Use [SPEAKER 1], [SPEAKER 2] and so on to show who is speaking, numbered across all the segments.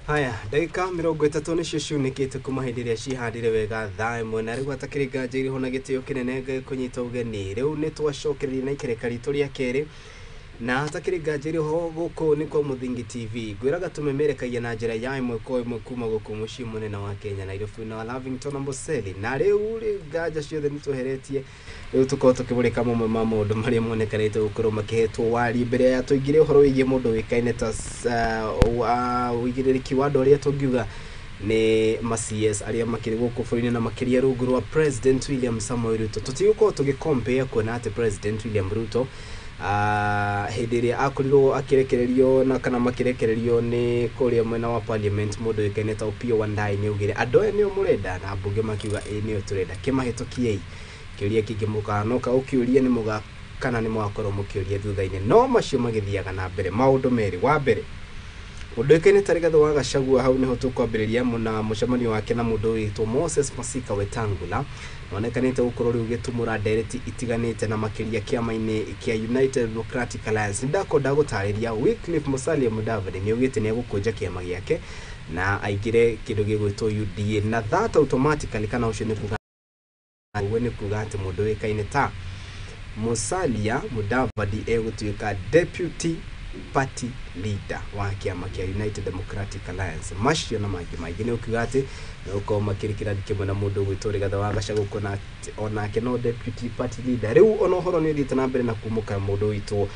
[SPEAKER 1] Haya, ndagĩka 30 nĩcio ciunĩkĩte kuma hĩndĩ ĩrĩa cihandire wega thaa 1, na rĩu hatakĩrĩ nganja irĩho na gĩtĩo kĩnene ngũnyita ũgeni. Rĩu nĩ twacokereria na ikereka ritũ rĩa kerĩ, na hatakĩrĩ nganja irĩho gũkũ nĩ kwa Mũthingi TV. Ngwĩraga tũmemerekagia na njĩra ya ĩmwe kwa ĩmwe kuma gũkũ mũciĩ mũnene wa Kenya, Nairobi, na Lavington Amboseli. Na rĩu rĩ nganja ciothe nĩ tweheretie, rĩu tũkorwo tũkĩmũrĩka mamwe ma maũndũ marĩa monekanĩte gũkorwo makĩhetwo wari. Mbere ya tũingĩre ũhoro wĩgiĩ mũndũ ũĩkaine ta wa ũigĩrĩrĩki wa andũ arĩa tũngiuga nĩ ma CS arĩa makĩrĩ gũkũ bũrũri-inĩ, na makĩria rungu rwa President William Samoei Ruto, tũtigũkorwo tũgĩ-compare kuona atĩ President William Ruto hĩndĩ ĩrĩa akorirwo akĩrekererio na kana makĩrekererio nĩ kũrĩa mwena wa parliament, mũndũ ũĩkaine ta Opiyo Wandayi nĩ augire andũ aya nĩo mũrenda, na mbunge makiuga ĩĩ nĩo tũrenda, kĩmahĩtũkiei. Kĩũria kĩngĩ mũkanoka ũkĩũria nĩ mũga kana nĩ mũgakorwo mũkĩũria thutha-inĩ, no macio magĩthiaga na mbere maũndũ merĩ. Wa mbere, mũndũ ũĩkaine ta Rigathĩ wa Gachagua, hau nĩho tũkwambĩrĩria na mũcemanio wake na mũndũ wĩtwo Moses Masika Wetangula, onekanĩte gũkorwo rĩu gĩtumũra ndereti itiganĩte na makĩria kĩama-inĩ kĩa United Democratic Alliance. Nĩ ndagũtarĩria Wycliffe Musalia Mudavadi nĩ augĩte nĩ egũkũnja kĩama gĩake na aingĩre kĩndũ gĩgwĩtwo UDA, na that automatically, kana ũcio nĩ kuga ũguo nĩ kuga atĩ mũndũ ũĩkaine ta Musalia Mudavadi egũtuĩka deputy party leader wa kĩama kĩa United Democratic Alliance. Macio na mangĩ maingĩ nĩ ũkiuga atĩ nĩ gũkorwo makĩrĩ kĩrathi kĩmwe na mũndũ ũgwĩtwo Rigathĩ wa Gachagua, kuona atĩ onake no deputy party leader. Rĩu ona ũhoro nĩ ũthiĩte na mbere na kumũka mũndũ witũ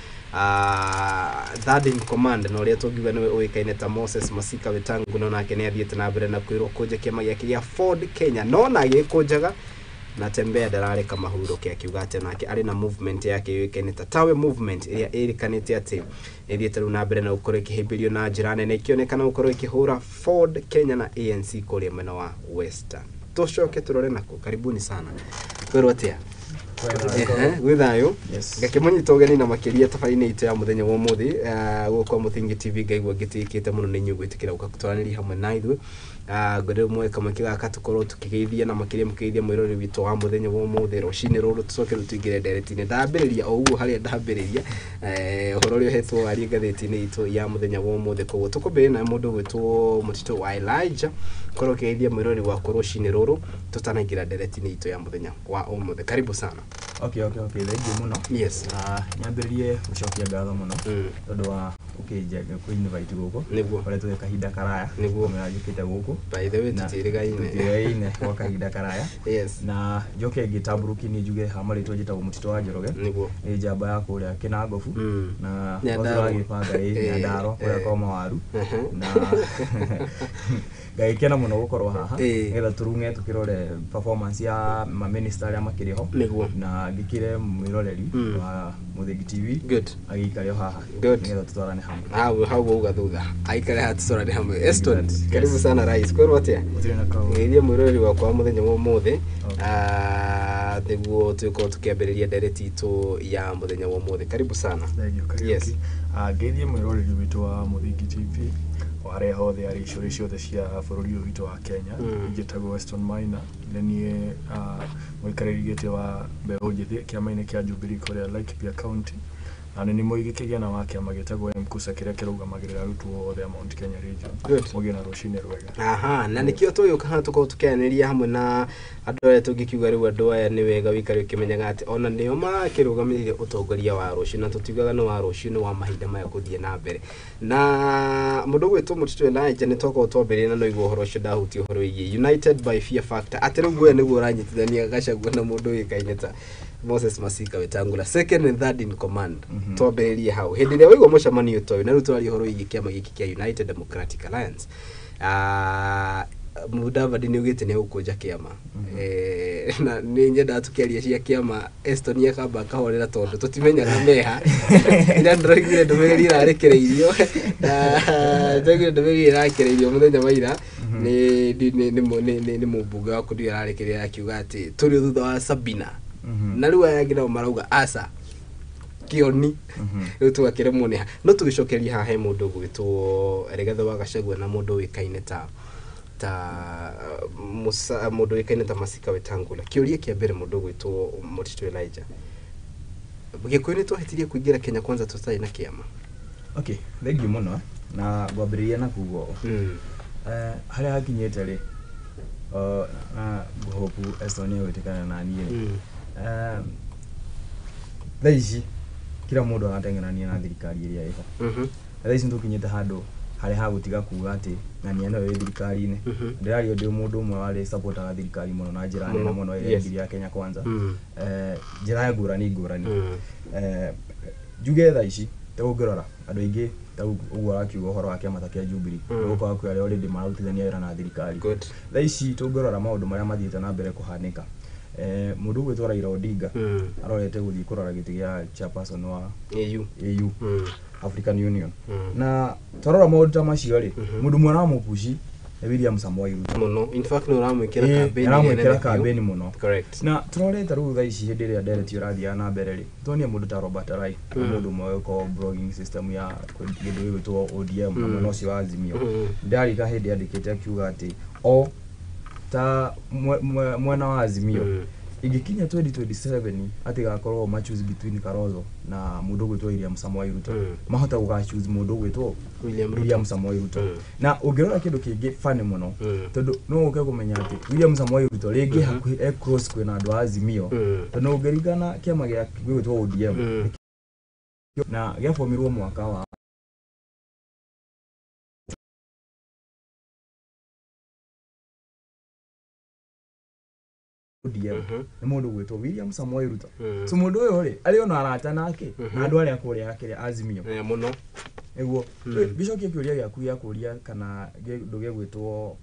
[SPEAKER 1] third in command, na ũrĩa tũngiuga nĩwe ũĩkaine ta Moses Masika Wetangula, onake nĩ athiĩte na mbere na kwĩrwo kũnja kĩama gĩake gĩa Ford Kenya, no na agĩkũnjaga Natembeya ndarareka mahurũke, akiuga atĩ nake arĩ na movement yake yũĩkaine ta Tawe Movement, ĩrĩa ĩrĩkanĩte atĩ ĩthiĩte rĩu na mbere na gũkorwo ĩkĩhĩmbĩrio na njĩra nene, ĩkĩonekana gũkorwo ĩkĩhũra Ford Kenya na ANC kũrĩa mwena wa Western. Tũcoke tũrore nako. Karibuni sana, kwĩrwo atĩa? Ehe, gwĩ thayũ. Ngakĩmũnyita ũgeni na makĩria tabarĩra-inĩ itũ ya mũthenya wa ũmũthĩ gũkũ kwa Mũthingi TV. Ngaigua ngĩtĩkĩte mũno nĩ inyuĩ gwĩtĩkĩra gũka twaranĩria hamwe na ithuĩ. Ngwenda rĩu kamweke gaka tũkorwo tũkĩgeithia na makĩria mũkĩgeithia mwĩroreri witũ wa mũthenya wa ũmũthĩ rũcinĩ rũrũ, tũcoke rĩu tũingĩre ndereti-inĩ. Ndambĩrĩria o ũguo harĩa ndambĩrĩria ũhoro ũrĩa ũhetwo warie ngathĩti-inĩ itũ ya mũthenya wa ũmũthĩ. Koguo tũkwambĩrĩria na mũndũ ũgwĩtwo Mũtitũ wa Elijah, korwo ũkĩgeithia mwĩroreri wakwa rũcinĩ rũrũ tũtanaingĩra ndereti-inĩ itũ ya mũthenya wa ũmũthĩ. Karibu sana.
[SPEAKER 2] Okay, thank you mũno. Nyambĩrĩrie gũcokia ngatho mũno tondũ wa ũkĩnjenga kũ-invite gũkũ. Koretwo gwĩ kahinda karaya. Kamũira njũkĩte gũkũ.
[SPEAKER 1] By the way,
[SPEAKER 2] Na
[SPEAKER 1] tũtiĩrĩgaine.
[SPEAKER 2] Tũtiĩrĩgaine gwa kahinda karaya. Na njoke ngĩtambũrũki nĩ njuge ha marĩtwa njĩtagwo Mũtitũ wa Njoroge. Nĩ njamba ya kũrĩa Kĩnangobu. Na
[SPEAKER 1] Nyandarua.
[SPEAKER 2] tũragĩbanga ĩ Nyandarua kũrĩa kwa Mawaru. Na ngagĩkena mũno gũkorwo haha nĩgetha tũrung'e tũkĩrore performance ya maminista arĩa makĩrĩ ho. Na ngĩkĩre mwĩroreri wa Mũthingi TV agĩikare o haha nĩgetha tũtwarane hamwe.
[SPEAKER 1] Hau wauga thutha aikare haha tũtwarane hamwe. Eston, karibu
[SPEAKER 2] Yes.
[SPEAKER 1] sana rais. Kwĩrwo atĩa?
[SPEAKER 2] Gũtirĩ na kaũndũ.
[SPEAKER 1] Ngeithia mwĩroreri wakwa wa mũthenya wa ũmũthĩ. Nĩguo tũgĩkorwo tũkĩambĩrĩria ndereti itũ ya mũthenya wa ũmũthĩ. Karibu sana.
[SPEAKER 3] Thank you, Kariũki. Ngeithie mwĩroreri witũ wa Mũthingi TV o harĩa hothe arĩ icũrĩ ciothe cia bũrũri ũyũ witũ wa Kenya. Njĩtagwo Weston Maina, nĩ niĩ mũikarĩri gĩtĩ wa mbeũ njĩthĩ kĩama-inĩ kĩa Jubilee kũrĩa Laikipia County, na nĩ niĩ mũigi kĩgĩna wa kĩama gĩtagwo MKUSA kĩrĩa kĩrũgamagĩrĩra arutwo othe a Mount Kenya region. Mũgĩe na rũcinĩ rwega.
[SPEAKER 1] Aha, na nĩkĩo tũgĩũka haha tũkorwo tũkĩaranĩria hamwe na andũ aya, tũngĩkiuga rĩu andũ aya nĩ wega wĩikare ũkĩmenyaga atĩ ona nĩo makĩrũgamĩrĩire ũtongoria wa rũciũ, na tũtiugaga nĩ wa rũciũ, nĩ wa mahinda maya gũthiĩ na mbere. Na mũndũ ũgwĩtwo Mũtitũ Elijah, nĩ twakorwo twambĩrĩria na noiguo ũhoro ũcio ndahutia ũhoro wĩgiĩ United by Fear Factor, atĩ rĩu guoya nĩguo ũranyitithania Gachagua na mũndũ ũĩkaine ta Moses Masika Wetangula, second and third in command. Twambĩrĩrie hau hĩndĩ ĩrĩa waigua mũcemanio ta ũyũ, na rĩu tũraria ũhoro wĩgiĩ kĩama gĩkĩ kĩa United Democratic Alliance. Mudavadi nĩ augĩte nĩ egũkũnja kĩama. Na nĩ nyendaga tũkĩaria cia kĩama Eston akamba akahorera tondũ tũtimenyaga meha. Ira ndĩraiguire ndũmĩrĩri ĩrarekereirio, na ndĩraiguire ndũmĩrĩri ĩrarekereirio mũthenya wa ira nĩ mũmbunge wa kũndũ ararekereria akiuga atĩ tũrĩ thutha wa Sabina, na rĩu aya angĩ nao marauga aca Kĩoni. Rĩu tũgakĩremwo nĩ ha, no tũgĩcokeria haha he mũndũ ũgwĩtwo Rigathĩ wa Gachagua na mũndũ ũĩkaine ta Musa, mũndũ ũĩkaine ta Masika Wetangula. Kĩũria kĩa mbere, mũndũ ũgwĩtwo Mũtitũ Elijah, Gĩkũyũ nĩ twahĩtirie kũingĩra Kenya Kwanza tũtarĩ na kĩama?
[SPEAKER 2] Okay, thank you mũno, na ngwambĩrĩria na kuga ũũ. Harĩa hakinyĩte rĩ, na ngũhopu Eston nĩegwĩtĩkana na niĩ rĩ, thaa ici kila mũndũ arateng'erania na thirikari ĩrĩa ĩho. Na thaa ici nĩtũkinyĩte handũ harĩa hagũtiga kuga atĩ ng'ania noyo ĩ thirikari-inĩ. Ndĩraria ndĩ mũndũ ũmwe warĩ supportaga thirikari mũno na njĩra nene mũno ĩrĩa ya Kenya Kwanza. Njĩra ngũrani ngũrani. Njuge thaa ici ta ũngĩrora andũ aingĩ ta ũguo arakiuga ũhoro wa kĩama ta kĩa Jubilee, nĩgũkorwo kwĩ arĩa already mararutithania wĩra na thirikari. Thaa ici tũngĩrora maũndũ marĩa mathiĩte na mbere kũhanĩka, mũndũ ũgwĩtwo Raila Odinga arorete gũthiĩ kũrora gĩtĩ gĩa chairperson wa
[SPEAKER 1] AU.
[SPEAKER 2] AU, African Union. Na twarora maũndũ ta macio rĩ, mũndũ ũmwe aramũpushi nĩ William Samoei Ruto.
[SPEAKER 1] Mũno. In fact nĩ ũramwĩkĩra campaign
[SPEAKER 2] aramwĩkĩra campaign mũno.
[SPEAKER 1] Correct.
[SPEAKER 2] Na tũrorete rĩu thaa ici hĩndĩ ĩrĩa ndereti ũrathiaga na mbere rĩ, tuonie mũndũ ta Robert Rai, mũndũ ũmwe ũkoragwo blogging system ya kĩndũ gĩgwĩtwo ODM na mwena ũcio wa Azimio. Ndarika hĩndĩ andĩkĩte akiuga atĩ o ta mwena wa Azimio ingĩkinya 2027 atĩ gakorwo ma choose between Kalonzo na mũndũ ũgwĩtwo William Samoei Ruto, mahota gũga choose mũndũ ũgwĩtwo William Samoei Ruto. Na ũngĩrora kĩndũ kĩngĩ funny mũno, tondũ no ũke kũmenya atĩ William Samoei Ruto rĩngĩ hakuhĩ e close kwĩna andũ a Azimio, tondũ ũngĩringana kĩama gĩa gĩgwĩtwo ODM na gĩabomirwo mwaka wa ODM nĩ mũndũ ũgwĩtwo William Samoei Ruto. So mũndũ ũyũ rĩ, arĩ ona arata nake na andũ arĩa kũrĩa kĩrĩa Azimio.
[SPEAKER 1] Mũno.
[SPEAKER 2] Nĩguo ngĩcokia kĩũria gĩaku gĩa kũria kana kĩndũ gĩgwĩtwo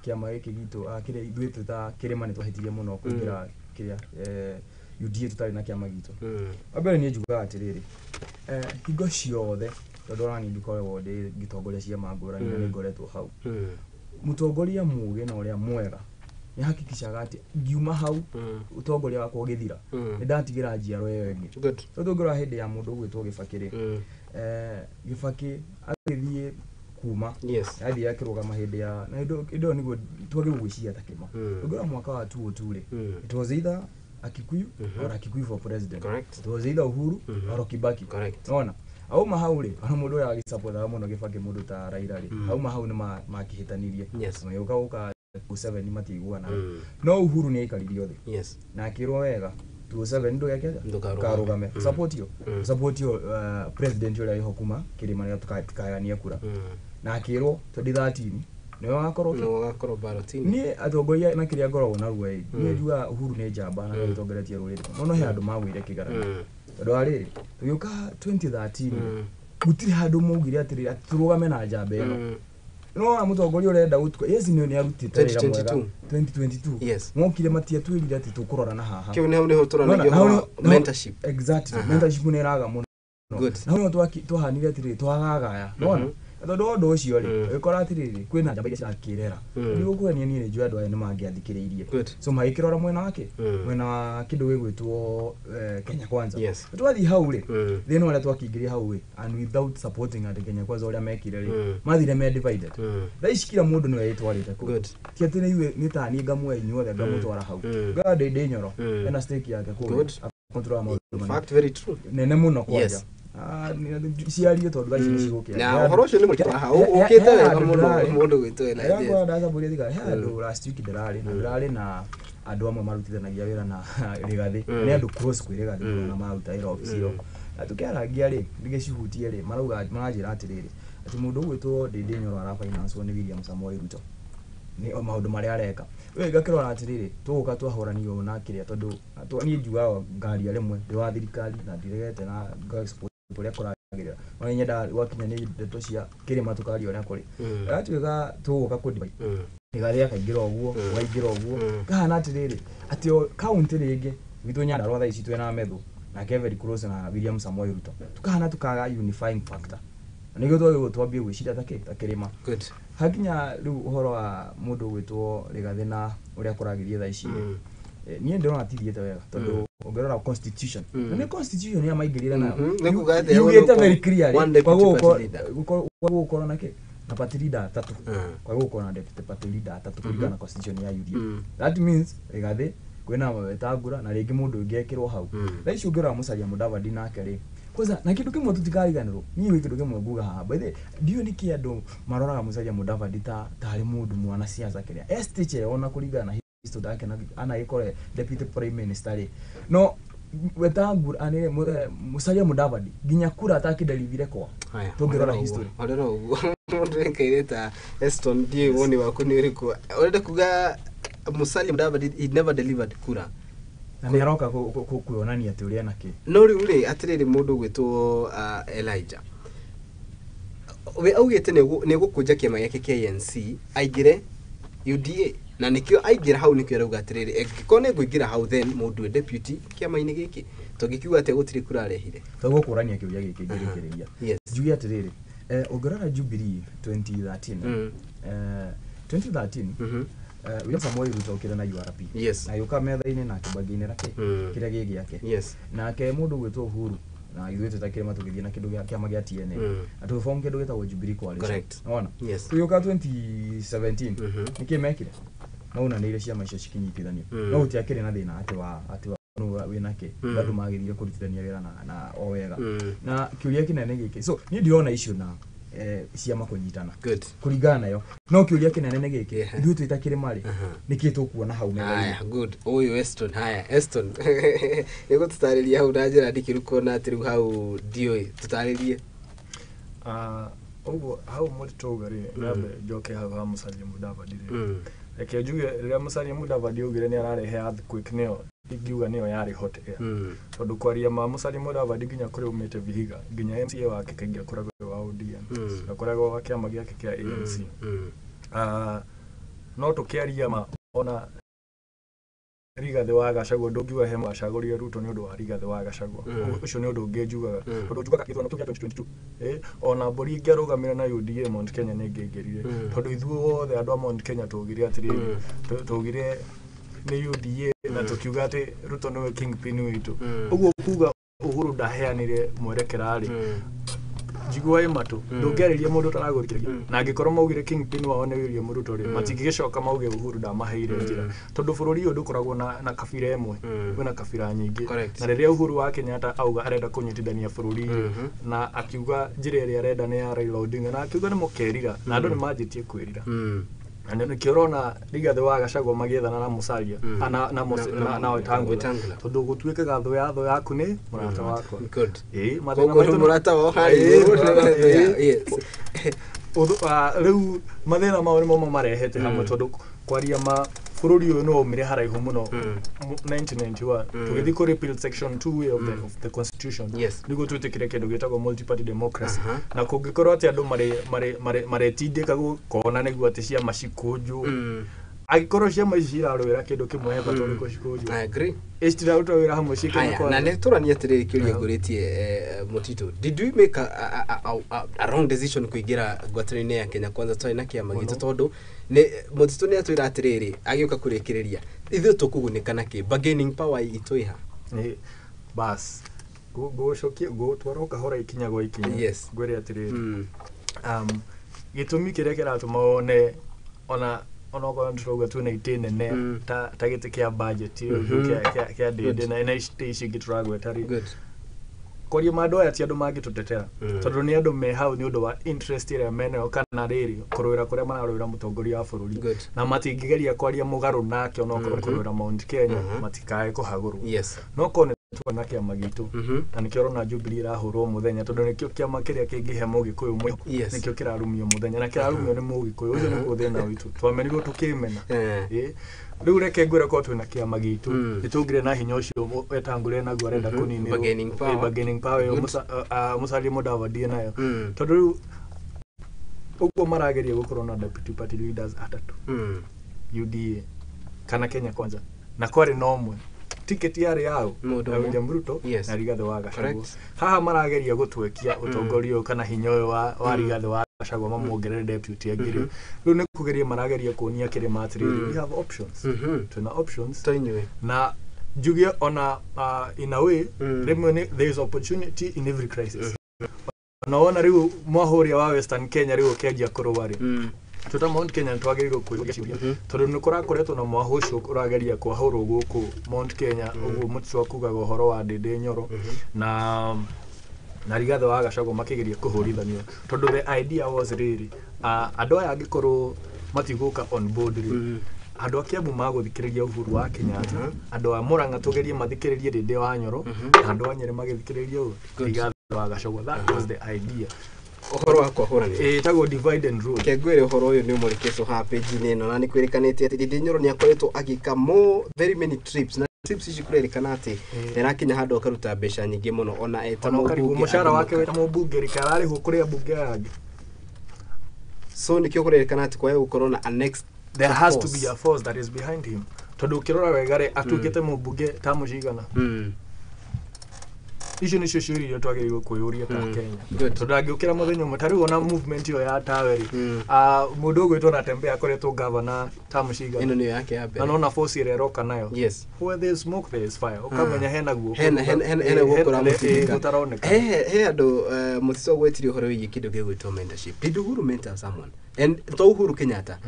[SPEAKER 2] kĩama gĩkĩ gitũ, kĩrĩa ithuĩ twĩ ta kĩrĩma nĩ twahĩtirie mũno kũingĩra kĩrĩa UDA tũtarĩ na kĩama gitũ. Wa mbere niĩ njugaga atĩrĩrĩ, hingo ciothe tondũ ona niĩ ndikoragwo ndĩ ngĩtongoria ciama ngũrani na nĩ ngoretwo hau. Mũtongoria mũgĩ na ũrĩa mwega nĩ hakikishaga atĩ ngiuma hau ũtongoria wakwa ũgĩthira, nĩ ndatigĩra njiaro ĩyo ĩngĩ. Tondũ ũngĩrora hĩndĩ ya mũndũ ũgwĩtwo Gĩbakĩ rĩ, Gĩbakĩ agĩthiĩ kuma athiĩ akĩrũgama hĩndĩ ya na hĩndĩ ĩyo nĩguo twagĩrĩirwo gwĩciria ta kĩma. Ũngĩrora mwaka wa 2002 rĩ, it was either Akikuyu or Akikuyu for president. It was either Uhuru or Kibaki. Nona auma hau rĩ, ona mũndũ ũrĩa agĩsupportaga mũno Gĩbakĩ mũndũ ta Raila rĩ, auma hau nĩ makĩhĩtanirie. Magĩũka gũka 2007 matiiguanaga. No Uhuru nĩ aikaririo thĩ. Na akĩrwo wega 2007 ndũgeke atĩa? Ndũkarũgame. Support yo. Support yo president ũrĩa wĩho kuma kĩrĩma nĩgetha tukagayanie kura. Na akĩrwo 2013 nĩwe wakorwo
[SPEAKER 1] nĩwe wakorwo ballot-inĩ.
[SPEAKER 2] Niĩ atongoria na kĩrĩa ngoragwo na ruo ĩ, niĩ njugaga Uhuru nĩ njamba na nĩagĩtongoretie rũrĩrĩ. No he andũ magũire kĩgeranio. Tondũ wa rĩrĩ, tũgĩũka 2013 gũtirĩ handũ maugire atĩrĩrĩ atĩ tũrũgame na njamba ĩno. No wona mũtongoria ũrenda gũtua, yes nĩ arutĩte wĩra mwega. 2022. Mokire matiatwĩrire atĩ tũkũrora na haha.
[SPEAKER 1] Kĩu nĩho nĩho tũranagia ũhoro wa mentorship.
[SPEAKER 2] Exactly. Mentorship nĩ ĩraga mũno. Na hau nĩho twahanire atĩrĩrĩ twagagaya. Nĩwona? Tondũ wa ũndũ ũcio rĩ, ũgĩkora atĩrĩrĩ kwĩna njamba iria cirakĩrera. Ndigũkũhenia niĩ nĩ njũĩ andũ aya nĩ mangĩathikĩrĩirie. So magĩkĩrora mwena wake, mwena wa kĩndũ gĩgwĩtwo Kenya Kwanza. Twathiĩ hau rĩ, thĩna ũrĩa twakĩingĩria hau rĩ, and without supporting atĩ Kenya Kwanza ũrĩa mekire rĩ, mathire me divided. Thaa ici kila mũndũ nĩwe ĩtwarĩte kũu. Ti atĩ nĩ ithuĩ nĩ ta niĩ ngamuoya inyuothe ngamũtwara hau. Ngaga Ndĩndĩ Nyoro, ena stake yake kũrĩa. Akontrol maũndũ
[SPEAKER 1] In fact, very true.
[SPEAKER 2] Nene mũno kwanja. Ciario tondũ thaa ici nĩ cigũkĩa.
[SPEAKER 1] Na ũhoro ũcio nĩ mũritũ haha, ũkĩte wega mũno mũndũ gwĩtwo ena
[SPEAKER 2] ideas. Rĩrĩa ndacabũria thigari, he handũ last week ndĩrarĩ, na ndĩrarĩ na andũ amwe marutithanagia wĩra na Rigathĩ. Nĩ andũ close kwĩ Rigathĩ mũno na maruta wĩra obici ĩyo. Na tũkĩarangia rĩ, ndĩgĩcihutie rĩ, marauga maranjĩra atĩrĩrĩ, atĩ mũndũ ũgwĩtwo Ndĩndĩ Nyoro ara-finance-wo nĩ William Samoei Ruto. Nĩ maũndũ marĩa areka. We ngakĩrora atĩrĩrĩ, tũgũka twahũranio ũũ na kĩrĩa tondũ niĩ njugaga ngaria rĩmwe ndĩ wa thirikari na ndiregete na nga-support ũrĩa kũragĩrĩra. No nĩ nyendaga gwakinya nĩ ndeto cia kĩrĩma tũkaria ũrĩa kũrĩ. Ĩgatuĩka tũgũka kũ-divide. Rigathĩ akaingĩra ũguo, ũkaingĩra ũguo. Kahana atĩrĩrĩ, atĩ o county rĩngĩ gwitũ Nyandarua thaa ici twĩna Methu nake very close na William Samoei Ruto. Tukahana tukaga unifying factor. Na nĩguo twagĩrĩirwo twambie gwĩciria ta kĩ, ta kĩrĩma. Hakinya rĩu ũhoro wa mũndũ ũgwĩtwo Rigathĩ na ũrĩa kũragĩthiĩ thaa ici rĩ, niĩ ndĩrona tithiĩte wega tondũ ũngĩrora constitution, na nĩ constitution ya maingĩrire nayo.
[SPEAKER 1] Nĩ kuga atĩa?
[SPEAKER 2] Yugĩte very clearly,
[SPEAKER 1] One deputy
[SPEAKER 2] kwa
[SPEAKER 1] party leader.
[SPEAKER 2] kwa gũkorwo na kĩ? Na party leader atatũ. Kwa gũkorwo na deputy party leader atatũ kũringana na constitution ya UDA. That means Rigathĩ kwĩna Wetangula na rĩngĩ mũndũ ũngĩ ekĩrwo hau. Thaa ici ũngĩrora Musalia Mudavadi nake rĩ, Kwanza na kindu kimwe tutikariganirwo niĩ gwĩ kindu kimwe nguga haha by the ndiũĩ nĩkĩ andũ maroraga Musalia Mudavadi ta tarĩ mũndũ mwana siasa kĩrĩa estiche ona kũringana na history yake na anagĩkore deputy prime minister rĩ no Wetangula anĩ Musalia Mudavadi nginya kura atakĩnderivire kwa tũngĩrora history
[SPEAKER 1] horera ũguo mũndũ ekaire ta Eston ndiũĩ woni waku nĩ ũrĩkũ ũrenda kuga Musalia Mudavadi he never delivered kura
[SPEAKER 2] na nĩ aroka kuonania atĩ ũrĩa nakĩ
[SPEAKER 1] no rĩu rĩ atĩrĩrĩ mũndũ ũgwĩtwo Elijah we augĩte nĩ gũkũnja kĩama gĩake kĩa ANC aingĩre UDA na nĩkĩo aingĩra hau nĩkĩo arauga atĩrĩrĩ angĩkorwo nĩ ngũingĩra hau then mũndũ deputy kĩama-inĩ gĩkĩ tũngĩkiuga atĩa gũtirĩ kura arehire
[SPEAKER 2] tũgũkũrania kĩũria gĩkĩ ngĩrĩkĩrĩria
[SPEAKER 1] Yes.
[SPEAKER 2] Njuge atĩrĩrĩ ũngĩrora Jubilee 2013 2013 William Samoei Ruto okire na URP
[SPEAKER 1] Yes.
[SPEAKER 2] na gĩũka metha-inĩ na akĩbargainĩra kĩ kĩrĩa gĩ gĩake
[SPEAKER 1] Yes.
[SPEAKER 2] Nake mũndũ ũgwĩtwo Uhuru na ithuĩ twĩtakĩrĩ tũgĩthiĩ na kĩndũ gĩa kĩama gĩa TNA na tũgĩform kĩndũ gĩtagwo Jubilee Coalition.
[SPEAKER 1] Correct.
[SPEAKER 2] Wona?
[SPEAKER 1] Yes.
[SPEAKER 2] Tũgĩũka 2017 nĩkĩ mekire maunanĩire ciama icio cikinyitithanio no gũtiakĩrĩ na thĩna atĩ wa nũ wĩna kĩ andũ magĩthire kũrutithania wĩra na o wega na kĩũria kĩnene gĩkĩ so niĩ ndirona icio na ciama kũnyitana
[SPEAKER 1] Good.
[SPEAKER 2] kũringana nayo no kĩũria kĩnene nĩ gĩkĩ
[SPEAKER 1] Yeah.
[SPEAKER 2] ithuĩ twĩtakĩrĩ marĩ nĩkĩ tũkuona hau metha-inĩ
[SPEAKER 1] Haya, good. Ũyũ Eston, haya, Eston. Nĩ gũtũtarĩria hau na njĩra ndikĩru kuona atĩ rĩu hau ndiũĩ, tũtarĩrie.
[SPEAKER 3] Ũguo hau mũtitũ rĩ nyambe njoke hau ha Musalia Mudavadi rĩ reke njuge rĩrĩa Musalia Mudavadi augire nĩ ararehe earthquake nĩyo ingiuga nĩyo yarĩ hot air tondũ kwaria ma Musalia Mudavadi nginya kũrĩa umĩte Vihiga nginya MCA wake kaingĩ akoragwo wa ODM akoragwo wa kĩama gĩake kĩa ANC no tũkĩaria ma ona Rigathĩ wa Gachagua ndũngiuga he wacagũrire Ruto nĩ ũndũ wa Rigathĩ wa Gachagua ũcio nĩ ũndũ ũngĩ njugaga tondũ njugaga gĩthurano kĩu kĩa 2022 ona mbũri ingĩarũgamire na UDA Mount Kenya nĩ ĩngĩaingĩrire tondũ ithuĩ othe andũ a Mount Kenya twaugire atĩrĩrĩ twaugire nĩ UDA na tũkiuga atĩ Ruto nĩwe kingpin witũ ũguo kuga Uhuru ndaheanire mwerekera rĩ njigua ĩ matũ ndũngĩarĩria mũndũ ũtaragũthikĩrĩria na angĩkorwo maugire kingpin wao nĩ William Ruto rĩ matingĩgĩcoka mauge Uhuru ndamaheire njĩra tondũ bũrũri ũyũ ndũkoragwo na kabira ĩmwe wĩna kabira nyingĩ
[SPEAKER 1] Correct.
[SPEAKER 3] na rĩrĩa Uhuru wa Kenyatta auga arenda kũnyitithania bũrũri na akiuga njĩra ĩrĩa arenda nĩ ya Raila Odinga na akiuga nĩ mũkerira na andũ nĩ manjĩtie kwĩrira na nĩkĩo ũrona Rigathĩ wa Gachagua magĩethana na Musalia na Wetangula tondũ gũtuĩkaga thũ ya thũ yaku nĩ mũrata wakwa.
[SPEAKER 1] Good.
[SPEAKER 3] Mathĩna
[SPEAKER 1] Koguo mũrata wao harĩ
[SPEAKER 3] rĩu mathĩna mao nĩmo marehete hamwe tondũ kwaria ma bũrũri ũyũ nĩ waumire haraihu mũno 1991 tũgĩthiĩ kũ repeal section 2 of the constitution
[SPEAKER 1] Yes.
[SPEAKER 3] nĩguo twĩtĩkĩre kĩndũ gĩtagwo multi-party democracy na kũngĩkorwo atĩ andũ maretindĩka gũkona nĩguo atĩ ciama cikũnjwo angĩkorwo ciama ici cirarũĩra kĩndũ kĩmwe he bata ũrĩkũ cikũnjwo
[SPEAKER 1] I agree.
[SPEAKER 3] Citiraruta wĩra hamwe ciĩ
[SPEAKER 1] Haya, na nĩ tũranie atĩrĩrĩ kĩũria ngũrĩtie Mũtitũ did we make a wrong decision kũingĩra ngwatanĩro-inĩ ya Kenya Kwanza twarĩ na kĩama gitũ tondũ nĩ Mũtitũ nĩ atwĩra atĩrĩrĩ agĩũka kũrĩkĩrĩria ithuĩ tũkũgunĩka nakĩ bargaining power itũ ĩha
[SPEAKER 3] bas ngũcokia ngũtwara o kahora ikinya gwa ikinya
[SPEAKER 1] Yes.
[SPEAKER 3] ngwĩre atĩrĩrĩ gĩtũmi kĩrĩa kĩratũma wone ona onokorwo nĩtũrauga twĩna itĩ nene ta gĩtĩ kĩa budget kĩa ndĩndĩ na itĩ ici ingĩ tũragweta rĩ
[SPEAKER 1] Good.
[SPEAKER 3] kwaria ma andũ aya ti andũ mangĩtũtetera tondũ nĩ andũ me hau nĩ ũndũ wa interest ĩrĩa menayo kana rĩrĩ kũrũĩra kũrĩa mararũĩra mũtongoria wa bũrũri
[SPEAKER 1] Good.
[SPEAKER 3] na matingĩgeria kwaria mũgarũ nake onokorwo nĩ kũrũĩra Mount Kenya matikae kũhagũrwo
[SPEAKER 1] Yes.
[SPEAKER 3] no korwo nĩ tuona kĩama gitũ na nĩkĩo ũrona Jubilee ĩrahũrwo mũthenya tondũ nĩkĩo kĩama kĩrĩa kĩngĩhe mũgĩkũyũ mwĩhoko
[SPEAKER 1] Yes.
[SPEAKER 3] nĩkĩo kĩrarumio mũthenya na kĩrarumio nĩ mũgĩkũyũ ũcio nĩguo thĩna witũ twamenirwo tũkĩmena rĩu reke ngwĩre korwo twĩna kĩama gitũ nĩ tũngĩrĩ na hinya ũcio Wetangula naguo arenda kũninĩrwo
[SPEAKER 1] Bargaining power.
[SPEAKER 3] Bargaining power ĩyo Musalia Mudavadi nayo tondũ rĩu ũguo marageria gũkorwo na deputy party leaders atatũ UDA kana Kenya Kwanza na kwarĩ na ũmwe ticket yarĩ yao
[SPEAKER 1] Mũndũ
[SPEAKER 3] ya
[SPEAKER 1] ũmwe.
[SPEAKER 3] William Ruto
[SPEAKER 1] Yes.
[SPEAKER 3] na Rigathĩ wa Gachagua
[SPEAKER 1] Correct.
[SPEAKER 3] haha marageria gũtwekia ũtongoria ũyũ kana hinya ũyũ wa Rigathĩ wa Gachagua mamuongerere deputy angĩ rĩ rĩu nĩ kũgeria marageria kuonia kĩrĩma atĩrĩrĩ we have options twĩna options
[SPEAKER 1] To inyuĩ
[SPEAKER 3] na njuge ona in a way rĩmwe nĩ there is opportunity in every crisis ona wona rĩu mwahũria wa Western Kenya rĩu ũkĩanjia kũrũa rĩ twĩta Mount Kenya nĩtwagĩrĩirwo kwĩyũria ciũria tondũ nĩ kũrakoretwo na mwahũ ũcio ũrageria kwahũrwo gũkũ Mount Kenya ũguo Mũtitũ akugaga ũhoro wa Ndĩndĩ Nyoro na Na Rigathi wa Gachagua makĩgeria kũhũrithanio tondũ the idea was rĩrĩ, andũ aya angĩkorwo matigũka on board rĩ, andũ a Kiambu magũthikĩrĩria Uhuru wa Kenyatta, andũ a Murang'a tũgerie mathikĩrĩrie Ndindi wa Nyoro, na andũ a Nyeri magĩthikĩrĩrie Rigathi wa Gachagua. That was the idea.
[SPEAKER 1] Ũhoro wa kwahũranĩra
[SPEAKER 3] Ĩtagwo divide and rule.
[SPEAKER 1] Ke ngwĩre ũhoro ũyũ nĩ ũmũrĩkĩtwo haha page-inĩ ĩno, na nĩ kwĩrĩkanĩte atĩ Ndindi Nyoro nĩ akoretwo agĩka more very many trips, na trips ici kũrerĩkana atĩ nĩ arakinya handũ akaruta mbeca nyingĩ mũno ona eta
[SPEAKER 3] Ona ũkarigwo
[SPEAKER 1] mũmbunge
[SPEAKER 3] mũcara
[SPEAKER 1] andũ
[SPEAKER 3] wake wĩta mũmbunge rĩ, kararĩhwo kũrĩ ambunge aya angĩ.
[SPEAKER 1] So nĩkĩo kũrerĩkana atĩ kwae gũkorwo na a next
[SPEAKER 3] There has to
[SPEAKER 1] force.
[SPEAKER 3] be a force that is behind him, tondũ ũkĩrora wega rĩ, atuĩkĩte mũmbunge tamu cigana? Icio nĩcio ciũria iria twagĩrĩirwo kwĩyũria ta Kenya.
[SPEAKER 1] Good.
[SPEAKER 3] Tondũ angĩũkĩra mũthenya ũmwe, ta rĩu ona movement ĩyo ya tawe rĩ, mũndũ ũgwĩtwo Natembeya akoretwo gavana tamu cigana?
[SPEAKER 1] Ĩno nĩyo yake ya
[SPEAKER 3] Na
[SPEAKER 1] mbere.
[SPEAKER 3] nona force ĩrĩa ĩroka nayo,
[SPEAKER 1] Yes.
[SPEAKER 3] where there is smoke there is fire. Ũkamenya hena guoko
[SPEAKER 1] Hena guoko ũramũtindĩka.
[SPEAKER 3] gũtaroneka.
[SPEAKER 1] He andũ, mũtico gwetirie ũhoro wĩgiĩ kĩndũ gĩgwĩtwo mentorship. Did Uhuru mentor someone? And to Uhuru Kenyatta,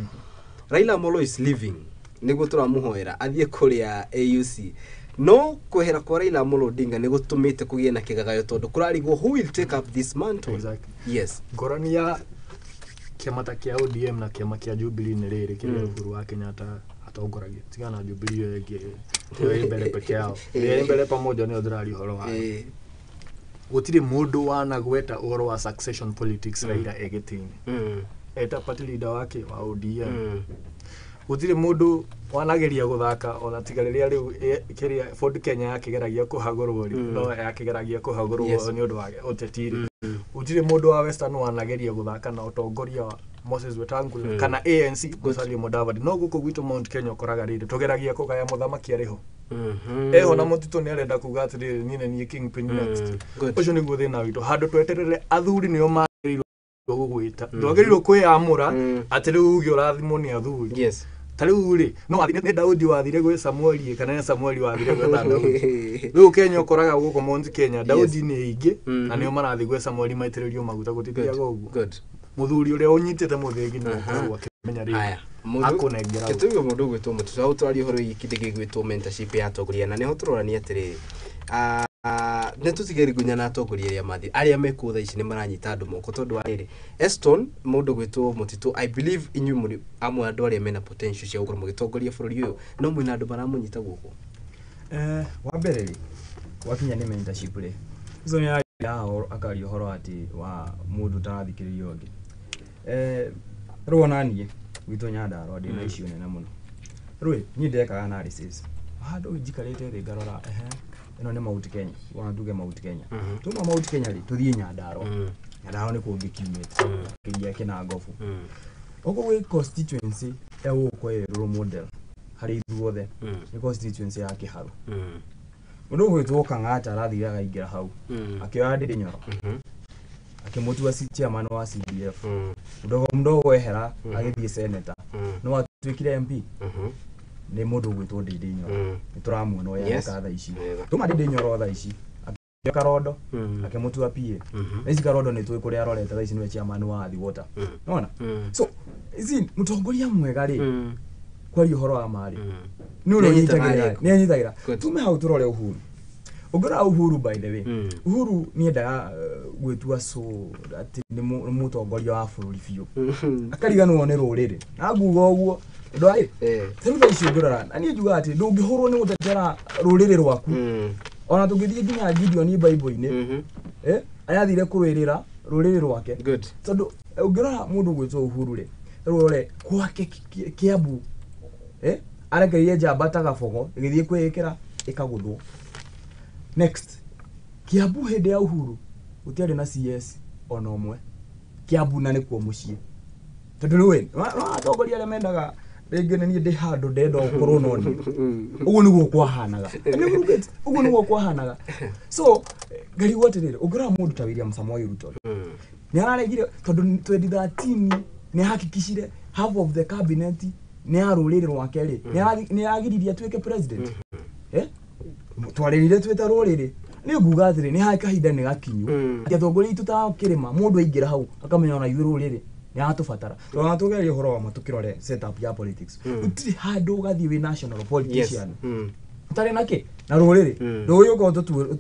[SPEAKER 1] Raila Amolo is leaving, nĩguo tũramũhoera athiĩ kũrĩa AUC, no kwehera kwa Raila Amolo Odinga nĩ gũtũmĩte kũgĩe na kĩgagayo tondũ kũrarigwo who will take up this mantle.
[SPEAKER 3] Exactly.
[SPEAKER 1] Yes.
[SPEAKER 3] Ngũrani ya kĩama ta kĩa ODM na kĩama kĩa Jubilee nĩ rĩrĩ, kĩrĩa Uhuru wa Kenyatta atongoragia, tigana na Jubilee ĩyo ĩngĩ, ĩyo ĩ mbere peke yao, ĩrĩa ĩ mbere pamoja nĩyo ndĩraria ũhoro wayo. Gũtirĩ mũndũ wanagweta ũhoro wa succession politics Raila e gĩtĩ-inĩ, eta party leader wake wa ODM. Gũtirĩ mũndũ wanageria gũthaka ona tiga rĩrĩa rĩu kĩrĩa Ford Kenya yakĩgeragia kũhagũrwo rĩ, no yakĩgeragia kũhagũrwo nĩ ũndũ wa ũteti rĩ. Gũtirĩ mũndũ wa Western wanageria gũthaka na ũtongoria wa Moses Wetangula kana ANC Musalia Mudavadi. No gũkũ gwitũ Mount Kenya ũkoraga rĩrĩ, tũgeragia kũgaya mũthamaki arĩ ho, eho, na mũtitũ nĩ arenda kuga atĩrĩrĩ, niĩ nĩ niĩ kingpin next. Ũcio nĩguo thĩna witũ. Handũ tweterere athuri nĩo magĩrĩirwo gũgwĩta, ndwagĩrĩirwo kwĩyamũra atĩ rĩu uge ũrathimwo nĩ athuri. Ta rĩu rĩ, no nĩ Daudi wathire gwĩ Samueli kana nĩ Samueli wathire gwetha Daudi? Rĩu Kenya ũkoraga gũkũ Mount Kenya Daudi nĩ aingĩ na nĩo marathiĩ gwĩ Samueli maitĩrĩrio maguta. Gũtithiaga ũguo. Mũthuri ũrĩa ũnyitĩte mũthĩgi nĩ ũkoragwo akĩmenya rĩrĩ
[SPEAKER 1] Haya.
[SPEAKER 3] akũnengera ũ.
[SPEAKER 1] Kĩtũigue mũndũ ũgwĩtwo mũtico hau tũraria ũhoro wĩgiĩ kĩndũ gĩgwĩtwo mentorship ya atongoria, na nĩho tũrorania atĩrĩrĩ, nĩ tũtige rigunya na atongoria arĩa mathi arĩa mekuo thaa ici nĩ maranyita andũ moko, tondũ wa rĩrĩ, Eston, mũndũ gwĩtwo mũtitũ, I believe inyuĩ mũrĩ amwe andũ arĩa mena potential cia gũkorwo mũgĩtongoria bũrũri ũyũ, no mwĩna andũ maramũnyita guoko.
[SPEAKER 2] Wa mbere rĩ, gwakinya nĩ mentorship rĩ, icio nĩ araria akaria ũhoro atĩ wa mũndũ ũtarathikĩrĩria ũngĩ. Rĩu ona niĩ gwitũ Nyandarũa ndĩna issue nene mũno. Rĩu ĩ, niĩ ndekaga analysis handũ njikarĩte thĩ ngarora, ehe, ĩno nĩ Mount Kenya, ona tuge Mount Kenya. Tuma Mount Kenya rĩ, tũthiĩ Nyandarũa. Nyandarũa nĩ kũngĩ kiumĩte kĩria kĩna ngobu. Okorwo gwĩ constituency ya gũkũ ĩ role model harĩ ithuothe, nĩ constituency ya Kĩharu. Mũndũ ũgwĩtwo Kang'ata arathire akaingĩra hau, akĩoya Ndindi Nyoro, akĩmũtua chairman wa CDF. Mdogo mdogo ehera agĩthiĩ senator, no atuĩkire MP nĩ mũndũ ũgwĩtwo Ndindi Nyoro. Nĩ tũramuona ũrĩa areka thaa ici. Tuma Ndindi Nyoro thaa ici akĩoya Karondo, akĩmũtua PA. Na ici Karondo nĩ tũĩ kũrĩa arorete thaa ici, nĩwe chairman wa Athi Water. Nona so ici mũtongoria mwega rĩ, kwaria ũhoro wa ma rĩ, nĩ ũrĩa
[SPEAKER 1] Nĩanyitaga
[SPEAKER 2] ũnyitagĩrĩra.
[SPEAKER 1] arĩa.
[SPEAKER 2] Nĩ anyitagĩra.
[SPEAKER 1] Good.
[SPEAKER 2] Tume hau tũrore Uhuru. Ũngĩrora Uhuru, by the way, Uhuru nĩendaga gwĩtua so atĩ nĩ mũtongoria wa bũrũri biũ, akariganĩrwo nĩ rũrĩrĩ, na nguga ũguo ũndũ wa rĩ, rĩu thaa ici ũngĩrora, na niĩ njugaga atĩ ndũngĩhũrwo nĩ gũtetera rũrĩrĩ rwaku. Ona tũngĩthiĩ nginya Gideon Bible-inĩ, ayathire kũrũĩrĩra rũrĩrĩ rwake. Tondũ ũngĩrora mũndũ ũgwĩtwo Uhuru rĩ, rĩu ũrore gwake Kiambu, arekereirie njamba ta Gabogo ĩgĩthiĩ kwĩĩkĩra ĩkagũthwo. Next, Kiambu hĩndĩ ya Uhuru gũtiarĩ na CS ona ũmwe Kiambu, na nĩkuo mũciĩ, tondũ rĩu atongoria arĩa mendaga rĩngĩ nĩ niĩ ndĩ handũ ndenda gũkorwo no niĩ. Ũguo nĩguo kwahanaga. Nĩ get, ũguo nĩguo kwahanaga. So ngarigwo atĩrĩrĩ, ũngĩrora mũndũ ta William Samoei Ruto, nĩ araregire tondũ 2013 nĩ ahakikishire half of the cabinet nĩ ya rũrĩrĩ rwake rĩ, nĩ aragiririe atuĩke president. Twarĩrire twĩ ta rũrĩrĩ. Nĩ nguga atĩrĩ, nĩ harĩ kahinda nĩ gakinyu atĩ atongoria aitũ ta kĩrĩma, mũndũ aingĩra hau akamenya ona ithuĩ rũrĩrĩ nĩ aratũbatara, tondũ ona tũgerie ũhoro wa ma tũkĩrore setup ya politics, gũtirĩ handũ ũgathiĩ wĩ national politician. Ũtarĩ na kĩ na rũrĩrĩ rũĩ ũkorwo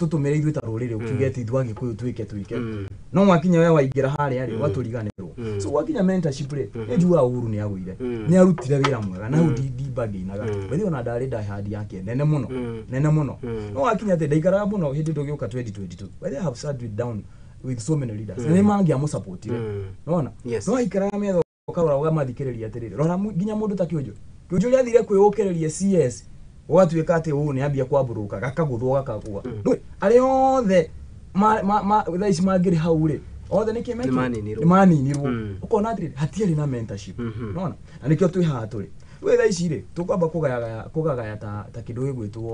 [SPEAKER 2] tũtũmĩre ithuĩ ta rũrĩrĩ ũkiuge atĩ ithuĩ Agĩkũyũ twĩke no mwakinya we waingĩra harĩa rĩ ũgatũriganĩrwo. So gwakinya mentorship rĩ nĩ njugaga Uhuru nĩ agũire, nĩ arutire wĩra mwega na hau ndibangĩinaga by ona ndarĩ ndahandi yake nene mũno nene mũno. No wakinya atĩ ndaikaraga mũno hĩndĩ tũgĩũka 2022 by the way, I have sat down with so many leaders na nĩ mangĩamũsupportire nona no aikaraga metha ũkarora ũgamathikĩrĩria atĩrĩrĩ rora nginya mũndũ ta Kĩũnjũ ũrĩa athire kwĩũkĩrĩria CS ũgatuĩka atĩ ũũ nĩ ambia kwambũrũka gakagũthwo gakagũa. Ndũĩ arĩa othe thaa ici mangĩrĩ hau rĩ othe nĩkĩ mekire nĩ maninirwo. Ũkona atĩrĩrĩ hatiarĩ na mentorship nona na nĩkĩo twĩ haha tũrĩ. Rĩu thaa ici rĩ tũkwamba kũgagaya ta kĩndũ gĩgwĩtwo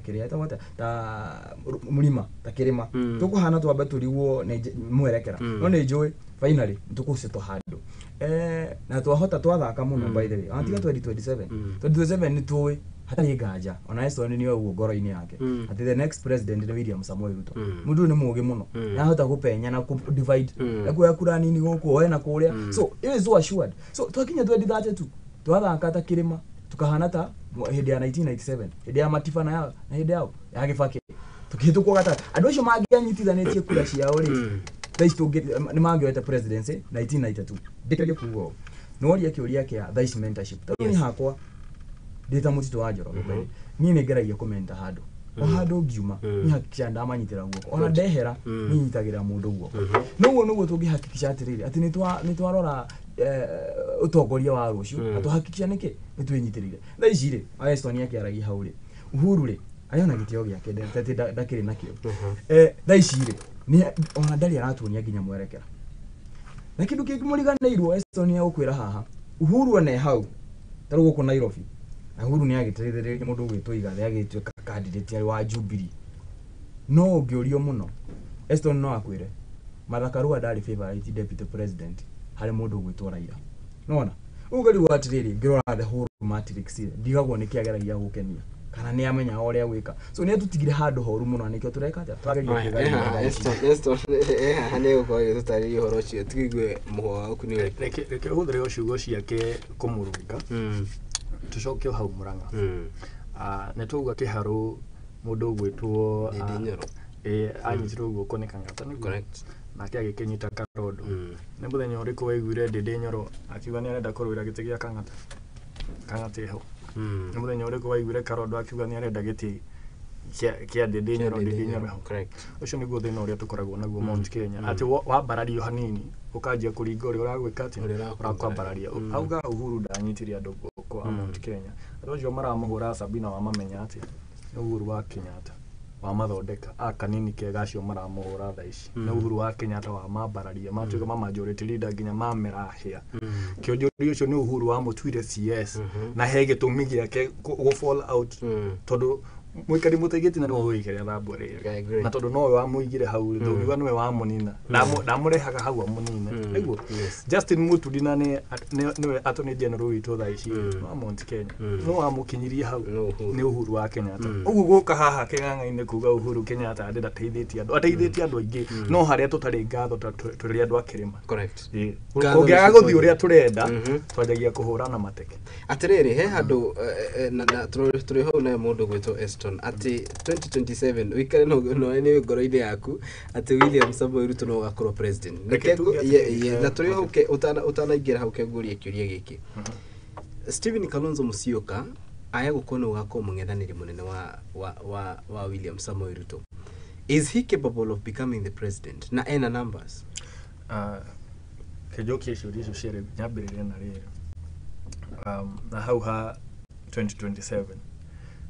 [SPEAKER 2] kĩrĩa ĩtagwo atĩa ta mũrima ta kĩrĩma tũkũhana twambe tũrigwo nĩ mwerekera no nĩ njũĩ finally tũkũcetwo handũ na twahota twathaka mũno by the way atiga 2027 2027 nĩ tũĩ hatarĩ nganja ona Eston nĩ ũguo ngoro-inĩ yake atĩ the next president nĩ William Samoei Ruto. Mũndũ ũyũ nĩ mũũgĩ mũno nĩahota gũpenya na kũ divide ekuoya kura nini gũkũ oe na kũrĩa so it is so assured. So twakinya 2032 twathaka ta kĩrĩma tukahana ta hĩndĩ ya 1997 hĩndĩ ya Matiba na hĩndĩ yao ya Gĩbakĩ tukĩhĩtũkwo gatagatĩ andũ acio mangĩanyitithanĩtie kura ciao rĩ thaa ici nĩ mangĩoete presidency 1992. Ndĩkĩrie kuga ũũ nĩworia kĩũria kĩa thaa ici mentorship tondũ niĩ hakwa ndĩ ta mũtitũ wa Njoroge niĩ nĩ ngeragia kũmenta handũ o handũ ngiuma niĩ hakikisha ndamanyitĩra guoko ona ndehera niĩ nyitagĩrĩra mũndũ guoko. Noguo nĩguo tũngĩhakikisha atĩrĩrĩ atĩ nĩ twarora ũtongoria wa rũciũ na tũhakikisha nĩkĩ nĩ twĩnyitĩrĩire. Thaa ici rĩ Eston akĩaragia hau rĩ Uhuru rĩ arĩ ona gĩtĩo gĩake ndakĩrĩ nakĩo. Thaa ici rĩ ona ndarĩ aratuonia nginya mwerekera na kĩndũ kĩngĩ mũriganĩirwo Eston egũkwĩra haha Uhuru one hau ta rĩu gũkũ Nairobi na Uhuru nĩ agĩteithĩrĩria mũndũ ũgwĩtwo Igathe agĩtuĩka candidate arĩ wa Jubilee no ũngĩũrio mũno Eston no akwĩre Martha Karua ndarĩ favorite deputy president harĩ mũndũ ũgwĩtwo Raila nona ũngĩrigwo atĩrĩrĩ ngĩrora the whole matrix ndigagwo nĩkĩ ageragia gũkenia kana nĩ amenyaga ũrĩa gwĩka so nĩ atũtigire handũ horu mũno nĩkĩo tũreka atĩa tũrageria.
[SPEAKER 1] Eston haha nĩ egũkorwo agĩtũtarĩria ũhoro ũcio tũigue mũhwa waku nĩ ũrĩkũ.
[SPEAKER 3] Reke hũthĩre ciugo ciake kũmũrũnga tũcoke hau Murang'a. Nĩ twauga kĩharũ mũndũ ũgwĩtwo
[SPEAKER 1] Ndindi Nyoro
[SPEAKER 3] anyitirwo guoko nĩ Kang'ata nĩguo nake agĩkĩnyita Karondo. Nĩ mũthenya ũrĩkũ waiguire Ndindi Nyoro akiuga nĩ arenda kũrũĩra gĩtĩ gĩa Kang'ata? Kang'ata ĩho. Nĩ mũthenya ũrĩkũ waiguire Karondo akiuga nĩ arenda gĩtĩ kĩa Ndindi Nyoro? Ndindi Nyoro ĩho. Ũcio nĩguo thĩna ũrĩa tũkoragwo naguo Mount Kenya atĩ wambarario hanini ũkanjia kũringa ũrĩa ũragwĩka atĩ ũrakwambararia. Auga Uhuru ndanyitire andũ guoko a Mount Kenya andũ acio maramũhũra Sabina wamamenya atĩ nĩ Uhuru wa Kenyatta wamathondeka a kanini kega acio maramũhũra thaa ici nĩ Uhuru wa Kenyatta wamambararia matuĩka ma majority leader nginya mamera hĩa. Kĩonjoria ũcio nĩ Uhuru wamũtuire CS na he gĩtũmi gĩake gũ fall out tondũ mũikari mũtĩ na nĩwe ũigire thambwe rĩrĩ na tondũ nowe wamũigire hau rĩ tũngiuga nĩwe wamũnina ndamũrehaga hau amũnine nĩguo. Justin Muturi na nĩwe Attorney General witũ thaa ici wa Mount Kenya no wamũkinyirie hau nĩ Uhuru wa Kenyatta. Ũguo gũka haha kĩng'ang'a-inĩ kuga Uhuru Kenyatta ndateithĩtie andũ ateithĩtie andũ aingĩ no harĩa tũtarĩ ngatho tũrĩ andũ a kĩrĩma. Ũngĩaga gũthiĩ ũrĩa tũrenda twanjagia kũhũrana mateke.
[SPEAKER 1] Atĩrĩrĩ he handũ tũrĩ hau naye mũndũ gwĩtwo Eston atĩ 2027 ũikare no nĩ ngoro-inĩ yaku atĩ William Samoei Ruto no agakorwo president. Na tũrĩ hau ũtanaingĩra hau kengũrie kĩũria gĩkĩ. Stephen Kalonzo Musyoka aya gũkorwo nĩ ũgakorwo mũng'ethanĩri mũnene wa William Samoei Ruto. Is he capable of becoming the president na ena numbers?
[SPEAKER 3] Kĩnjokie ciũria icio cierĩ nyambĩrĩrie na rĩrĩ na hau ha 2027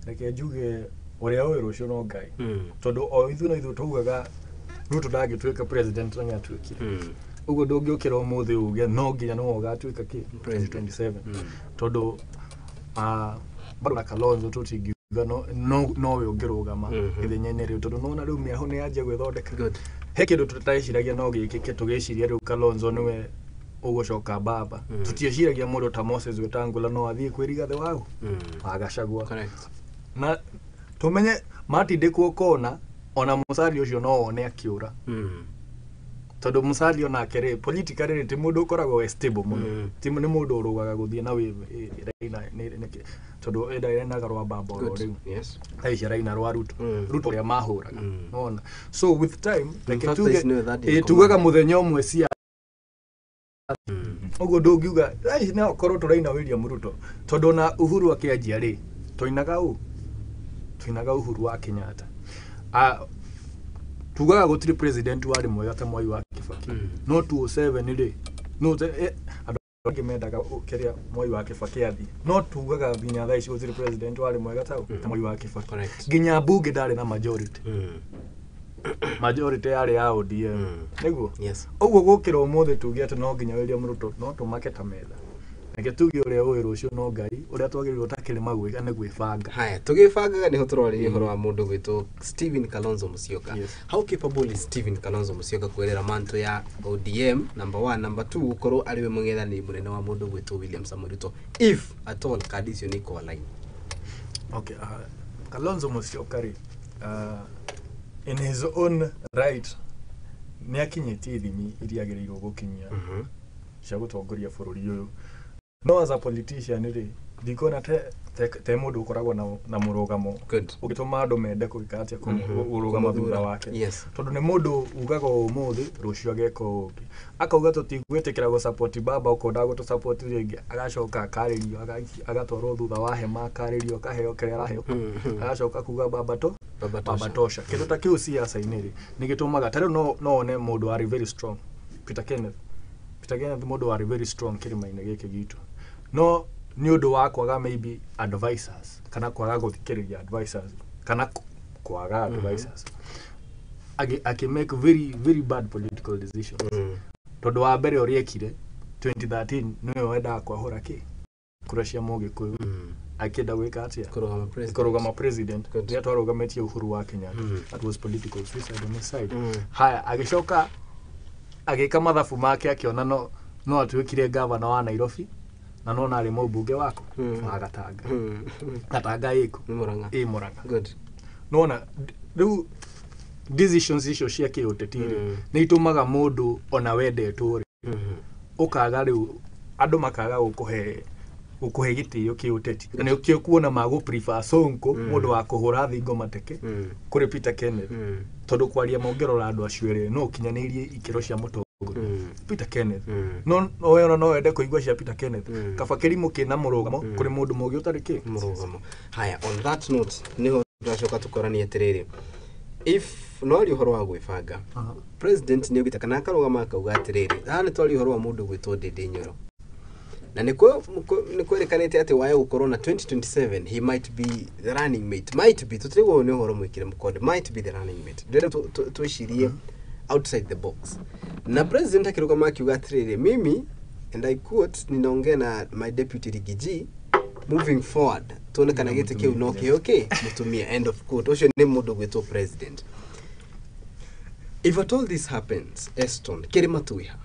[SPEAKER 3] reke njuge ũrĩa ũĩ rũciũ no Ngai tondũ o ithuĩ no ithuĩ taugaga Ruto ndangĩtuĩka president na nĩatuĩkire ũguo ndũngĩũkĩra ũmũthĩ uge no nginya nĩwe ũgatuĩka kĩ 2027 tondũ bado na Kalonzo tũtingiuga nowe ũngĩrũgama ithenya-inĩ rĩu tondũ nĩwona rĩu mĩahũ nĩ yanjia gwĩthondeka. He kĩndũ tũteciragia no gĩkĩke tũgĩciria rĩu Kalonzo nĩwe ũgũcoka baba tũtieciragia mũndũ ta Moses Wetangula no athiĩ kwĩ Rigathĩ wa Gachagua na tũmenye matindĩkwo kona ona Musalia ũcio no wone akĩũra tondũ Musalia onake rĩ politically rĩ ti mũndũ ũkoragwo wĩ stable mũno ti nĩ mũndũ ũrũgaga gũthiĩ na wave araina tondũ enda irainaga rwa Baba oro rĩu.
[SPEAKER 1] Yes.
[SPEAKER 3] Thaa ici araina rwa Ruto. Ruto ũrĩa mahũraga. Nona. So with time reke tuge tugaga mũthenya ũmwe cia ũguo ndũngiuga thaa ici no korwo tũraina William Ruto tondũ ona Uhuru akĩanjia rĩ tũinaga tũinaga Uhuru wa Kenyatta. Tugaga gũtirĩ president warĩ mwega ta Mwai wa Kibaki. No 2007 rĩ no andũ angĩ mendaga kĩrĩa Mwai wa Kibaki athiĩ. No tugaga nginya thaa ici gũtirĩ president warĩ mwega ta Mwai wa Kibaki. Nginya mbunge ndarĩ na majority. Majority yarĩ ya ODM. Nĩguo?
[SPEAKER 1] Yes.
[SPEAKER 3] Ũguo gũkĩra ũmũthĩ tuge atĩ no nginya William Ruto no tũmake ta metha. Reke tuge ũrĩa ũĩ rũciũ no Ngai, ũrĩa twagĩrĩirwo ta kĩrĩma gwĩka nĩ gwĩbanga.
[SPEAKER 1] Haya, tũgĩbangaga nĩho tũrarĩria ũhoro wa mũndũ gwĩtwo Stephen Kalonzo Musyoka.
[SPEAKER 3] Yes.
[SPEAKER 1] How capable is Stephen Kalonzo Musyoka kwerera manto ya ODM number 1, number 2 gũkorwo arĩ we mũng'ethanĩri mũnene wa mũndũ gwĩtwo William Samoei Ruto if at all kandi icio nĩ iko align?
[SPEAKER 3] Okay, Kalonzo Musyoka rĩ, in his own right nĩ akinyĩtie ithimi iria agĩrĩirwo gũkinyia cia gũtongoria bũrũri ũyũ. No as a politician rĩ, ndikuona te mũndũ ũkoragwo na mũrũgamo ũgĩtũma andũ mende gwĩka atĩa kũrũgama thutha wake.
[SPEAKER 1] Yes.
[SPEAKER 3] Tondũ nĩ mũndũ ugaga ũmũthĩ rũciũ ageka ũngĩ. Akauga tũtigwĩtĩkĩra gũsupport baba okorwo ndagũtũsupport rĩngĩ, agacoka akarĩrio, agatwarwo thutha wa hema akarĩrio, akaheo kĩrĩa araheo. Agacoka kuga baba to baba tosha. Kĩndũ ta kĩu siasa-inĩ rĩ, nĩ gĩtũmaga ta rĩu no one mũndũ warĩ very strong, Peter Kenneth. Peter Kenneth mũndũ warĩ very strong kĩrĩma-inĩ gĩkĩ gitũ. No nĩ ũndũ wa kwaga maybe advisors kana kwaga gũthikĩrĩria advisors kana kwaga advisors akĩ make very very bad political decisions. Tondũ wa mbere ũrĩa ekire 2013 nĩwe wendaga kwahũra kĩ kura cia Mũgĩkũyũ, akĩenda gwĩka atĩa kũrũgama president rĩrĩa twarũgamĩtie Uhuru wa Kenyatta. That was political suicide on his side. Haya, agĩcoka agĩka mathabu make akĩona no atuĩkire gavana wa Nairobi na no narĩ mũmbunge wako wa Gatanga. Gatanga ĩkũ? Ĩ Murang'a.
[SPEAKER 1] Good.
[SPEAKER 3] Nona rĩu decisions icio cia kĩũteti rĩ nĩ itũmaga mũndũ ona wendetwo rĩ ũkaga rĩu andũ makaga gũkũhe gĩtĩo kĩũteti. Na nĩkĩo kuona magũ prefer Sonko mũndũ wa kũhũra thingo mateke kũrĩ Peter Kenneth. Tondũ kwaria maũngĩrora andũ acio erĩ no ũkinyanĩirie ikĩro cia mũtongoria. Peter Kenneth. No ona no wende kũigua cia Peter Kenneth. Kaba kĩrimũ kĩna mũrũgamo kũrĩ mũndũ mũũgĩ ũtarĩ kĩ
[SPEAKER 1] mũrũgamo. Haya, on that note nĩho tũracoka tũkoranie atĩrĩrĩ, if no ari ũhoro wa gwĩbanga, president nĩ augĩte kana akarũgama akauga atĩrĩrĩ, haha nĩ twaria ũhoro wa mũndũ gwĩtwo Ndindi Nyoro na nĩ kwĩrĩkanĩte atĩ wae gũkorwo na 2027 he might be the running mate, might be tũtirĩguo nĩ ũhoro mwĩkĩre mũkonde, might be the running mate. Ndĩrenda twĩcirie outside the box. Na president akĩrũgama akiuga atĩrĩrĩ, mimi and I quote, ninaongea na my deputy Rigiji moving forward tuone kana gĩtĩ kĩu no kĩo kĩ mũtumia, end of quote. Ũcio nĩ mũndũ gwĩtwo president. If at all this happens, Eston, kĩrĩma twĩha?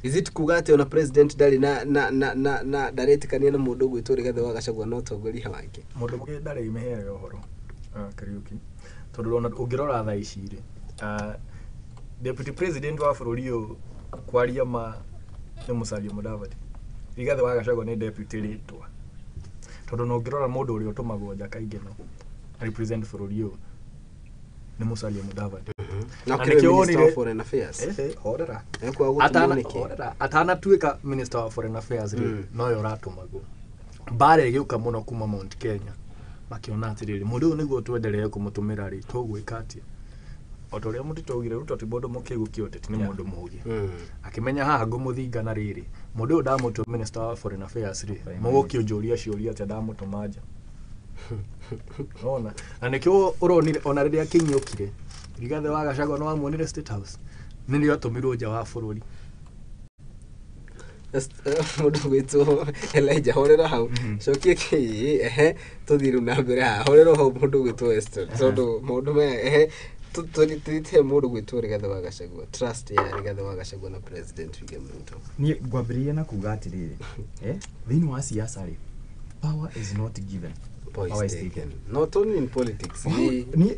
[SPEAKER 1] Is it kuga atĩ ona president ndarĩ na ndaretĩkania na mũndũ gwĩtwo Rigathĩ wa Gachagua no ũtongoria wake?
[SPEAKER 3] Mũndũ mũngĩ ndarĩ mĩheere ũhoro, Kariuki. Tondũ ona ũngĩrora thaa ici rĩ, deputy president wa bũrũri ũyũ kwaria ma nĩ Musalia Mudavadi. Rigathĩ wa Gachagua nĩ deputy rĩtwa. Tondũ no ũngĩrora mũndũ ũrĩa ũtũmagwo nja kaingĩ no represent bũrũri ũyũ nĩ Musalia Mudavadi.
[SPEAKER 1] Na kĩrĩ Minister of Foreign Affairs.
[SPEAKER 3] Horera. Atanatuĩka Minister of Foreign Affairs rĩ, noyo ũratũmagwo. Mbara ĩgĩũka mũno kuma Mount Kenya. Makĩona atĩrĩrĩ, mũndũ ũyũ nĩguo twenderee kũmũtũmĩra rĩ, tũgwĩka atĩa? O ta ũrĩa Mũtito augire, Ruto ti mũndũ mũkĩgu kĩũteti, nĩ mũndũ mũũgĩ. Akĩmenya haha ngũmũthinga na rĩrĩ, mũndũ ũyũ ndamũtua Minister wa Foreign Affairs rĩ, mũgũkĩnjũria ciũria atĩa ndamũtũma nja. Ona na nĩkĩo ũronire ona rĩrĩa Kinyi okire, Rigathĩ wa Gachagua nĩ wamuonire State House, nĩrĩo atũmirwo nja wa bũrũri.
[SPEAKER 1] Mũndũ gwĩtwo Elijah, horera hau cokie kĩ ehe tũthiĩ rĩu na mbere haha, horera hau mũndũ gwĩtwo Eston, tondũ maũndũ maya ehe tũrĩte mũndũ gwĩtwo Rigathĩ wa Gachagua, trust ya Rigathĩ wa Gachagua na President William Ruto.
[SPEAKER 2] Niĩ ngwambĩrĩria na kuga atĩrĩrĩ, thĩinĩ wa siasa rĩ, power is not given,
[SPEAKER 1] power is taken. Not only in politics.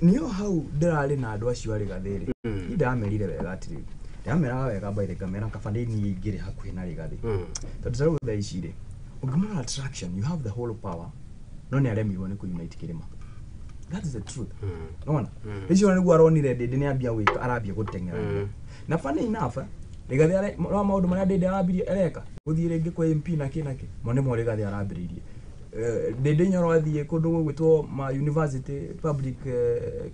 [SPEAKER 2] Niyo hau ndĩrarĩ na andũ acio a Rigathĩ rĩ, niĩ ndĩramerire wega atĩrĩrĩ, ndĩrameraga wega by the ngamera kaba nĩ niĩ ingĩrĩ hakuhĩ na Rigathĩ. Tondũ ta rĩu thaa ici rĩ, Ũngĩmũrora attraction, you have the whole power, no nĩ aremirwo nĩ kũ-unite kĩrĩma. That is the truth. Nona icio nĩguo aronire Ndĩndĩ nĩ ambia gwĩka, arambia gũteng'era. Na funny enough, Rigathĩ are no maũndũ marĩa Ndĩndĩ arambirie areka gũthiĩ rĩngĩ kwa MP na kĩ na kĩ, mo nĩmo Rigathĩ arambĩrĩirie. Ndĩndĩ Nyoro athiĩ kũndũ gũgwĩtwo ma university public,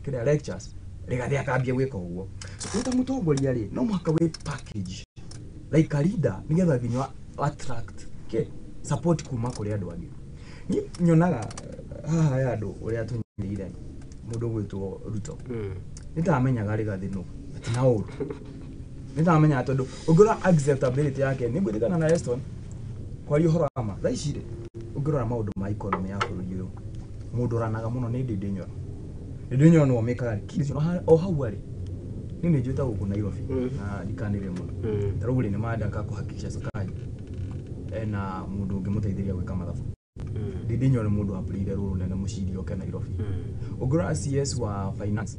[SPEAKER 2] kĩrĩa lectures, Rigathĩ akambia gwĩka ũguo. So wĩ ta mũtongoria rĩ, no mũhaka wĩ package like a leader nĩgetha nginya attract ke support kuma kũrĩ andũ angĩ. Niĩ nyonaga haha ya andũ ũrĩa tũnyitĩrĩire mũndũ ũgwĩtwo Ruto, nĩndamenyaga Rigathĩ nũ na ũru, nĩndamenyaga tondũ ũngĩrora acceptability yake nĩ ngwĩtĩkana na Eston kwaria ũhoro wa ma. Thaa ici rĩ, ũngĩrora maũndũ ma economy ya bũrũri ũyũ, mũndũ ũranaga mũno nĩ Ndĩndĩ Nyoro. Ndĩndĩ Nyoro nĩwe ũmĩkaga o hau arĩ. Niĩ nĩ njũĩ ta gũkũ Nairobi na ndikanĩrĩre mũno, ta rĩu rĩ, nĩ mandaka kũhakikisha Sakaja ena mũndũ ũngĩmũteithĩria gwĩka mathabu. Ndĩndĩ Nyoro nĩ mũndũ waplayire role nene mũciri oke Nairobi. Ũngĩrora CS wa finance,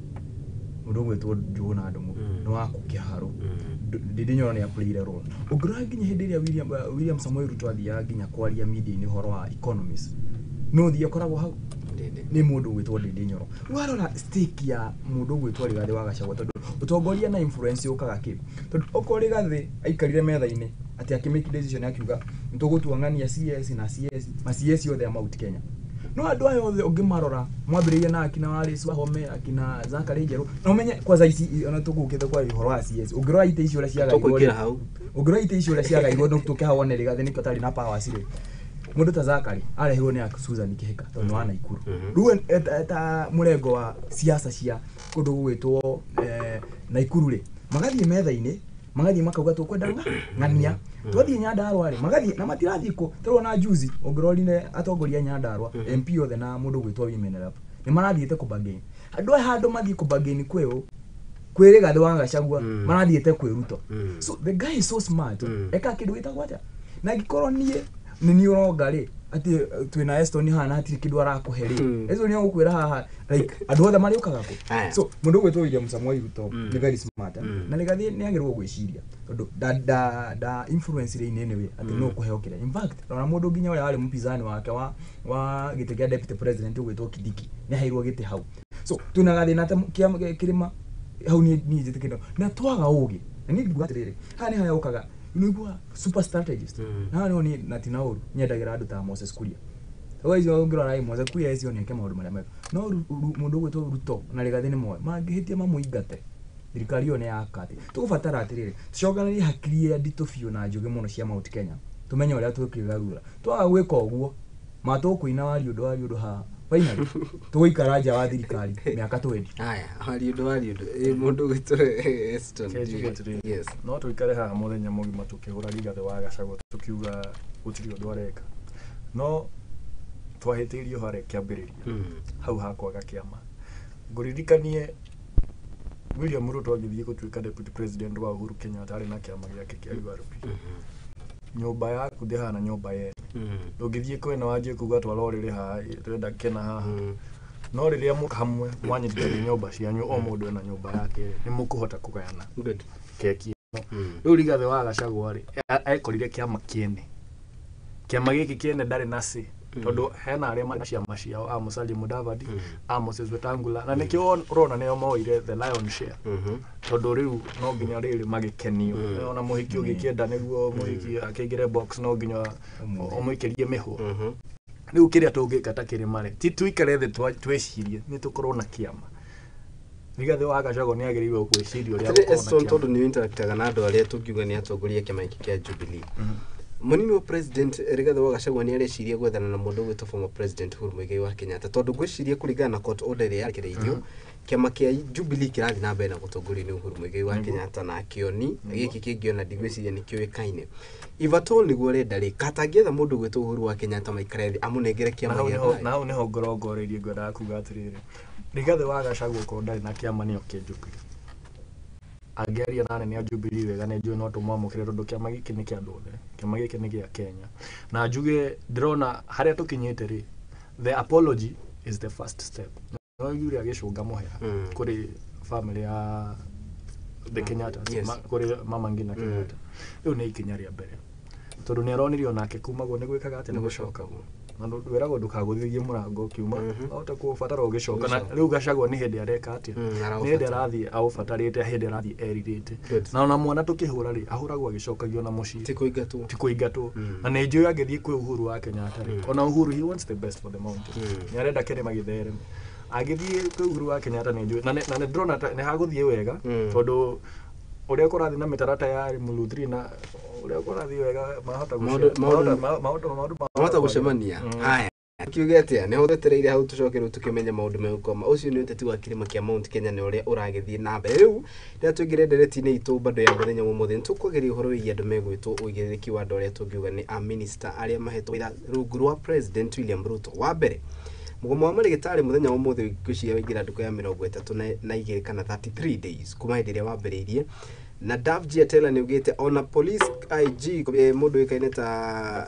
[SPEAKER 2] mũndũ ũgwĩtwo Njũgũna Ndung'u, nĩ wa kĩharũ. Ndĩndĩ Nyoro nĩ aplayire role. Ũngĩrora nginya hĩndĩ ĩrĩa William Samoei Ruto athiaga nginya kwaria media-inĩ ũhoro wa economies, no thiĩ akoragwo hau nĩ mũndũ ũgwĩtwo Ndĩndĩ Nyoro. Warora stake ya mũndũ ũgwĩtwo Rigathĩ wa Gachagua, tondũ ũtongoria na influence yũkaga kĩ, tondũ okorwo Rigathĩ aikarire metha-inĩ atĩ akĩmake decision akiuga nĩtũgũtua ng'ania CS na CS, ma CS othe a Mount Kenya, no andũ aya othe ũngĩmarora mwambĩrĩirie na akina Wallace Wahome, akina Zachary Njerũ, na ũmenye kwanza ici ona tũgũkĩte kwa ũhoro wa CS, ũngĩrora itĩ icio ũrĩa ciagairwo
[SPEAKER 1] Tũkũingĩra hau.
[SPEAKER 2] Ũngĩrora itĩ icio ũrĩa ciagairwo, no tũke hau wone Rigathĩ nĩkĩo atarĩ na powers rĩ. Mũndũ ta Zachary arehirwo nĩ Susan Kĩhĩka tondũ nĩ wa Naikuru. Rĩu ta mũrengo wa siasa cia kũndũ gũgwĩtwo Naikuru rĩ, magathiĩ metha-inĩ, magathiĩ makauga tũkwenda ng'ania. Twathiĩ Nyandarua rĩ, magathiĩ na matirathiĩ kũ tũrona na juzi ũngĩrorire atongoria a Nyandarua, MP othe na mũndũ ũgwĩtwo women rep nĩ marathiĩte kũ-bargain. Andũ aya handũ mathiĩ kũ-bargain kwĩ kwĩ Rigathĩ wa Gachagua, marathiĩte kwĩ Ruto. So the guy is so smart. Eka kĩndũ gĩtagwo atĩa, na angĩkorwo niĩ nĩ niĩ ũronga rĩ, atĩ twĩna Eston haha na hatirĩ kĩndũ arakũhe rĩ, Eston nĩ egũkwĩra haha like andũ othe marĩũkaga kũ. So mũndũ ũgwĩtwo William Samoei Ruto nĩ very smart, na Rigathĩ nĩ agĩrĩirwo gwĩciria tondũ da influence rĩ anyway atĩ no kũheo kĩrĩa. In fact, rora mũndũ nginya ũrĩa warĩ mpinzani wake wa gĩtĩ kĩa deputy president ũgwĩtwo Kindiki nĩ aheirwo gĩtĩ hau. So twĩna gathĩna ta kĩa kĩrĩma hau. Niĩ njĩtĩkĩte na twaga ũgĩ, na niĩ nguga atĩrĩrĩ, haha nĩ harĩa ũkaga nĩguo super strategist. Na haha nĩho niĩ na tina ũru nyendagĩra andũ ta Moses Kuria. Tondũ icio ũngĩrora ĩ, Moses Kuria icio nĩeke maũndũ marĩa mega, no mũndũ ũgwĩtwo Ruto na Rigathĩ nĩ moĩ mangĩhĩtia mamũingate thirikari ĩyo nĩ yakati. Tũgũbatara atĩrĩrĩ, tũcokanĩrie hakiri iria nditũ biũ na njũgĩ mũno cia Mount Kenya, tũmenye ũrĩa tũkwĩgarũra. Twaga gwĩka ũguo, ma tũkũina wariũndũ haha, finally tũgũikara nja wa thirikari mĩaka 20.
[SPEAKER 1] Haya, wariũndũ ĩ mũndũ ũgwĩtwo Eston.
[SPEAKER 3] Reke njuge atĩrĩrĩ,
[SPEAKER 1] Yes.
[SPEAKER 3] no tũikare haha mũthenya mũgima tũkĩhũra Rigathĩ wa Gachagua tũkiuga gũtirĩ ũndũ areka, no twahĩtĩirio harĩa kĩambĩrĩria hau hakwaga kĩama. Ngũririkanie William Ruto agĩthiĩ gũtuĩka deputy president wa Uhuru Kenyatta arĩ na kĩama gĩake kĩa URP. Nyũmba yaku ndĩhana nyũmba yene. Ndũngĩthiĩ kwena wanjie kuga twara ũrĩrĩ haha, twenda kena haha. No rĩrĩa hamwe mwanyitithania nyũmba cianyu, o mũndũ ena nyũmba yake, nĩ mũkũhota kũgayana keki ĩno. Rĩu Rigathĩ wa Gachagua rĩ, ekorire kĩama kĩene, kĩama gĩkĩ kĩene ndarĩ na say, tondũ hena arĩa marĩ na ciama ciao, a Musalia Mudavadi, a Moses Wetangula, na nĩkĩo ũrona nĩo moire the lion share, tondũ rĩu no nginya rĩrĩ magĩkenio. Ona mũhiki ũgĩkĩenda nĩguo mũhiki akĩingĩre box, no nginya ũmũikĩrie mĩhũ. Rĩu kĩrĩa tũngĩka ta kĩrĩma rĩ, ti tuikare thĩ twĩcirie nĩ tũkorwo na kĩama. Rigathĩ wa Gachagua nĩ agĩrĩirwo gwĩciria ũrĩa
[SPEAKER 1] Atĩrĩ,
[SPEAKER 3] gũkorwo na
[SPEAKER 1] Eston,
[SPEAKER 3] kĩama.
[SPEAKER 1] tondũ nĩ interactaga na andũ arĩa tũngiuga nĩ atongoria a kĩama gĩkĩ kĩa Jubilee, mũnini wa president Rigathĩ wa Gachagua nĩ areciria gwethana na mũndũ ũgwĩtwo former president Uhuru Muigai wa Kenyatta, tondũ ngwĩciria kũringana na court order ĩrĩa yarekereirio, kĩama kĩa Jubilee kĩrathiĩ na mbere na gũtongorio nĩ Uhuru Muigai wa Kenyatta na Kĩoni gĩkĩ kĩngĩ ona ndigwĩciria nĩ kĩũĩkaine. If at all nĩguo ũrenda rĩ, katangĩetha mũndũ ũgwĩtwo Uhuru wa Kenyatta maikare thĩ amũnengere
[SPEAKER 3] Na
[SPEAKER 1] kĩama
[SPEAKER 3] hau
[SPEAKER 1] gĩa
[SPEAKER 3] nĩho
[SPEAKER 1] thayũ.
[SPEAKER 3] Na hau nĩho ngorongoreirie ngwendaga kuga atĩrĩrĩ, Rigathĩ wa Gachagua okorwo ndarĩ na kĩama nĩ oke Jubilee, angĩaria na anene a Jubilee wega, nĩ njũĩ no tũmwamũkĩre, tondũ kĩama gĩkĩ nĩ kĩa andũ othe, kĩama gĩkĩ nĩ gĩa Kenya. Na njuge ndĩrona harĩa tũkinyĩte rĩ, the apology is the first step. No yure agĩcũnga mũhera kũrĩ family ya the Kenyattas, kũrĩ mama Ngina Kenyatta, rĩu nĩ ikinya rĩa mbere. Tondũ nĩ aronire onake kumagwo nĩ gwĩkaga atĩ nĩ gũcokagwo. Na wĩragwo ndũkagũthithie mũrango ũkiuma, wahota kũũbatara ũgĩcoka. Na rĩu Gachagua nĩ hĩndĩ areka atĩa? Nĩ hĩndĩ arathiĩ aũbatarĩte, hĩndĩ arathiĩ erirĩte. Na ona mwana tũkĩhũra rĩ, ahũragwo agĩcokagio na mũciĩ.
[SPEAKER 1] Ti kũingatwo.
[SPEAKER 3] Ti kũingatwo. Na nĩ njũĩ angĩthiĩ kwĩ Uhuru wa Kenyatta rĩ, ona Uhuru he wants the best for the mountain. Nĩ arenda kĩrĩma gĩthereme. Angĩthiĩ kwĩ Uhuru wa Kenyatta nĩ njũĩ, na nĩ ndĩrona nĩ hagũthiĩ wega, tondũ ũrĩa kũrathiĩ na mĩtaratara ya Limuru 3 na ũrĩa kũrathiĩ wega mahota
[SPEAKER 1] gũcemania. Haya, kiuge atĩa nĩ twetereire hau tũcoke rĩu tũkĩmenye maũndũ megũkoma. Ũcio nĩ ũteti wa kĩrĩma kĩa Mount Kenya na ũrĩa ũragĩthiĩ na mbere. Rĩu rĩrĩa tũingĩre ndereti-inĩ itũ bado ya mũthenya wa ũmũthĩ, nĩ tũkwageria ũhoro wĩgiĩ andũ megwĩtwo ũigĩrĩrĩki wa andũ arĩa tũngiuga nĩ a minister arĩa mahetwo wĩra rungu rwa President William Ruto. Wa mbere, mũgomo wa marĩgĩtarĩ mũthenya wa ũmũthĩ ngwĩciria waingĩra ndukũ ya 32 kana 33 days kuma hĩndĩ ĩrĩa wambĩrĩirie. Na Davji Atela nĩ augĩte ona police IG mũndũ ũĩkaine ta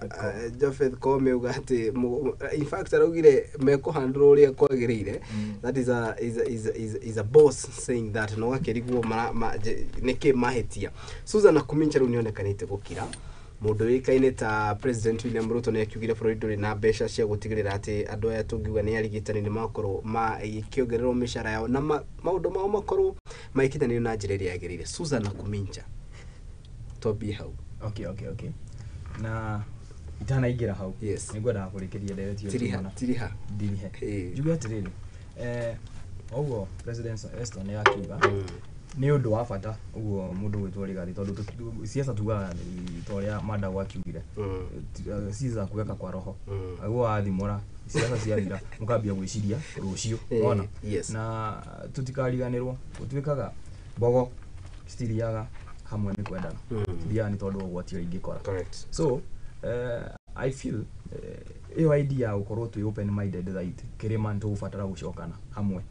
[SPEAKER 1] Japheth Koome auga atĩ in fact araugire mekũhandũrwo ũrĩa kwagĩrĩire. That is a is a, is a, is a, is a boss saying that, na ũgakĩrigwo nĩkĩ mahĩtia. Susan Nakhumicha rĩu nĩonekanĩte gũkira. Mũndũ ũĩkaine ta President William Ruto nĩ akiugire bũrũri ndũrĩ na mbeca cia gũtigĩrĩra atĩ andũ aya tũngiuga nĩ arigitani nĩ makorwo makĩongererwo mĩcara yao na maũndũ mao makorwo magĩkinyanĩrio na njĩra ĩrĩa yagĩrĩire. Susan Nakhumicha, twambie hau.
[SPEAKER 2] Okay. Na itanaingĩra hau,
[SPEAKER 1] yes,
[SPEAKER 2] nĩ ngwendaga kũrĩkĩria ndereti ĩyo.
[SPEAKER 1] Tiriha.
[SPEAKER 2] Ndirihe. Njuge atĩrĩrĩ, ũguo President Eston nĩ akiuga nĩ ũndũ wa bata ũguo mũndũ gwĩtwo Rigathi, tondũ siasa tugaga ta ũrĩa Mandago akiugire, siasa kuweka kwa roho. Aguo wathimũra siasa ciathira mũkambia gwĩciria rũciũ, ona na tũtikariganĩrwo gũtuĩkaga mbogo citithiaga hamwe nĩ kwendana, cithiaga nĩ tondũ wa ũgwati ũrĩa ingĩkora. So I feel ĩyo idea ya gũkorwo twĩ open minded that kĩrĩma nĩ tũgũbatara gũcokana hamwe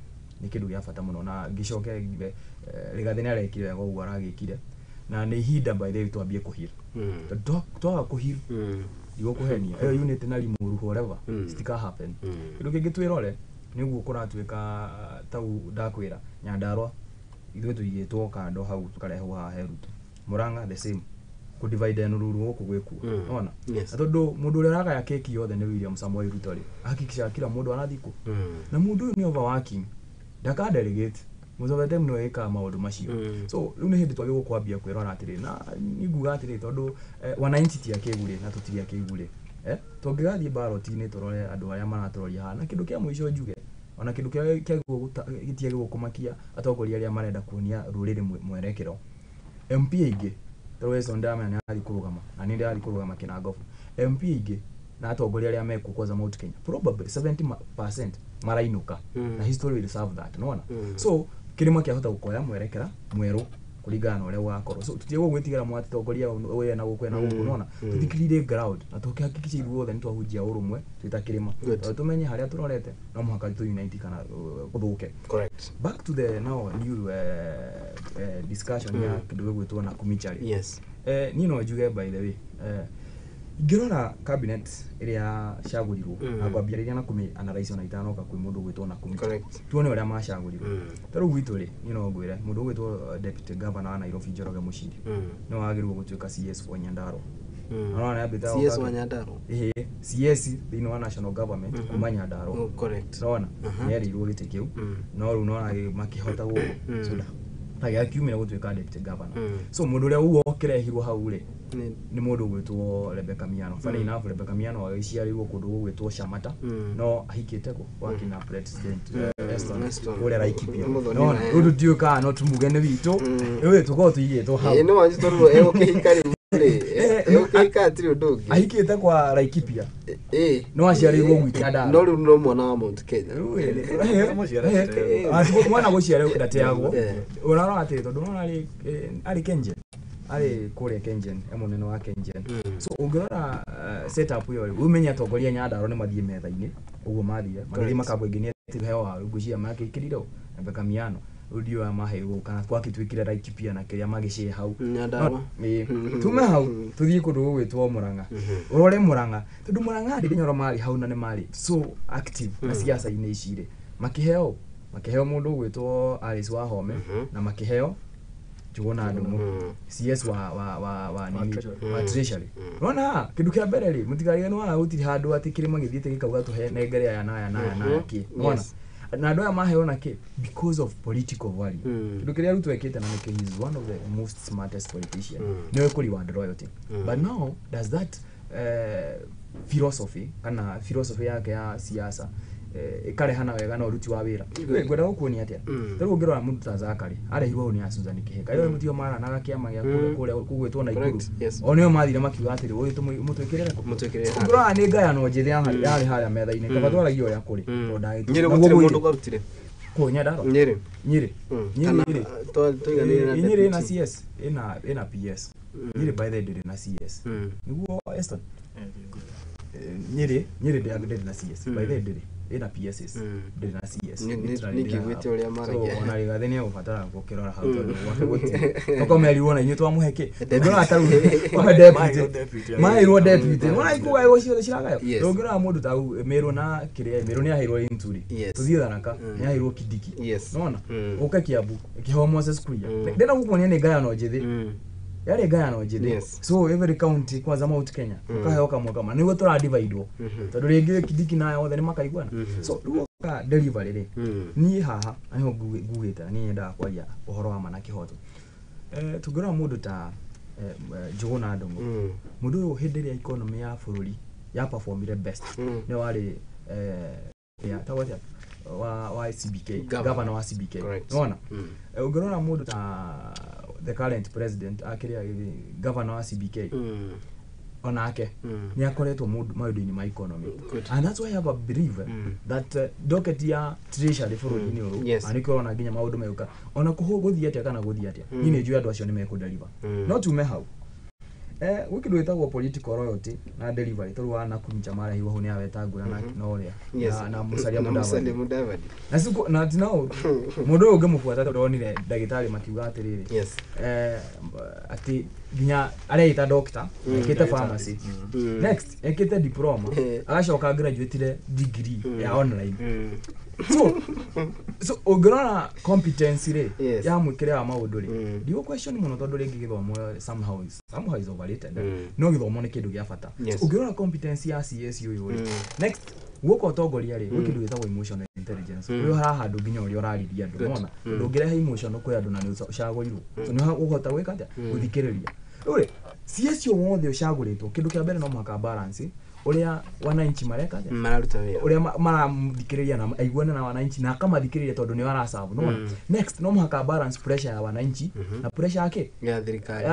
[SPEAKER 2] nĩ kĩndũ gĩa bata mũno. Na ngĩcoke ngiuge Rigathi nĩ arekire wega ũguo aragĩkire, na nĩ ihinda by the way twambie kũheal. Tondũ twaga kũheal, ndigũkũhenia ĩyo unit na Limuru whatever citika happen. Kĩndũ kĩngĩ twĩrore nĩ ũguo kũratuĩka tau ndakwĩra Nyandarua ithuĩ tũigĩtwo kando hau tũkarehwo haha he Ruto. Murang'a the same, kũ divide ruru gũkũ gwĩkuo, ona na tondũ mũndũ ũrĩa ũragaya keki yothe nĩ William Samoei Ruto rĩ, hakikisha kila mũndũ arathiĩ kũ. Na mũndũ ũyũ nĩ overworking, ndaka delegate most of the time no ĩkaga maũndũ macio. So rĩu nĩ hĩndĩ twagĩrĩirwo kwambia kwĩrora atĩrĩ, na nĩ nguga atĩrĩ tondũ wananchi ti akĩgu rĩ na tũtirĩ akĩgu rĩ, tũngĩgathiĩ ballot-inĩ tũrore andũ arĩa maratũroria haha. Na kĩndũ kĩa mũico njuge, ona kĩndũ kĩrĩa gĩtiagĩrĩirwo kũmakia atongoria arĩa marenda kuonia rũrĩrĩ mwerekero. MP aingĩ tondũ Weston ndamenya nĩ arathiĩ kũrũgama, na nĩ ndĩrathiĩ kũrũgama Kinangofu. MP aingĩ na atongoria arĩa mekuo kwanza Mount Kenya probably 70% marainũka, na history will serve that, nĩwona. So kĩrĩma kĩahota gũkoya mwerekera mwerũ kũringana na ũrĩa gũgakorwo. So tũtiagĩrĩirwo gwĩtigĩra mwatongoria ũyũ na gũkũ na gũkũ, nĩwona. Tũthikĩrĩrie ground na tũkĩhakikisha ithuothe nĩ twahunjia ũrũmwe twĩ ta kĩrĩma, tondũ tũmenye harĩa tũrorete no mũhaka tũ unite kana gũthũke.
[SPEAKER 1] Correct.
[SPEAKER 2] Back to the now new discussion ya kĩndũ gĩgwĩtwo Nakhumicha rĩ.
[SPEAKER 1] Yes.
[SPEAKER 2] Niĩ no njuge by the way, ingĩrora cabinet ĩrĩa yacagũrirwo, na ngwambia rĩrĩa Nakumi analyze ona itanoka kwĩ mũndũ ũgwĩtwo Nakhumicha.
[SPEAKER 1] Correct.
[SPEAKER 2] Tuone ũrĩa macagũrirwo. Ta rĩu gwitũ rĩ, niĩ no ngwĩre mũndũ ũgwĩtwo deputy governor wa Nairobi Njoroge Muchiri nĩwe wagĩrĩirwo gũtuĩka CS for Nyandarua. Ũrona nĩambĩte
[SPEAKER 1] CS wa Nyandarua.
[SPEAKER 2] Ĩhĩ, CS thĩinĩ wa national government kuma Nyandarua.
[SPEAKER 1] Correct.
[SPEAKER 2] Ũrona nĩerĩirwo gĩtĩ kĩu, no rĩu nona makĩhota gũkũ, so agĩkiumĩra gũtuĩka deputy governor. So mũndũ ũrĩa ũguo ũkĩrehirwo hau rĩ nĩ mũndũ ũgwĩtwo Rebecca Miano. Funny enough, Rebecca Miano agĩciarĩirwo kũndũ gũgwĩtwo Shamata, no ahikĩte kũ gwa kina President Eston kũrĩa Laikipia. No rĩu tũtiũĩ kana no tumuge nĩ witũ, rĩu tũkorwo tũigĩtwo hau.
[SPEAKER 1] Ĩĩ nĩ wanyu tondũ egũkĩhika rĩu rĩ, egũkĩhika hatirĩ ũndũ ũngĩ.
[SPEAKER 2] Ahikĩte kwa Laikipia. No aciarĩirwo gwitũ Nyandarua.
[SPEAKER 1] No rĩu no mwana wa Mount Kenya.
[SPEAKER 2] Mwana gũciarĩrwo ndateagwo. Ũrarora atĩrĩ tondũ ũrona arĩ Kengen, arĩ kũrĩa Kengen, e mũnene wa Kengen. So ũngĩrora setup ĩyo rĩ, ũmenye atongoria Nyandarua nĩ mathiĩ metha-inĩ ũguo mathire, magĩthiĩ makambwo ĩngĩ nĩ atĩ heo waru ngwĩciria makĩkĩrire Rebecca Miano. Rĩu ndiũĩ maheirwo kana gwagĩtuĩkire Laikipia na kĩrĩa magĩcĩe hau.
[SPEAKER 1] Nyandarua.
[SPEAKER 2] Tume hau tũthiĩ kũndũ gũgwĩtwo Murang'a. Ũrore Murang'a tondũ Murang'a Ndindi Nyoro marĩ hau na nĩ marĩ so active na siasa-inĩ ici rĩ, makĩheo mũndũ ũgwĩtwo Alice Wahome na makĩheo Njuguna Ndung'u CS wa wa wa wa nini wa treasury. Unaona kindu kia mbere ri mutigariganwo haha gutiri handu ati kirima githiite gikauga tuhe nengere aya na aya na aya na aya ki. Unaona na andũ aya maheo na kĩ because of political value. Kĩndũ kĩrĩa Ruto ekĩte na nĩkĩo he is one of the most smartest politician. Nĩwe kũ reward loyalty. But now does that philosophy kana philosophy yake ya siasa ikarehana wega na ũruti wa wĩra. Ngwenda gũkuonia atĩa tarĩu ũngĩrora mũndũ ta Zakari arehirwo hau nĩ Susan Kĩhĩka ĩyo mũtio maranaga kĩama gĩa kũrĩa kũgwĩtwo Naikuru o nĩo mathire makiuga atĩrĩ ũyũ mũtwĩkĩrĩre kũ ũngĩrora nĩ ngayano njĩthĩ yarĩ harĩa metha-inĩ kaba twaragia ũrĩa kũrĩ tondũ ndagĩtwo
[SPEAKER 1] Nyĩrĩ gũtirĩ mũndũ ũgarutire
[SPEAKER 2] kũ Nyandarua
[SPEAKER 1] Nyĩrĩ
[SPEAKER 2] Nyĩrĩ Nyĩrĩ ĩna CS ĩna PS Nyĩrĩ by the ndĩrĩ na CS nĩguo Eston Nyĩrĩ ndĩrĩ na CS by the ndĩrĩ ina PSS ndĩrĩ na CS
[SPEAKER 1] ningĩguĩte ũrĩa maragia
[SPEAKER 2] so ona Rigathĩ nĩ egũbatara gũkĩrora hau tondũ gwake gũtirĩ tokomerirwo na inyuĩ twamũhe kĩ ndũngĩrora ta rĩu maheirwo deputy nĩwona ikũgaĩrwo ciothe ciragayo ndũngĩrora mũndũ ta Meru na kĩrĩa Meru nĩ aheirwo Linturi tũthiĩ Tharaka nĩ aheirwo Kindiki nĩwona ũke Kiambu kĩheo Moses Kuria ndĩrenda gũkuonia nĩ ngayano njĩthĩ yarĩ ngayano njĩthĩ so every county kwanza Mount Kenya ukaheo kamwe kamwe nĩguo tũradivaidwo tondũ rĩngĩ Kindiki nayo othe nĩ makaiguana so rĩu oka delivery rĩ niĩ haha nĩho ngugĩte na niĩ nyendaga kwaria ũhoro wa ma na kĩhoto tũngĩrora mũndũ ta Njuguna Ndung'u mũndũ ũyũ hĩndĩ ĩrĩa economy ya bũrũri ya performire best nĩ warĩ wa CBK governor wa CBK nĩwona ũngĩrora mũndũ ta the current president akĩrĩa governor wa CBK onake nĩ akoretwo maũndũ-inĩ ma economy and that's why I have a belief that docket ya treasury bũrũri-inĩ ũyũ na nĩkĩo ũrona nginya maũndũ megũka ona gũthiĩ atĩa kana gũthiĩ atĩa niĩ nĩ njũĩ andũ acio nĩ mekũdeliver no tume hau gwĩ kĩndũ gĩtagwo political royalty na delivery tondũ wa Nakuru marehirwo hau nĩ Awetangula na ũrĩa na Musalia Mudavadi na siku na tinao mũndũ ũyũ ũngĩmũbuata tondũ onire ndagĩtarĩ makiuga atĩrĩrĩ atĩ nginya areita doctor ekĩte pharmacy next ekĩte diploma agacoka graduateire degree ya online so ũngĩrora competency rĩ ya mwĩkĩre wa maũndũ rĩ ndigũ question mũno tondũ rĩngĩ gĩthomo somehow is overrated no gĩthomo nĩ kĩndũ gĩa bata so ũngĩrora competency ya CS ũyũ rĩ next guoka ũtongoria rĩ gwĩ kĩndũ gĩtagwo emotional intelligence ũyũ hara handũ nginya ũrĩa ũrarĩria andũ nĩwona ndũngĩrehe emotion kwĩ andũ na nĩ ũcagũrirwo so nĩ ũkũhota gwĩka atĩa gũthikĩrĩria rĩu rĩ CS wothe ũcagũrĩtwo kĩndũ kĩa mbere no mũhaka balance ũrĩa wananchi mareka atĩa
[SPEAKER 1] mararuta wĩra
[SPEAKER 2] ũrĩa marathikĩrĩria na aiguane na wananchi na akamathikĩrĩria tondũ nĩo araserve nĩwona next no mũhaka balance pressure ya wananchi na pressure yake
[SPEAKER 1] ya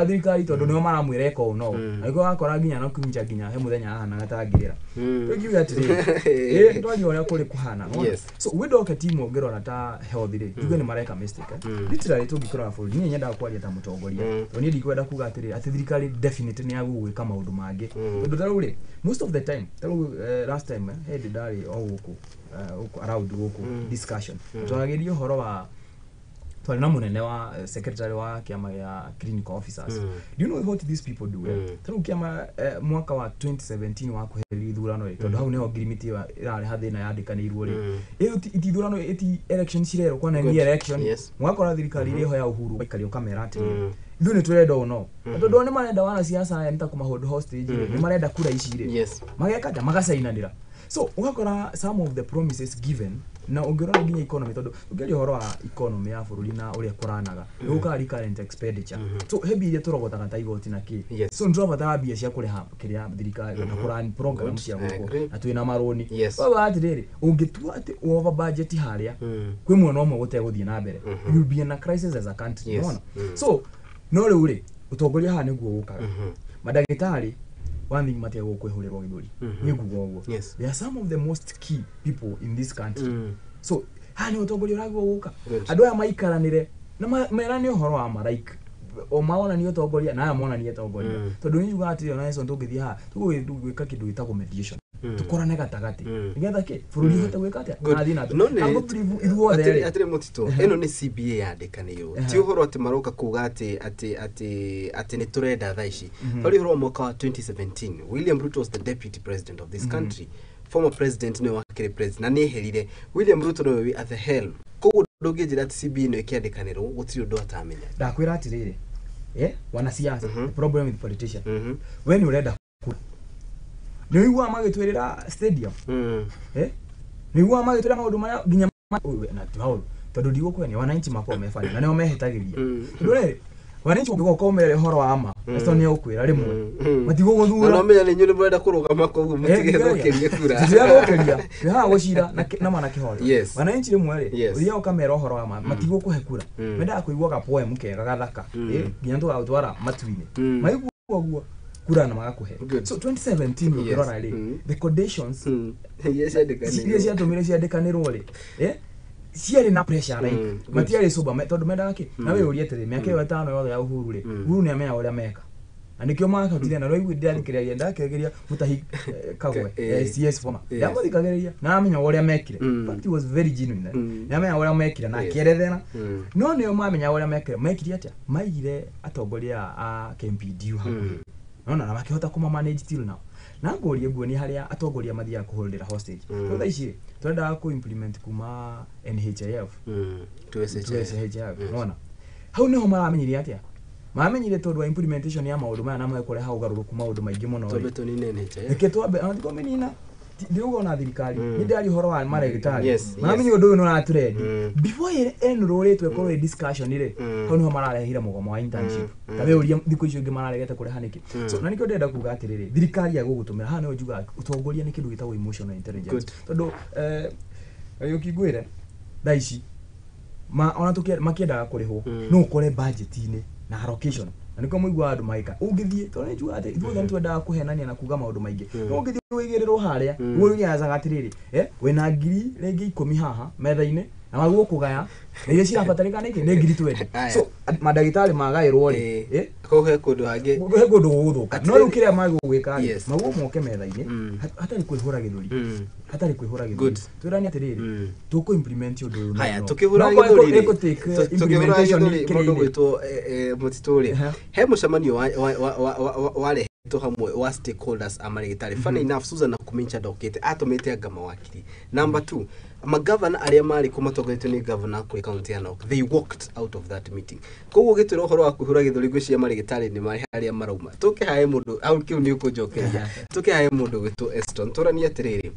[SPEAKER 1] thirikari
[SPEAKER 2] tondũ nĩo maramwĩra eka ũũ no na nĩkĩo wakora nginya no kiumia nginya he mũthenya ahanaga ta angĩrĩra rĩu ngiuga atĩrĩrĩ twaria ũrĩa kũrĩ kũhana so gwĩ docket imwe ũngĩrora ta health rĩ njuge nĩ mareka mistake literally tũngĩkĩrora bũrũri niĩ nyendaga kwaria ta mũtongoria tondũ niĩ ndikwenda kuga atĩrĩrĩ atĩ thirikari definitely nĩ yagũgwĩka maũndũ mangĩ tondũ ta rĩu rĩ most of the time last time hĩndĩ ndarĩ o gũkũ around gũkũ discussion twaragĩria ũhoro wa twarĩ na mũnene wa secretary wa kĩama gĩa clinical officers. Do you know what these people do? Ta rĩu kĩama mwaka wa 2017 wa kweheria ithurano rĩ tondũ hau nĩho ngirimiti ĩyo ĩrareha thĩna yandĩkanĩirwo rĩ ĩyo ti ithurano ĩti election cirerwo kwana nĩ election mwakora thirikari ĩrĩho ya Uhuru waikaria ũkamera atĩrĩrĩ ithuĩ nĩ tũrenda ũũ no tondũ nĩ marenda wanasiasa aya nĩ ta kũmahold hostage rĩ nĩ marenda kura ici rĩ mageka atĩa magacainanĩra so ũgakora some of the promises given na ũngĩrora nginya economy tondũ ũngĩaria ũhoro wa economy ya bũrũri na ũrĩa kũranaga nĩ gũkaga recurrent expenditure so he mbia iria tũrogotaga ta igoti na kĩ so nĩ tũrabatara mbia cia kũrĩha kĩrĩa thirikari na kũrun program cia gũkũ na twĩna marũni ũguo atĩrĩrĩ ũngĩtua atĩ over budget harĩa kwĩ mwena ũmwe gũtegũthiĩ na mbere you will be in a crisis as a country nĩwona so no rĩu rĩ ũtongoria haha nĩguo ũkaga mandagĩtarĩ one thing matiagwo kwĩhũrĩrwo gĩthũri niĩ nguga ũguo they are some of the most key people in this country so haha nĩ ũtongoria ũragwo gũka andũ aya maikaranĩre na merane ũhoro wa ma like o maonanie ũtongoria na aya monanie ũtongoria tondũ nĩ njugaga atĩrĩ ona Nelson tũngĩthiĩ haha tũgwĩka kĩndũ gĩtagwo mediation tukorane gatagatĩ nĩgetha kĩ bũrũri ũhote gwĩka atĩa nathiĩ na mbere
[SPEAKER 1] ithuothe atĩrĩ mũtitũ ĩno nĩ CBA yandĩkanĩirwo ti ũhoro atĩ maroka kuga atĩ atĩ atĩ atĩ nĩ tũrenda thaa ici harĩ ũhoro wa mwaka wa 2017 William Ruto was the deputy president of this country former president nĩwe wakĩrĩ president na nĩeherire William Ruto nĩwe wĩ at the helm koguo Ndũngĩnjĩra atĩ CBA ĩno ĩkĩandĩkanĩrwo gũtirĩ ũndũ atamenya.
[SPEAKER 2] Ndakwĩra atĩrĩrĩ, wanasiasa, the problem with politician, we nĩ ũrenda kura, nĩ ũiguaga magĩtwĩrĩra stadium, nĩ ũiguaga magĩtwĩra maũndũ marĩa nginya na ti maũndũ, tondũ ndigũkwenia wananchi makoragwo me bani na nĩo mehĩtagĩria. Tondũ rĩrĩ, wananchi ũngĩgoka ũmere ũhoro wa ma, Eston nĩ egũkwĩra rĩmwe matigũgũthura.
[SPEAKER 1] Na no menya nĩ inyuĩ nĩ mũrenda kũrũgama, koguo mũtigethũkĩrie kura.
[SPEAKER 2] Tũtirethũkĩria, twĩ haha gũcira na ma na kĩhoto.
[SPEAKER 1] Yes.
[SPEAKER 2] Wananchi rĩmwe rĩ,
[SPEAKER 1] Yes.
[SPEAKER 2] ũthiaga ũkamera ũhoro wa ma, matigũkũhe kura. Mendaga kũigua ga poem kega gathaka, nginya tũgagũtwara matu-inĩ. Maigua ũguo kura na magakũhe.
[SPEAKER 1] Good.
[SPEAKER 2] So 2017 ũkĩrora rĩ, the conditions
[SPEAKER 1] iria ciandĩkanĩirwo,
[SPEAKER 2] iria ciatũmire ciandĩkanĩrwo rĩ, ciarĩ na pressure, like matiarĩ sober, tondũ mendaga kĩ na we ũrie atĩrĩ, mĩaka ĩyo 5 yothe ya Uhuru rĩ, Uhuru nĩ amenyaga ũrĩa meka na nĩkĩo mahotire. Na rĩu ndĩrathikĩrĩria, ndakĩrĩria Mutahi Kagwe, CS former, ndamũthikagĩrĩria na amenya ũrĩa mekire. In fact, he was very genuine. Nĩ amenyaga ũrĩa mekire na akĩerethera. No nĩo mamenyaga ũrĩa mekire. Mekire atĩa? Maigire atongoria a KMPDU hakuhĩ nona na makĩhota kũma manage till now. Na ngũrie, nguonie harĩa atongoria mathiaga kũholdera hostage. Rĩu thaa ici tũrendaga kũ implement kuma NHIF
[SPEAKER 1] to SHIF.
[SPEAKER 2] To SHIF. Nona hau niho maramenyire atĩa? Maramenyire tondũ wa implementation ya maũndũ maya na mekũreha ũgarũrũku maũndũ maingĩ mũno
[SPEAKER 1] Twambe
[SPEAKER 2] rĩ.
[SPEAKER 1] tũnine NHIF.
[SPEAKER 2] Reke twambe ona tikũmĩnina, ndiuga ona thirikari nĩ ndĩraria ũhoro wa maragĩtarĩ maramenya ũndũ ũyũ nĩ ũratũrendi before enrolĩtwo ĩkorwo ĩ discussion rĩ. Hau niho mararehire mũgomo wa internship. Ta we ũria thikũ icio ingĩ mararegete kũreha nĩkĩ. So na nĩkĩo ndĩrenda kuga atĩrĩrĩ, thirikari ya gũgũtũmĩra haha nĩho njugaga ũtongoria nĩ kĩndũ gĩtagwo emotional intelligence.
[SPEAKER 1] Good.
[SPEAKER 2] Tondũ ũkingwĩre thaa ici ma ona tukie makiendaga kũrĩhwo, no ũkore budget-inĩ na allocation, na nĩkĩo mũiguaga andũ magĩka ũngĩthiĩ, tondũ nĩ njugaga atĩ ithuothe nĩ twendaga kũhenania na kuga maũndũ maingĩ, no ũngĩthiĩ wĩigĩrĩrwo harĩa ũrĩacaga atĩrĩrĩ, wĩna ngiri rĩngĩ 10 haha metha-inĩ na maguo kũgaya na iria cirabatarĩka nĩkĩ nĩ ngiri 20.
[SPEAKER 1] Aya.
[SPEAKER 2] So mandagĩtarĩ magaĩrwo rĩ,
[SPEAKER 1] Kũu he kũndũ hangĩ.
[SPEAKER 2] He kũndũ gũgũthũka. No rĩu kĩrĩa magũgwĩka rĩ, maguo moke metha-inĩ, hatarĩ kwĩhũra gĩthũri, hatarĩ kwĩhũra gĩthũri,
[SPEAKER 1] Good.
[SPEAKER 2] twĩrane atĩrĩrĩ, tũkũ implement ũndũ ũyũ
[SPEAKER 1] Haya,
[SPEAKER 2] no.
[SPEAKER 1] tukĩhũra
[SPEAKER 2] No korwo
[SPEAKER 1] gĩthũri rĩ,
[SPEAKER 2] ĩgũ-take
[SPEAKER 1] tukĩhũra
[SPEAKER 2] implementation
[SPEAKER 1] gĩthũri mũndũ
[SPEAKER 2] kĩrĩa-inĩ.
[SPEAKER 1] gwĩtwo mũtitũ rĩ, he mũcemanio warehetwo hamwe wa stakeholders a marĩgĩtarĩ. Funny enough, Susan Nakhumicha ndokĩte, atũmĩte anga mawakiri. Number two, magavana arĩa marĩ kũ matongoretio nĩ gavana kũrĩ kaunti ya Narok, they walked out of that meeting. Koguo ũgĩtwĩra ũhoro wa kwĩhũra gĩthũri, ngwĩciria marĩgĩtarĩ nĩ marĩ harĩa marauma. Tũke hae mũndũ hau, kĩu nĩ ũkũnjokeria. Tũke hae mũndũ gwĩtwo Eston, tũranie atĩrĩrĩ,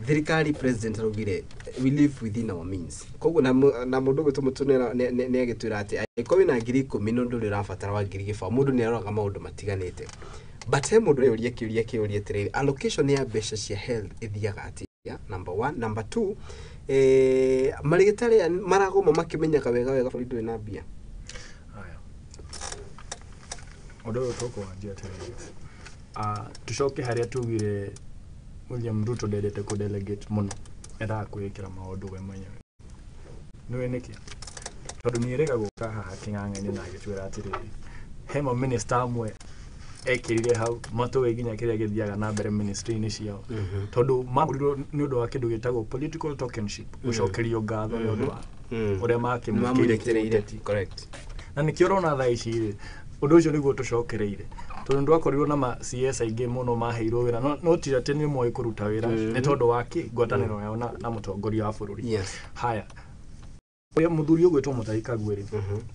[SPEAKER 1] thirikari, president araugire we live within our means, koguo na mũndũ gwĩtwo mũtũ nĩ agĩtwĩra atĩ angĩkorwo wĩna 10,000 na ũndũ ũrĩa ũrabatara wa 10,000, mũndũ nĩ aroraga maũndũ matiganĩte. But he mũndũ ũreyũria kĩũria kĩũria atĩrĩrĩ, allocation ya mbeca cia health ĩthiaga atĩa? Number one. Number two, marĩgĩtarĩ aya maragoma makĩmenyaga wega wega bũrũri ndũrĩ na mbia.
[SPEAKER 3] Haya. Ũndũ ũyũ tũkũwanjia atĩrĩrĩ, tũcoke harĩa tugire William Ruto ndendete kũ-delegate mũno, endaga kwĩĩkĩra maũndũ we mwenyewe. Nĩũĩ nĩkĩ? Tondũ nĩ erĩga gũka haha kĩng'ang'a-inĩ na agĩtwĩra atĩrĩrĩ, he ma minister amwe ekĩrire hau matũĩ nginya kĩrĩa gĩthiaga na mbere ministry-inĩ ciao, tondũ magũrirwo nĩ ũndũ wa kĩndũ gĩtagwo political tokenship, gũcokerio ngatho nĩ ũndũ wa ũrĩa makĩmwĩkĩire
[SPEAKER 1] Mamũrekereire.
[SPEAKER 3] kĩũteti.
[SPEAKER 1] Correct.
[SPEAKER 3] Na nĩkĩo ũrona thaa ici rĩ, ũndũ ũcio nĩguo tũcokereire, tondũ nĩ twakorirwo na ma CS aingĩ mũno maheirwo wĩra, no ti atĩ nĩ moĩ kũruta wĩra, nĩ tondũ wa kĩ ngwatanĩro yao na mũtongoria wa bũrũri. Haya, ũrĩa mũthuri ũgwĩtwo Mutahi Kagwe rĩ,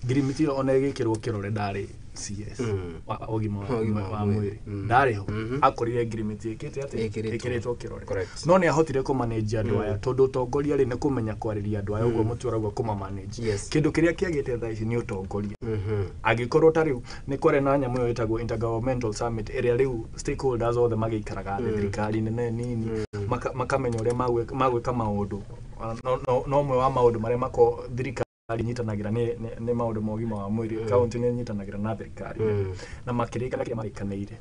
[SPEAKER 3] ngirimiti ĩyo ona ĩgĩkĩrwo kĩrore ndarĩ CS wa ũgima
[SPEAKER 1] Wa ũgima
[SPEAKER 3] wa
[SPEAKER 1] wa mwĩrĩ.
[SPEAKER 3] mwĩrĩ, ndarĩ ho. Akorire ngirimiti ĩkĩte atĩ
[SPEAKER 1] Ĩkĩrĩtwo.
[SPEAKER 3] ĩkĩrĩtwo kĩrore.
[SPEAKER 1] Correct.
[SPEAKER 3] No nĩ ahotire kũmanage andũ aya, tondũ ũtongoria rĩ, nĩ kũmenya kwarĩria andũ aya ũguo mũtũragwo kũmamanage. Kĩndũ kĩrĩa kĩagĩte thaa ici nĩ ũtongoria. Angĩkorwo ta rĩu nĩ kwarĩ na nyamũ ĩyo ĩtagwo intergovernmental summit, ĩrĩa rĩu stakeholders othe magĩikaraga thĩ, thirikari nene nini, makamenya ũrĩa magwĩka maũndũ. No ũmwe wa maũndũ marĩa mako thirikari inyitanagĩra nĩ maũndũ ma ũgima wa mwĩrĩ. Kaunti nĩ inyitanagĩra na thirikari na makĩrĩkana kĩrĩa marĩkanĩire.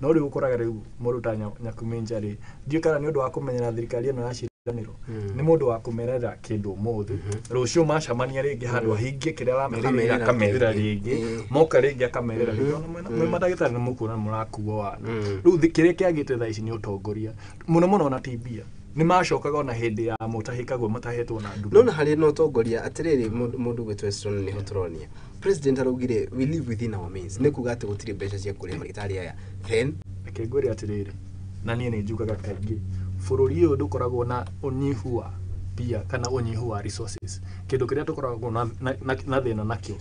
[SPEAKER 3] No rĩu ũkoraga rĩu mũndũ ta Nyakuminja rĩ, ndiũĩ kana nĩ ũndũ wa kũmenyera thirikari ĩno ya ciĩranĩro, nĩ mũndũ wa kũmerera kĩndũ ũmũthĩ, rũciũ macemania rĩngĩ handũ ahingie kĩrĩa aramerĩire,
[SPEAKER 1] Akamerĩra
[SPEAKER 3] akamerĩra
[SPEAKER 1] rĩngĩ.
[SPEAKER 3] rĩngĩ, moka rĩngĩ akamerĩra rĩngĩ. Ona mwĩ mandagĩtarĩ nĩ mũkuona mũrakuo wana. Rĩu kĩrĩa kĩagĩte thaa ici nĩ ũtongoria mũno mũno, ona ti mbia. Nĩ macokaga ona hĩndĩ ya Mutahi Kagwe matahetwo na ndundu.
[SPEAKER 1] Nona harĩ na ũtongoria atĩrĩrĩ, mũndũ gwĩtwo Eston, nĩho tũronia president araugire we live within our means, nĩ kuga atĩ gũtirĩ mbeca cia kũrĩha marĩgĩtarĩ aya then.
[SPEAKER 3] Reke ngwĩre atĩrĩrĩ, na niĩ nĩ njugaga kaingĩ, bũrũri ũyũ ndũkoragwo na ũnyihu wa mbia kana ũnyihu wa resources. Kĩndũ kĩrĩa tũkoragwo na thĩna nakĩo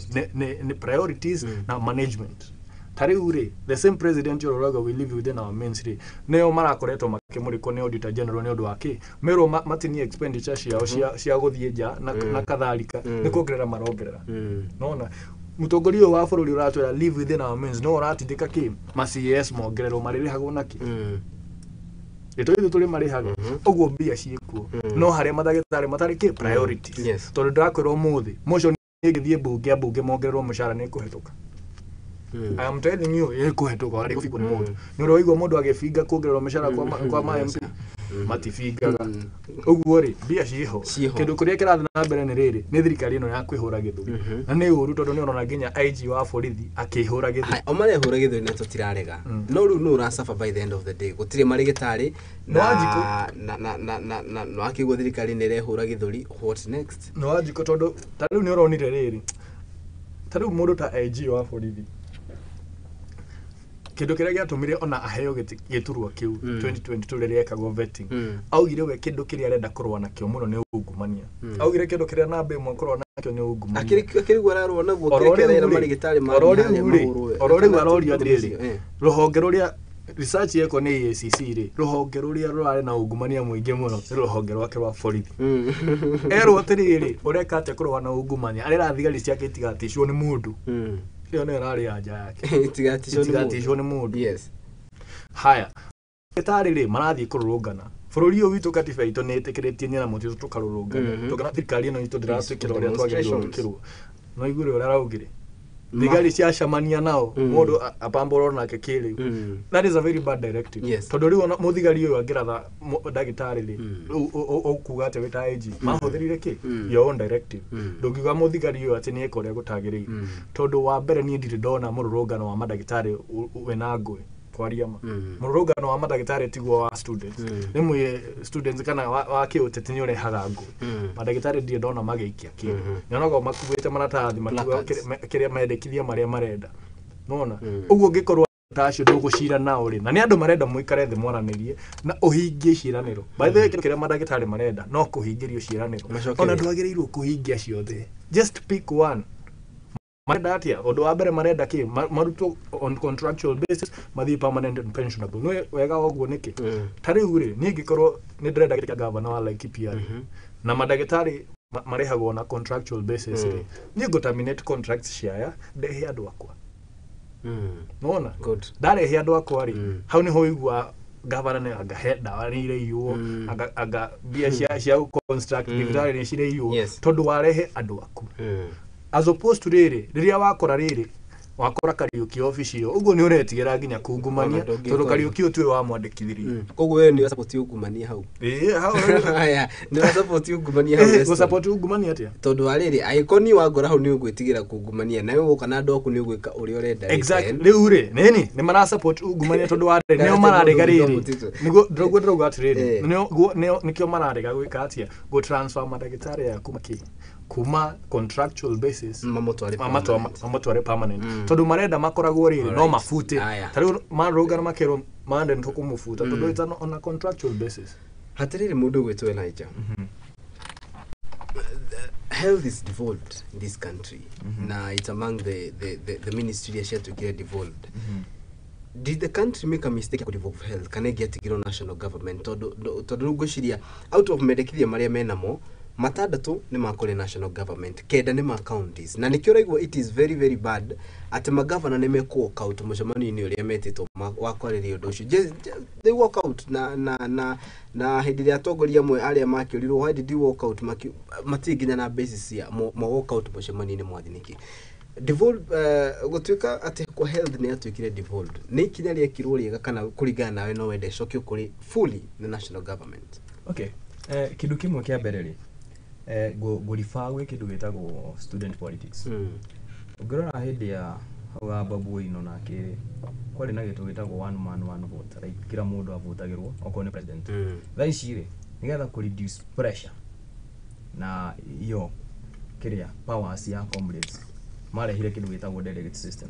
[SPEAKER 3] nĩ priorities na management. Ta rĩu rĩ, the same president ũrĩa ũrauga we live within our means rĩ, nĩo marakoretwo makĩmũrĩkwo nĩ auditor general nĩ ũndũ wa kĩ? Merwo matinie expenditure ciao cia gũthiĩ nja na kadhalika, nĩ kuongerera marongerera. Nona mũtongoria ũyũ wa bũrũri ũratwĩra live within our means, no ũratindĩka kĩ? Ma CAS mongererwo marĩrĩhagwo nakĩ? Ĩtũ ithuĩ tũrĩ marĩhaga. Ũguo mbia ciĩkuo, no harĩa mandagĩtarĩ matarĩ kĩ? Priorities. Tondũ ndĩrakwĩra ũmũthĩ motion ĩngĩthiĩ mbunge, ambunge mongererwo mũcara nĩ ĩkũhetũka. I am telling you, ĩkũhetũka harĩ gũbingwo nĩ mũndũ. Nĩ ũrĩ waigua mũndũ agĩbinga kuongererwo mũcara kwa ma MP? Matibingaga. Ũguo rĩ, mbia ciĩho. Kĩndũ kĩrĩa kĩrathiĩ na mbere nĩ rĩrĩ, nĩ thirikari ĩno ya kwĩhũra gĩthũri. Na nĩ ũru tondũ nĩ ũrona nginya IG wa borithi akĩhũra gĩthũri.
[SPEAKER 1] O marehũra gĩthũri na tũtirarega. No rĩu nũ ũracaba by the end of the day? Gũtirĩ marĩgĩtarĩ na na na na na na akĩigua thirikari nĩ ĩrehũra gĩthũri, what next?
[SPEAKER 3] No wanjikũ tondũ ta rĩu nĩ ũronire rĩrĩ. Ta rĩu mũndũ ta IG wa borithi, kĩndũ kĩrĩa gĩatũmire ona aheo gĩturwa kĩu 2022 rĩrĩa ekagwo vetting, augire we kĩndũ kĩrĩa arenda kũrũa nakĩo mũno nĩ ungumania. Augire kĩndũ kĩrĩa namba ĩmwe kũrũa nakĩo nĩ ungumania.
[SPEAKER 1] Akĩrigwo ararũa naguo kĩrĩa kĩrera marĩgĩtarĩ ma
[SPEAKER 3] oro rĩu arorio atĩrĩrĩ, rũhonge rũrĩa research yekwo nĩ EACC rĩ, rũhonge rũrĩa rũrarĩ na ungumania mũingĩ mũno nĩ rũhonge rwake rwa borithi. Erwo atĩrĩrĩ, ũreka atĩa kũrũa na ungumania? Arera thigari ciake itigaticwo nĩ mũndũ. Ĩyo nĩyo ĩrarĩ anja yake. Itigaticwo nĩ mũndũ.
[SPEAKER 1] Yes.
[SPEAKER 3] Haya, ndagĩtarĩ rĩ marathiĩ kũrũrũngana. Bũrũri ũyũ witũ katiba itũ nĩ ĩtĩkĩrĩtie nyina mũtitũ tũkarũrũngana. Tũkana thirikari ĩno itũ ndĩratwĩkĩra ũrĩa twagĩrĩirwo gwĩkĩrwo. No igue ũrĩa araugire. Thigari ciacemania nao, mũndũ apamborwo nake kĩrĩu. That is a very bad directive. Tondũ rĩu ona mũthigari ũyũ angĩratha ndagĩtarĩ rĩ, ũkuga atĩ wĩ ta IG, mahũthĩrire kĩ? Your own directive. Ndũngiuga mũthigari ũyũ atĩ nĩ eka ũrĩa gũtagĩrĩire. Tondũ wa mbere niĩ ndirĩ ndona mũrũrũngano wa mandagĩtarĩ wĩna ngũĩ, kwaria ma. Mũrũrũngano wa mandagĩtarĩ tiguo wa students. Rĩmwe students kana wa kĩũteti nĩ ũrehaga ngũĩ. Mandagĩtarĩ ndirĩ ndona magĩikia kĩndũ. Nyonaga makuĩte maratathi makiuga kĩrĩa mendekithia marĩa marenda. Nona ũguo ũngĩkorwo ta acio ndũgũcira nao rĩ, na nĩ andũ marenda mũikare thĩ mwaranĩrie na ũhingie ciĩranĩro. By the way, kĩrĩa mandagĩtarĩ marenda no kũhingĩrio ciĩranĩro. Ona ndwagĩrĩirwo kũhingia ciothe. Just pick one. Marenda atĩa? Ũndũ wa mbere marenda kĩ? Marutwo on contractual basis, mathiĩ permanent and pensionable. Nĩ wega ũguo nĩkĩ? Ta rĩu rĩ, niĩ ingĩkorwo nĩ ndĩrenda gĩtĩ kĩa gavana wa Laikipia rĩ, na mandagĩtarĩ marĩhagwo na contractual basis rĩ, niĩ ngũ terminate contracts ciaya, ndehe andũ akwa. Nĩwona? Ndarehe andũ akwa rĩ, hau nĩho ũigua gavana nĩ anga he ndawa nĩ ireiywo, anga mbia cia construct thibitarĩ nĩ cireiywo, tondũ warehe andũ aku. As opposed to rĩrĩ, rĩrĩa wakora rĩrĩ, wakora Kariuki obici ĩyo, ũguo nĩ ũretigĩra nginya kungumania, tondũ Kariuki ũyũ tiwe wamwandĩkithirie.
[SPEAKER 1] Koguo we nĩ ũrasupport ungumania hau.
[SPEAKER 3] Ĩĩ, hau.
[SPEAKER 1] Haya, nĩ ũrasupport ungumania hau.
[SPEAKER 3] Gũsupport ungumania atĩa?
[SPEAKER 1] Tondũ wa rĩrĩ, angĩkorwo niĩ wangora hau nĩ ũgwĩtigĩra kungumania, nawe woka na andũ aku nĩ ũgwĩka ũrĩa ũrenda.
[SPEAKER 3] Exactly. Rĩu rĩ, nĩni nĩ marasupport ungumania tondũ wa rĩrĩ, nĩo mararega rĩrĩ. Nĩguo ndĩrauga atĩrĩrĩ, nĩkĩo mararega gwĩka atĩa? Gũ transfer mandagĩtarĩ aya kuma kĩ? Kuma contractual basis mamũtware permanent. Tondũ marenda makoragwo rĩrĩ no mabute. Ta rĩu marũngana makerwo mande nĩ tũkũmũbuta tondũ it's on a contractual basis.
[SPEAKER 1] Hatĩrĩrĩ mũndũ ũgwĩtwo Elijah. Health is devolved in this country. Na it's among the ministry iria ciatuĩkire devolved. Did the country make a mistake ya kũdevolve health kana ĩngĩatigirwo national government? Tondũ rĩu ngwĩciria out of mendekithia marĩa menamo, matandatũ nĩ ma kũrĩ national government, kenda nĩ ma counties. Na nĩkĩo ũraigua it is very very bad atĩ magavana nĩ mekũ walk out mũcemanio-inĩ ũrĩa metĩtwo wa kwarĩrĩria ũndũ ũcio. They walk out na na na na hĩndĩ ĩrĩa atongoria amwe arĩa makĩũrirwo why did you walk out, matirĩ nginya na basis ya ma walk out mũcemanio-inĩ mwathi nĩkĩ. Devolve gũtuĩka atĩ kwa health nĩ yatuĩkire devolved, nĩ ikinya rĩekirwo rĩega kana kũringana nawe no wende ĩcokio kũrĩ fully the national government?
[SPEAKER 2] Okay, kĩndũ kĩmwe kĩa mbere rĩ, ngũriba gwĩ kĩndũ gĩtagwo student politics. Ũngĩrora hĩndĩ ya hau ga Babu Owino nake kwarĩ na gĩtũ gĩtagwo one man one vote, like kila mũndũ avotagĩrwo okorwo nĩ president. Thaa ici rĩ, nĩgetha kũ reduce pressure na iyo kĩrĩa powers ya comrades, marehire kĩndũ gĩtagwo delegate system.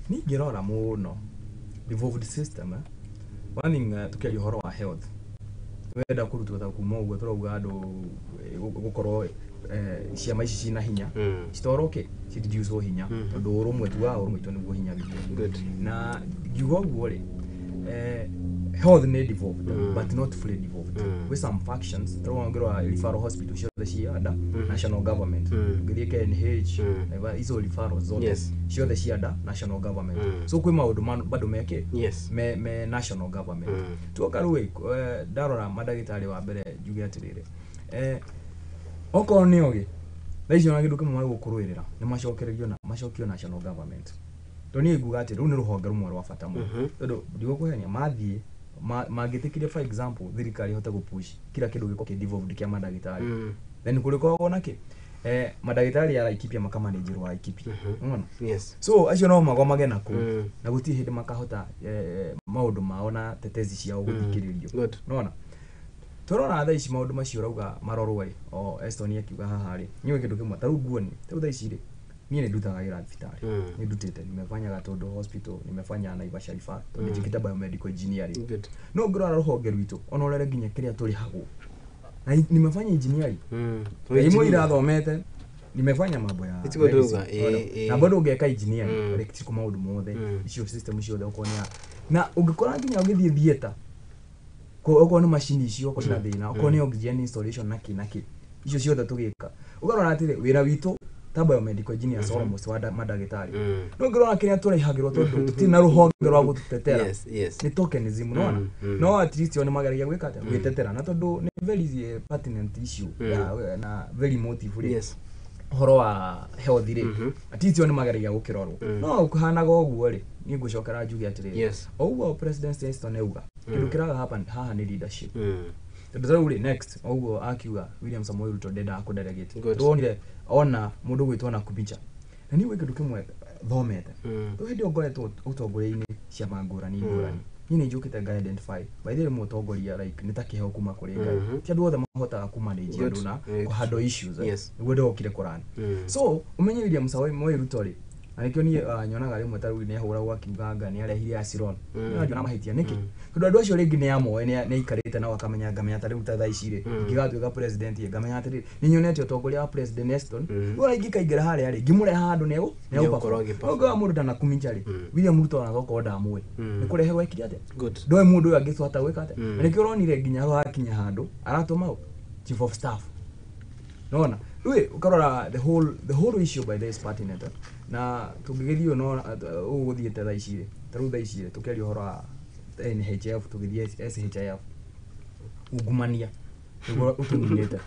[SPEAKER 2] Ningĩrora mũno devolved system, one thing, tukiaria ũhoro wa health, Wenda kũrutwo ta kuma ũguo tũrauga andũ gũkorwo ciama ici cina hinya citwarwo kĩ cireduce hinya tondũ ũrũmwe tugaga ũrũmwe witũ nĩguo hinya witũ. Na ngiuga ũguo rĩ, health nĩ devolved but not fully devolved. With some factions tũrauga ngĩrora referral hospital ciothe ci under national government. Ũngĩthiĩ KNH izo referral zote ciothe ci under national government. So kwĩ maũndũ bado meke me national government. Tuoka rĩu ndarora mandagĩtarĩ wa mbere njuge atĩrĩrĩ, okorwo nĩ ogĩ thaa icio ona kĩndũ kĩmwe magũkũrũĩrĩra nĩ macokererio na macokio national government. Tondũ niĩ nguga atĩ rũu nĩ rũhonge rũmwe rwa bata mũno. Tondũ ndigũkũhenia mathiĩ mangĩtĩkĩria for example thirikari ĩhote gũpush kila kĩndũ gĩkorwo kĩ devolved kĩa mandagĩtarĩ. Then kũrĩkoragwo na kĩ mandagĩtarĩ ya Laikipia makamanĩnjĩrwo Laikipia. Unaona?
[SPEAKER 1] Yes.
[SPEAKER 2] So acio no magomage na kũu na gũtirĩ hĩndĩ makahota maũndũ mao na tetezi ciao gũthikĩrĩrio. Unaona? Tũrona thaa ici maũndũ macio ũrauga marorwo rĩ, o Eston akiuga haha rĩ, niĩ kĩndũ kĩmwe ta rĩu nguoni, ta rĩu thaa ici rĩ, niĩ nĩ ndutaga wĩra thibitarĩ. Nĩ ndutĩte, nimefanya Gatondo Hospital, nimefanya Naivasha Referral, tondũ njĩkĩte biomedical engineering. No ngĩrora rũhonge rwitũ, ona ũrore nginya kĩrĩa tũrĩhagwo. Na nimefanya engineering. Imwe irathomete, nimefanya mambo ya na bado ũngĩka engineering, electrical maũndũ mothe, icio system ciothe okorwo nĩ na ũngĩkora nginya ũgĩthiĩ theatre, okorwo nĩ macini icio okorwo cina thĩna, okorwo nĩ oxygen installation na kĩ na kĩ, icio ciothe tũgĩka. Ũkarora atĩrĩ, wĩra witũ ta biomedical engineers almost wa mandagĩtarĩ. No ngĩrora kĩrĩa tũrĩhagĩrwo tondũ tũtirĩ na rũhonge rwa gũtũtetera. Nĩ tokenism, unaona? No at least o nĩ mageragia gwĩka atĩa? Gwĩtetera. Na tondũ nĩ very pertinent issue na very emotive rĩ. Ũhoro wa health rĩ, at least o nĩ mageragia gũkĩrorwo. No kũhanaga ũguo rĩ, niĩ ngũcokera njuge atĩrĩrĩ, o ũguo President Eston auga, kĩndũ kĩraga haha nĩ leadership. Tondũ ta rĩu rĩ, next ũguo akiuga William Samoei Ruto ndendaga kũdelegate. Tuonire ona mũndũ gwĩtwo na Kubicha. Na niĩ gwĩ kĩndũ kĩmwe thomete. Rĩu hĩndĩ ĩyo ngoretwo ũtongoria-inĩ ciama ngũrani ngũrani. Niĩ nĩ njũkĩte nga identify. By the way mũtongoria like nĩ ta kĩheo kuma kũrĩ Ngai. Ti andũ othe mahotaga kũmanage andũ na kũhandle issues. Nĩguo ndokire kũrani. So ũmenye William Samoei Ruto rĩ, na nĩkĩo niĩ nyonaga rĩmwe ta rĩu nĩahũragwo akiuga anga nĩarehire Asiron. Nĩ mahĩtia nĩkĩ? Tondũ andũ acio rĩngĩ nĩamoĩ nĩaikarĩte nao akamenya ngamenya ta rĩu ta thaa ici rĩ, ingĩgatuĩka president ngamenya atĩrĩrĩ, nĩnyonete ũtongoria wa President Eston. Rĩu ona ingĩkaingĩra harĩa rĩ, ngĩmũrehe handũ nĩegũkorwo agĩperform. Mũndũ ta Nakumincha rĩ, William Ruto ona tokorwo ndamũĩ. Nĩ kũreherwo ekire atĩa? Ndoĩ mũndũ ũyũ angĩhota gwĩka atĩa? Na nĩkĩo ũronire nginya hakinya handũ aratũma ũ? Chief of staff. Nona rĩu ũkarora the whole issue by this pertinent. Na tũngĩgĩthiĩ no ũgũthiĩte thaa ici rĩ, ta rĩu thaa ici rĩ, tũkĩaria ũhoro wa NHIF tũgĩthiĩ SHIF, ungumania nĩguo ũtũninĩte.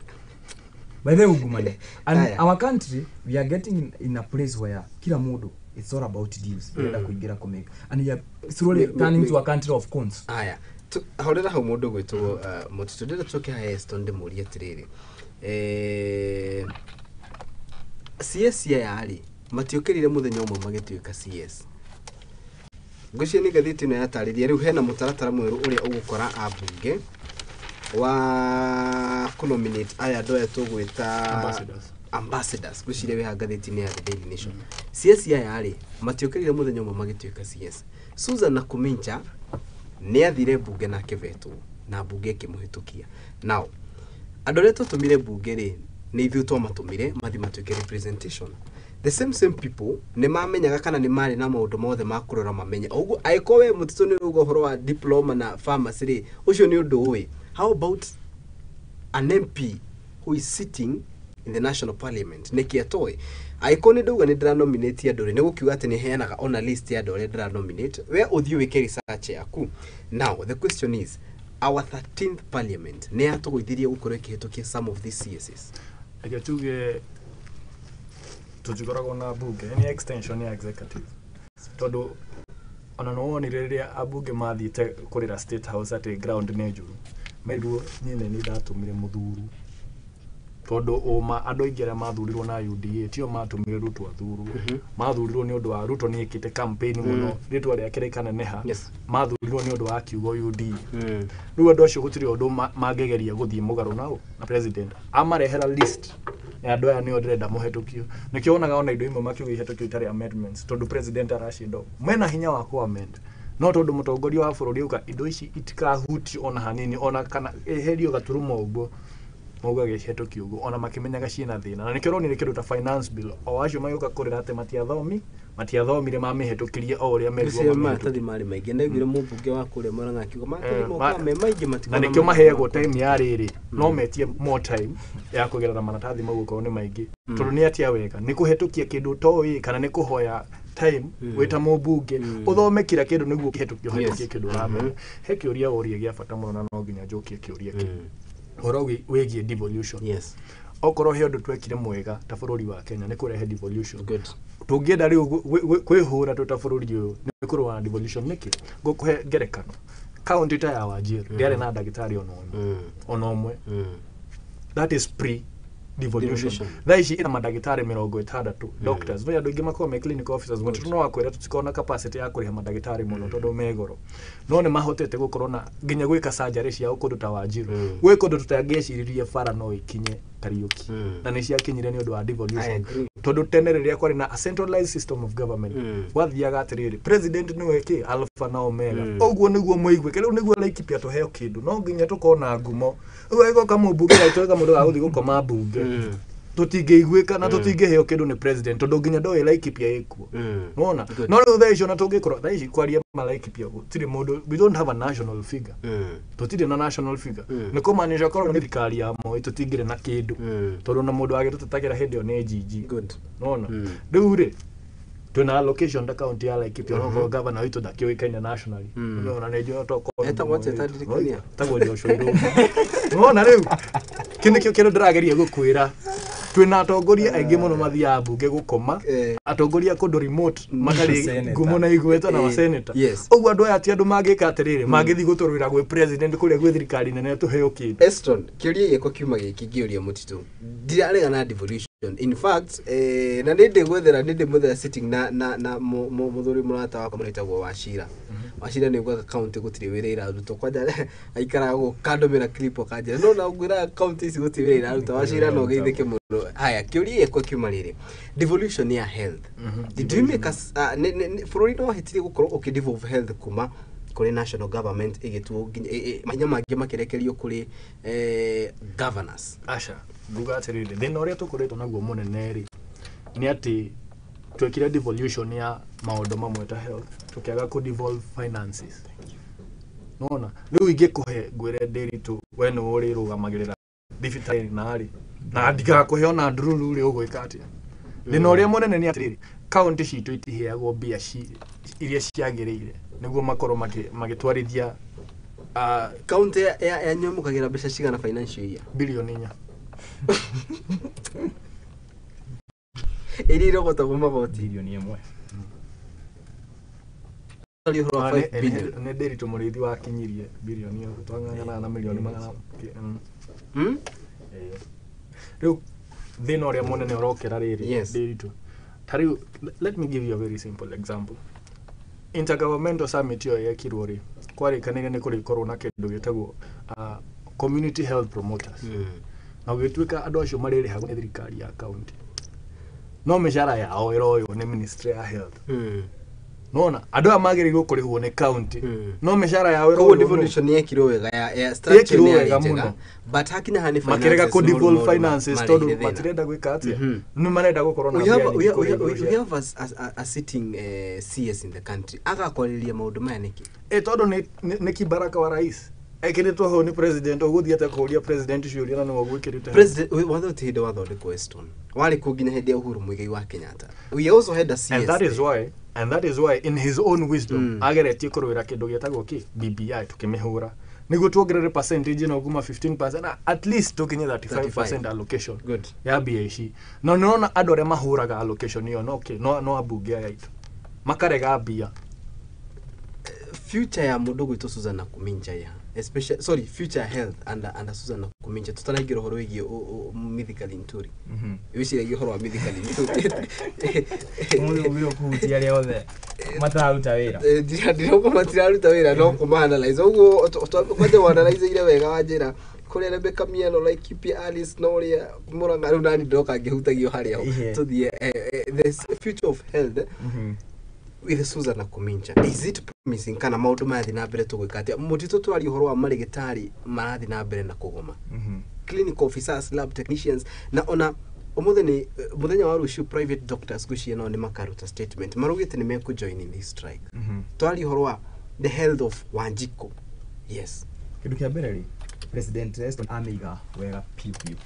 [SPEAKER 2] By the way, ungumania. And our country, we are getting in a place where kila mũndũ it's all about deals. Ĩrenda kũingĩra kũmake. And we are slowly turning to a country of cons.
[SPEAKER 1] Aya, horera hau mũndũ gwĩtwo Mũtitũ, ndĩrenda tũcoke haha Eston ndĩmũrie atĩrĩrĩ, CS aya rĩ, matiũkĩrire mũthenya ũmwe magĩtuĩka CS. Ngwĩciria nĩ ngathĩti ĩno yatarĩria rĩu hena mũtaratara mwerũ ũrĩa ũgũkora ambunge wa kũnominate aya andũ aya tũgwĩta ambassadors. Ngwĩciria wĩ haha ngathĩti-inĩ ya The Daily Nation. CS aya rĩ, matiũkĩrire mũthenya ũmwe magĩtuĩka CS. Susan Nakumincha nĩ athire mbunge na akĩvetwo na mbunge ĩkĩmũhĩtũkia. Now, andũ arĩa twatũmire mbunge rĩ, nĩ ithuĩ twamatũmire mathiĩ matuĩke representation. The same people nĩ mamenyaga kana nĩ marĩ na maũndũ mothe ma kũrora mamenye. Ũguo angĩkorwo we Mũtitũ nĩ ũrauga ũhoro wa diploma na pharmacy rĩ, ũcio nĩ ũndũ ũĩ. How about an MP who is sitting in the national parliament? Nĩkĩ atoĩ? Angĩkorwo nĩ ndauga nĩ ndĩranominate andũ rĩ, nĩ gũkiuga atĩ nĩ heanaga ona list ya andũ arĩa ndĩranominate, we ũthiĩ wĩke research yaku. Now the question is, our 13th parliament nĩ yatũgũithirie gũkorwo ĩkĩhĩtũkia some of these CSs?
[SPEAKER 3] Reke tuge tũtikoragwo na mbunge, nĩ extension ya executive. Tondũ ona nĩ wonire rĩrĩa ambunge mathiĩte kũrĩra State House atĩ ground nĩ njũru, merirwo niĩ nĩ ndatũmire mũthuru. Tondũ ũma andũ aingĩ arĩa mathurirwo na UDA tio matũmire Ruto athurwo. Mathurirwo nĩ ũndũ wa Ruto nĩ ekĩte campaign mũno, rĩtwa rĩake rĩkaneneha. Mathurirwo nĩ ũndũ wa kiugo UDA. Rĩu andũ acio gũtirĩ ũndũ mangĩgeria gũthiĩ mũgarũ nao na president. Amarehera list ya andũ aya nĩo ndĩrenda mũhetũkio. Nĩkĩo wonaga ona indo imwe makiuga ihetũkio itarĩ amendments tondũ president aracienda. Mena hinya wa ku amend. No tondu mutongoria wa bururi uka indo ici itikahutio ona hanini ona kana eherio gaturumo uguo mauga gĩhetũkio ũguo ona makĩmenyaga ciĩna thĩna na nĩkĩo ũronire kĩndũ ta finance bill o acio magĩũka kũrĩra atĩ matiathomire mamĩhetũkirie o ũrĩa
[SPEAKER 1] merirwo maratathi marĩ maingĩ. Ndaiguire mũmbunge wa kũrĩa Murang'a akiuga maratathi mokaga me maingĩ
[SPEAKER 3] na nĩkĩo maheagwo time ya rĩrĩ no metie more time ya kũgerera maratathi mau okorwo nĩ maingĩ tondũ nĩ atia wega nĩ kũhetũkia kĩndũ ũtoĩ kana nĩ kũhoya time wĩta mũmbunge ũthome kira kĩndũ nĩguo kĩhetũkio hetũkie kĩndũ ũramenya. He kĩũria ũrie gĩa bata mũno na no nginya njokie kĩũria kĩu ũhoro wĩgiĩ devolution.
[SPEAKER 1] Yes.
[SPEAKER 3] Okorwo he ũndũ twekire mwega ta bũrũri wa Kenya nĩ kũrehe devolution. Tũngĩenda rĩu kwĩhũra twĩ ta bũrũri ũyũ nĩ kũrũa na devolution nĩkĩ? Ngũkũhe ngerekano. Kaunti ta ya Wajir ndĩarĩ na ndagĩtarĩ ona ũmwe. That is pre devolution. Thaa ici ĩna mandagĩtarĩ 60 doctors. No andũ aingĩ makoragwo me clinical officers mũtitũ no wakwĩra tũtikoragwo na capacity ya kũrĩha mandagĩtarĩ mũno tondũ me goro. No nĩ mahotete gũkorwo na nginya gwĩka surgery ciao kũndũ ta Wanjiru. Gwĩ kũndũ tũtangĩeciririe bara no ikinye Kariuki. Na nĩ ciakinyire nĩ ũndũ wa devolution. Tondũ tene rĩrĩa kwarĩ na a centralized system of government gwathiaga atĩrĩrĩ president nĩwe kĩ alpha na omega. Ũguo nĩguo mũiguĩke rĩu nĩguo Laikipia tũheo kĩndũ no nginya tũkorwo na ngumo. Rĩu agĩgoka mũmbunge gaitũ mũndũ wa gũthiĩ gũkoma mbunge tũtingĩiguĩka na tũtingĩheo kĩndũ nĩ president tondũ nginya ndoĩ Laikipia ĩkuo. Nĩwona? No rĩu thaa ici ona tũngĩkorwo thaa ici kwaria ma Laikipia gũtirĩ mũndũ, we don't have a national figure. Tũtirĩ na national figure. Nĩ kũmaanisha korwo nĩ thirikari ya Moi tũtingĩrĩ na kĩndũ tondũ na mũndũ agĩtũtetagĩra hĩndĩ ĩyo nĩ Gigi. Nĩwona? Rĩu rĩ twĩna allocation ta county ya Laikipia onokorwo governor witũ ndakĩũĩkaine nationally. Ona nĩ njũĩ tokorwo
[SPEAKER 1] etagwo atĩa tandirikania?
[SPEAKER 3] Etagwo Joshua Irũngũ. Nĩwona rĩu kĩu nĩkĩo kĩndũ ndĩrageria gũkwĩra. Twĩna atongoria aingĩ mũno mathiaga mbunge gũkoma, atongoria kũndũ remote matarĩ ngumo na igweta na maseneta. Ũguo andũ aya ti andũ mangĩka atĩrĩrĩ mangĩthiĩ gũtũrũĩra gwĩ president kũrĩa gwĩ thirikari nene tũheo kĩndũ.
[SPEAKER 1] Eston, kĩũria gĩakwa kiuma gĩkĩ ngĩũria mũtitũ ndiraregana na devolution. In fact, na nĩ ndĩgwethera nĩ ndĩmwethera sitting na mũthuri mũrata wakwa mũretagwo Wachira. Wachira nĩ gwaka county gũtirĩ wĩra irarutwo kwanja aikaraga gũkandũmĩra clip akanjĩra no na ngwĩra county ici gũtirĩ wĩra irarutwo. Wachira no geithĩke mũno. Haya, kĩũria gĩakwa kiuma rĩrĩ devolution ya health. Did we make us bũrũri no wahĩtirie gũkorwo ũkĩ devolve health kuma kũrĩ national government ĩgĩtuo mahinya mangĩ makĩrekerio kũrĩ governors?
[SPEAKER 3] Aca, nguga atĩrĩrĩ thĩna ũrĩa tũkoretwo naguo mũnene rĩ nĩ atĩ twekire devolution ya maũndũ mamwe ta health tũkĩaga kũ devolve finances. Nona rĩu ingĩkũhe ngwĩre Ndiritu we nĩwe ũrĩrũgamagĩrĩra thibitarĩ narĩ na ndigakũhe ona ndururu rĩ ũgwĩka atĩa? Thĩna ũrĩa mũnene nĩ atĩrĩrĩ kaunti citũ itiheagwo mbia iria ciagĩrĩire nĩguo makorwo magĩtwarithia
[SPEAKER 1] kaunti ya nyamũkagĩra mbeca cigana financial year?
[SPEAKER 3] Bilioni 4.
[SPEAKER 1] Iria irogotagwo magoti
[SPEAKER 2] bilioni 1.
[SPEAKER 3] Nĩ Ndiritu mũrĩithi wakinyirie bilioni ĩyo twang'ang'anaga na milioni magana. Rĩu thĩna ũrĩa mũnene ũrokera rĩrĩ Ndiritu ta rĩu let me give you a very simple example. Intergovernmental summit ĩyo yekirwo rĩ kwarĩkanĩire nĩ kũrĩkorwo na kĩndũ gĩtagwo community health promoters. Na gũgĩtuĩka andũ acio marĩrĩhagwo nĩ thirikari ya county no mĩcara yao ĩroywo nĩ ministry ya health. Nona andũ aya magĩrĩirwo kũrĩhwo nĩ county no mĩcara yao ĩroywo.
[SPEAKER 1] Koguo devolution yekirwo wega ya structure nĩ yarĩ njega but hakinya harĩ finances
[SPEAKER 3] makĩrega kũ devolve finances tondũ matirenda gwĩka atĩa nĩ marenda gũkorwo na mbia
[SPEAKER 1] nyingĩ. We have a sitting CS in the country agakwarĩria maũndũ maya nĩkĩ?
[SPEAKER 3] Tondũ nĩ kibaraka wa rais ekĩrĩtwo hau nĩ president ũgũthiĩ atĩa kũũria president ciũria na nĩwe ũgwĩkĩrĩte
[SPEAKER 1] president watho ti hĩndĩ wathondekwo Eston warĩ kuo nginya hĩndĩ ya Uhuru Muigai wa Kenyatta. We also had a CS
[SPEAKER 3] and that is why in his own wisdom ageretie kũrũĩra kĩndũ gĩtagwo kĩ BBI tũkĩmĩhũra nĩguo tuongerere percentage ĩno kuma 15% at least tũkinye 35% allocation.
[SPEAKER 1] Good.
[SPEAKER 3] Ya mbia ici. Na nĩũrona andũ arĩa mahũraga allocation ĩyo no ambunge aya aitũ makarega mbia.
[SPEAKER 1] Future ya mũndũ gwitũ Susan Nakuminja ya especially sorry future health under Susan Nakuminja tutanaingĩra ũhoro wĩgiĩ Mithika Linturi. Wĩciragia ũhoro wa Mithika Linturi
[SPEAKER 2] mũndũ ũgire kũhutia arĩa othe matararuta wĩra.
[SPEAKER 1] Ndirauga matiraruta wĩra no kũma-analyze ũguo kwanja wa-analyze-ire wega wa njĩra kũrĩa Rebecca Miano Laikipia Alice na ũrĩa Murang'a rĩu nani ndoka ngĩhutagio harĩa tũthiĩ the future of health. With Susan Kumincha, is it promising kana maundu marathi na mbere tũgwĩka atĩa? Mũtitũ twaria ũhoro wa marĩgĩtarĩ marathi na mbere na kũgoma. Clinical officers, lab technicians, na ona ũmũthĩ nĩ mũthenya wa rũciũ private doctors ngwĩciria nao nĩ makaruta statement maraugĩte nĩ mekũ join in this strike. Twaria ũhoro wa the health of Wanjikũ. Yes.
[SPEAKER 2] Kĩndũ kĩa mbere rĩ, President Eston amĩiga wega piũ piũ,